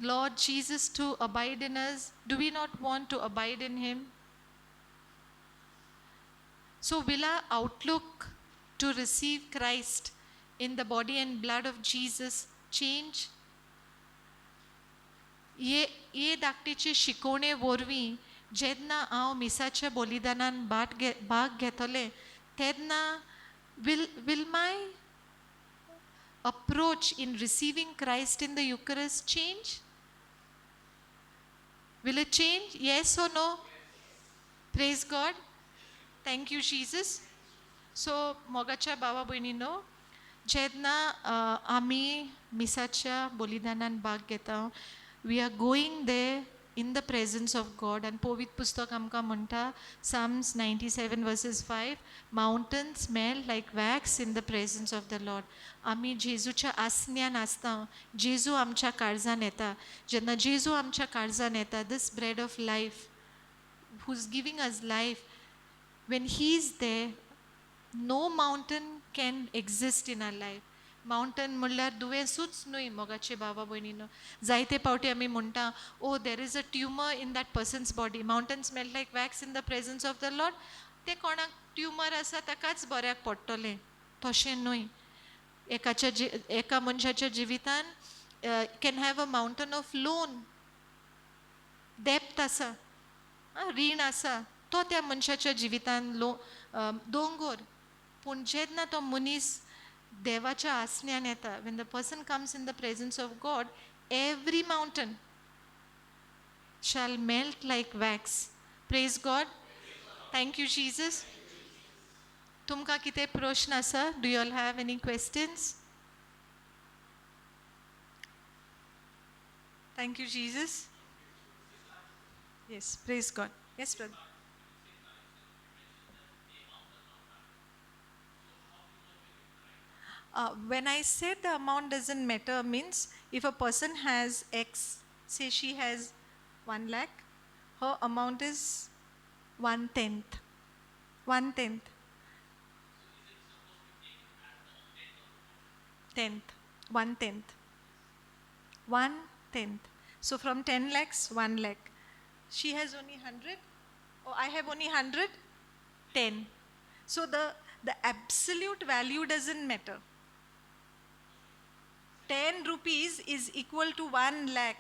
Lord Jesus to abide in us? Do we not want to abide in him? So will our outlook to receive Christ in the body and blood of Jesus change? ये धाकटेचे शिकोवणे वरवीं जेन्ना हांव मिसाच्या बलिदानान भाग घेतलें तेन्ना will my approach in receiving Christ in the Eucharist change? Will it change? Yes or no? Praise God. Thank you, Jesus. So, मोगाच्या भावा भयणीनो, जेन्ना आमी मिसाच्या बलिदानान भाग घेता, we are going there in the presence of God. आनी पवित्र पुस्तक आमकां म्हणटा, Psalms 97:5, mountains melt like wax in the presence of the Lord. आमी जेजूच्या आसन्यान आसता, जेजू आमच्या काळजान येता. जेन्ना जेजू आमच्या काळजान येता, this bread of life who is giving us life, when he is there, no mountain can exist in our life. Mountain म्हणल्यार दुयेंसूच न्हय मोगाचे भावा भयणीनो. जायते पावटी आमी म्हणटा, oh there is a tumour in that person's body, mountains melt like wax in the presence of the Lord. तें कोणाक ट्युमर आसा ताकाच बऱ्याक पडटलें, तशें न्हय. एका मनशाच्या जिवितान can have a mountain of loan, depth आसा, रीण आसा, तो त्या मनशाच्या जिवितान दोंगोर. पूण जेन्ना तो मनीस देवाच्या आसन्यान येता, when the person comes in the presence of God, every mountain shall melt like wax. Praise God. Thank you, Jesus. तुमकां कितें प्रश्न आसा? Do you all have any questions? Thank you, Jesus. Yes, praise God. Yes, brother. When I say the amount doesn't matter, means if a person has X, say she has 1 lakh, her amount is 1/10. 1/10. Tenth. 1/10. 1/10. So from 10 lakhs, 1 lakh. She has only 100. Oh, I have only 100. 10. So the absolute value doesn't matter. 10 rupees is equal to 1 lakh.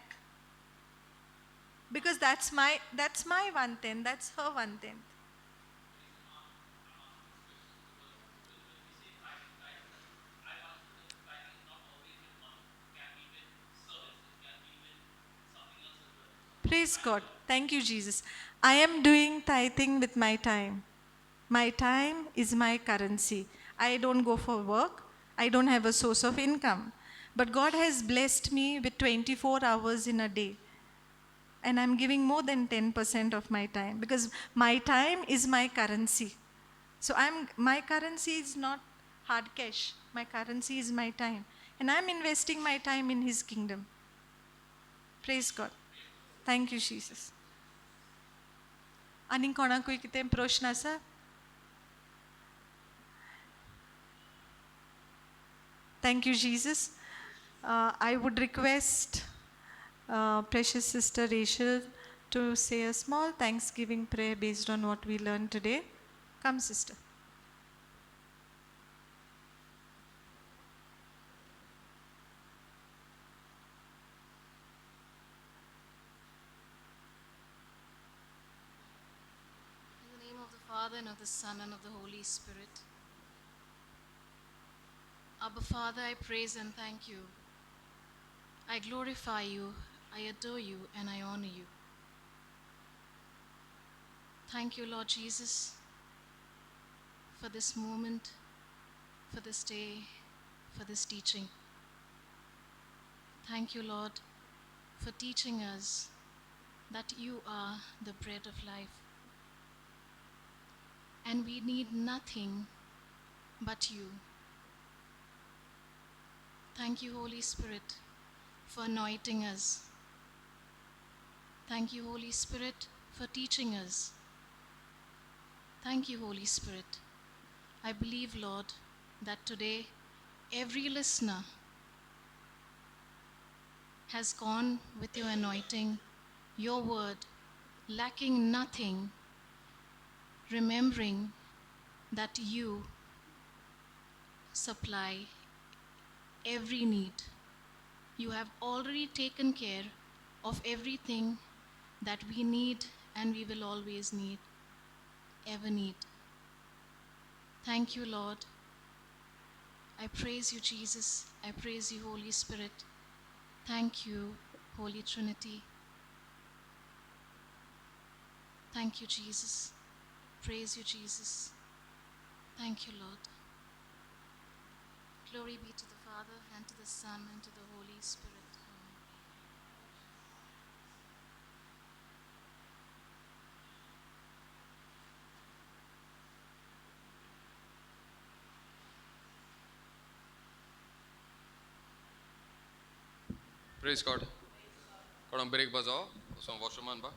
Because that's my 1/10, that's her 1/10. Praise God. Thank you, Jesus. I am doing tithing with my time. My time is my currency. I don't go for work. I don't have a source of income. But God has blessed me with 24 hours in a day. And I'm giving more than 10% of my time because my time is my currency. So my currency is not hard cash. My currency is my time. And I'm investing my time in His kingdom. Praise God. Thank you, Jesus. आनी कोणाकूय कितें प्रश्न आसा? Thank you, Jesus. I would request precious Sister Rachel to say a small thanksgiving prayer based on what we learned today. Come, sister. In the name of the Father, and of the Son, and of the Holy Spirit. Abba Father, I praise and thank you. I glorify you, I adore you, and I honor you. Thank you, Lord Jesus, for this moment, for this day, for this teaching. Thank you, Lord, for teaching us that you are the bread of life. And we need nothing but you. Thank you, Holy Spirit, for anointing us. Thank you, Holy Spirit, for teaching us. Thank you, Holy Spirit. I believe, Lord, that today every listener has gone with your anointing, your word, lacking nothing, remembering that you supply every need. You have already taken care of everything that we need and we will always need, ever need. Thank you, Lord. I praise you, Jesus. I praise you, Holy Spirit. Thank you, Holy Trinity. Thank you, Jesus. Praise you, Jesus. Thank you, Lord. Glory be to the Father, and to the Son, and to the Holy Spirit. Amen. Praise God. कोणाक ब्रेक बजाओ, so washroom ba.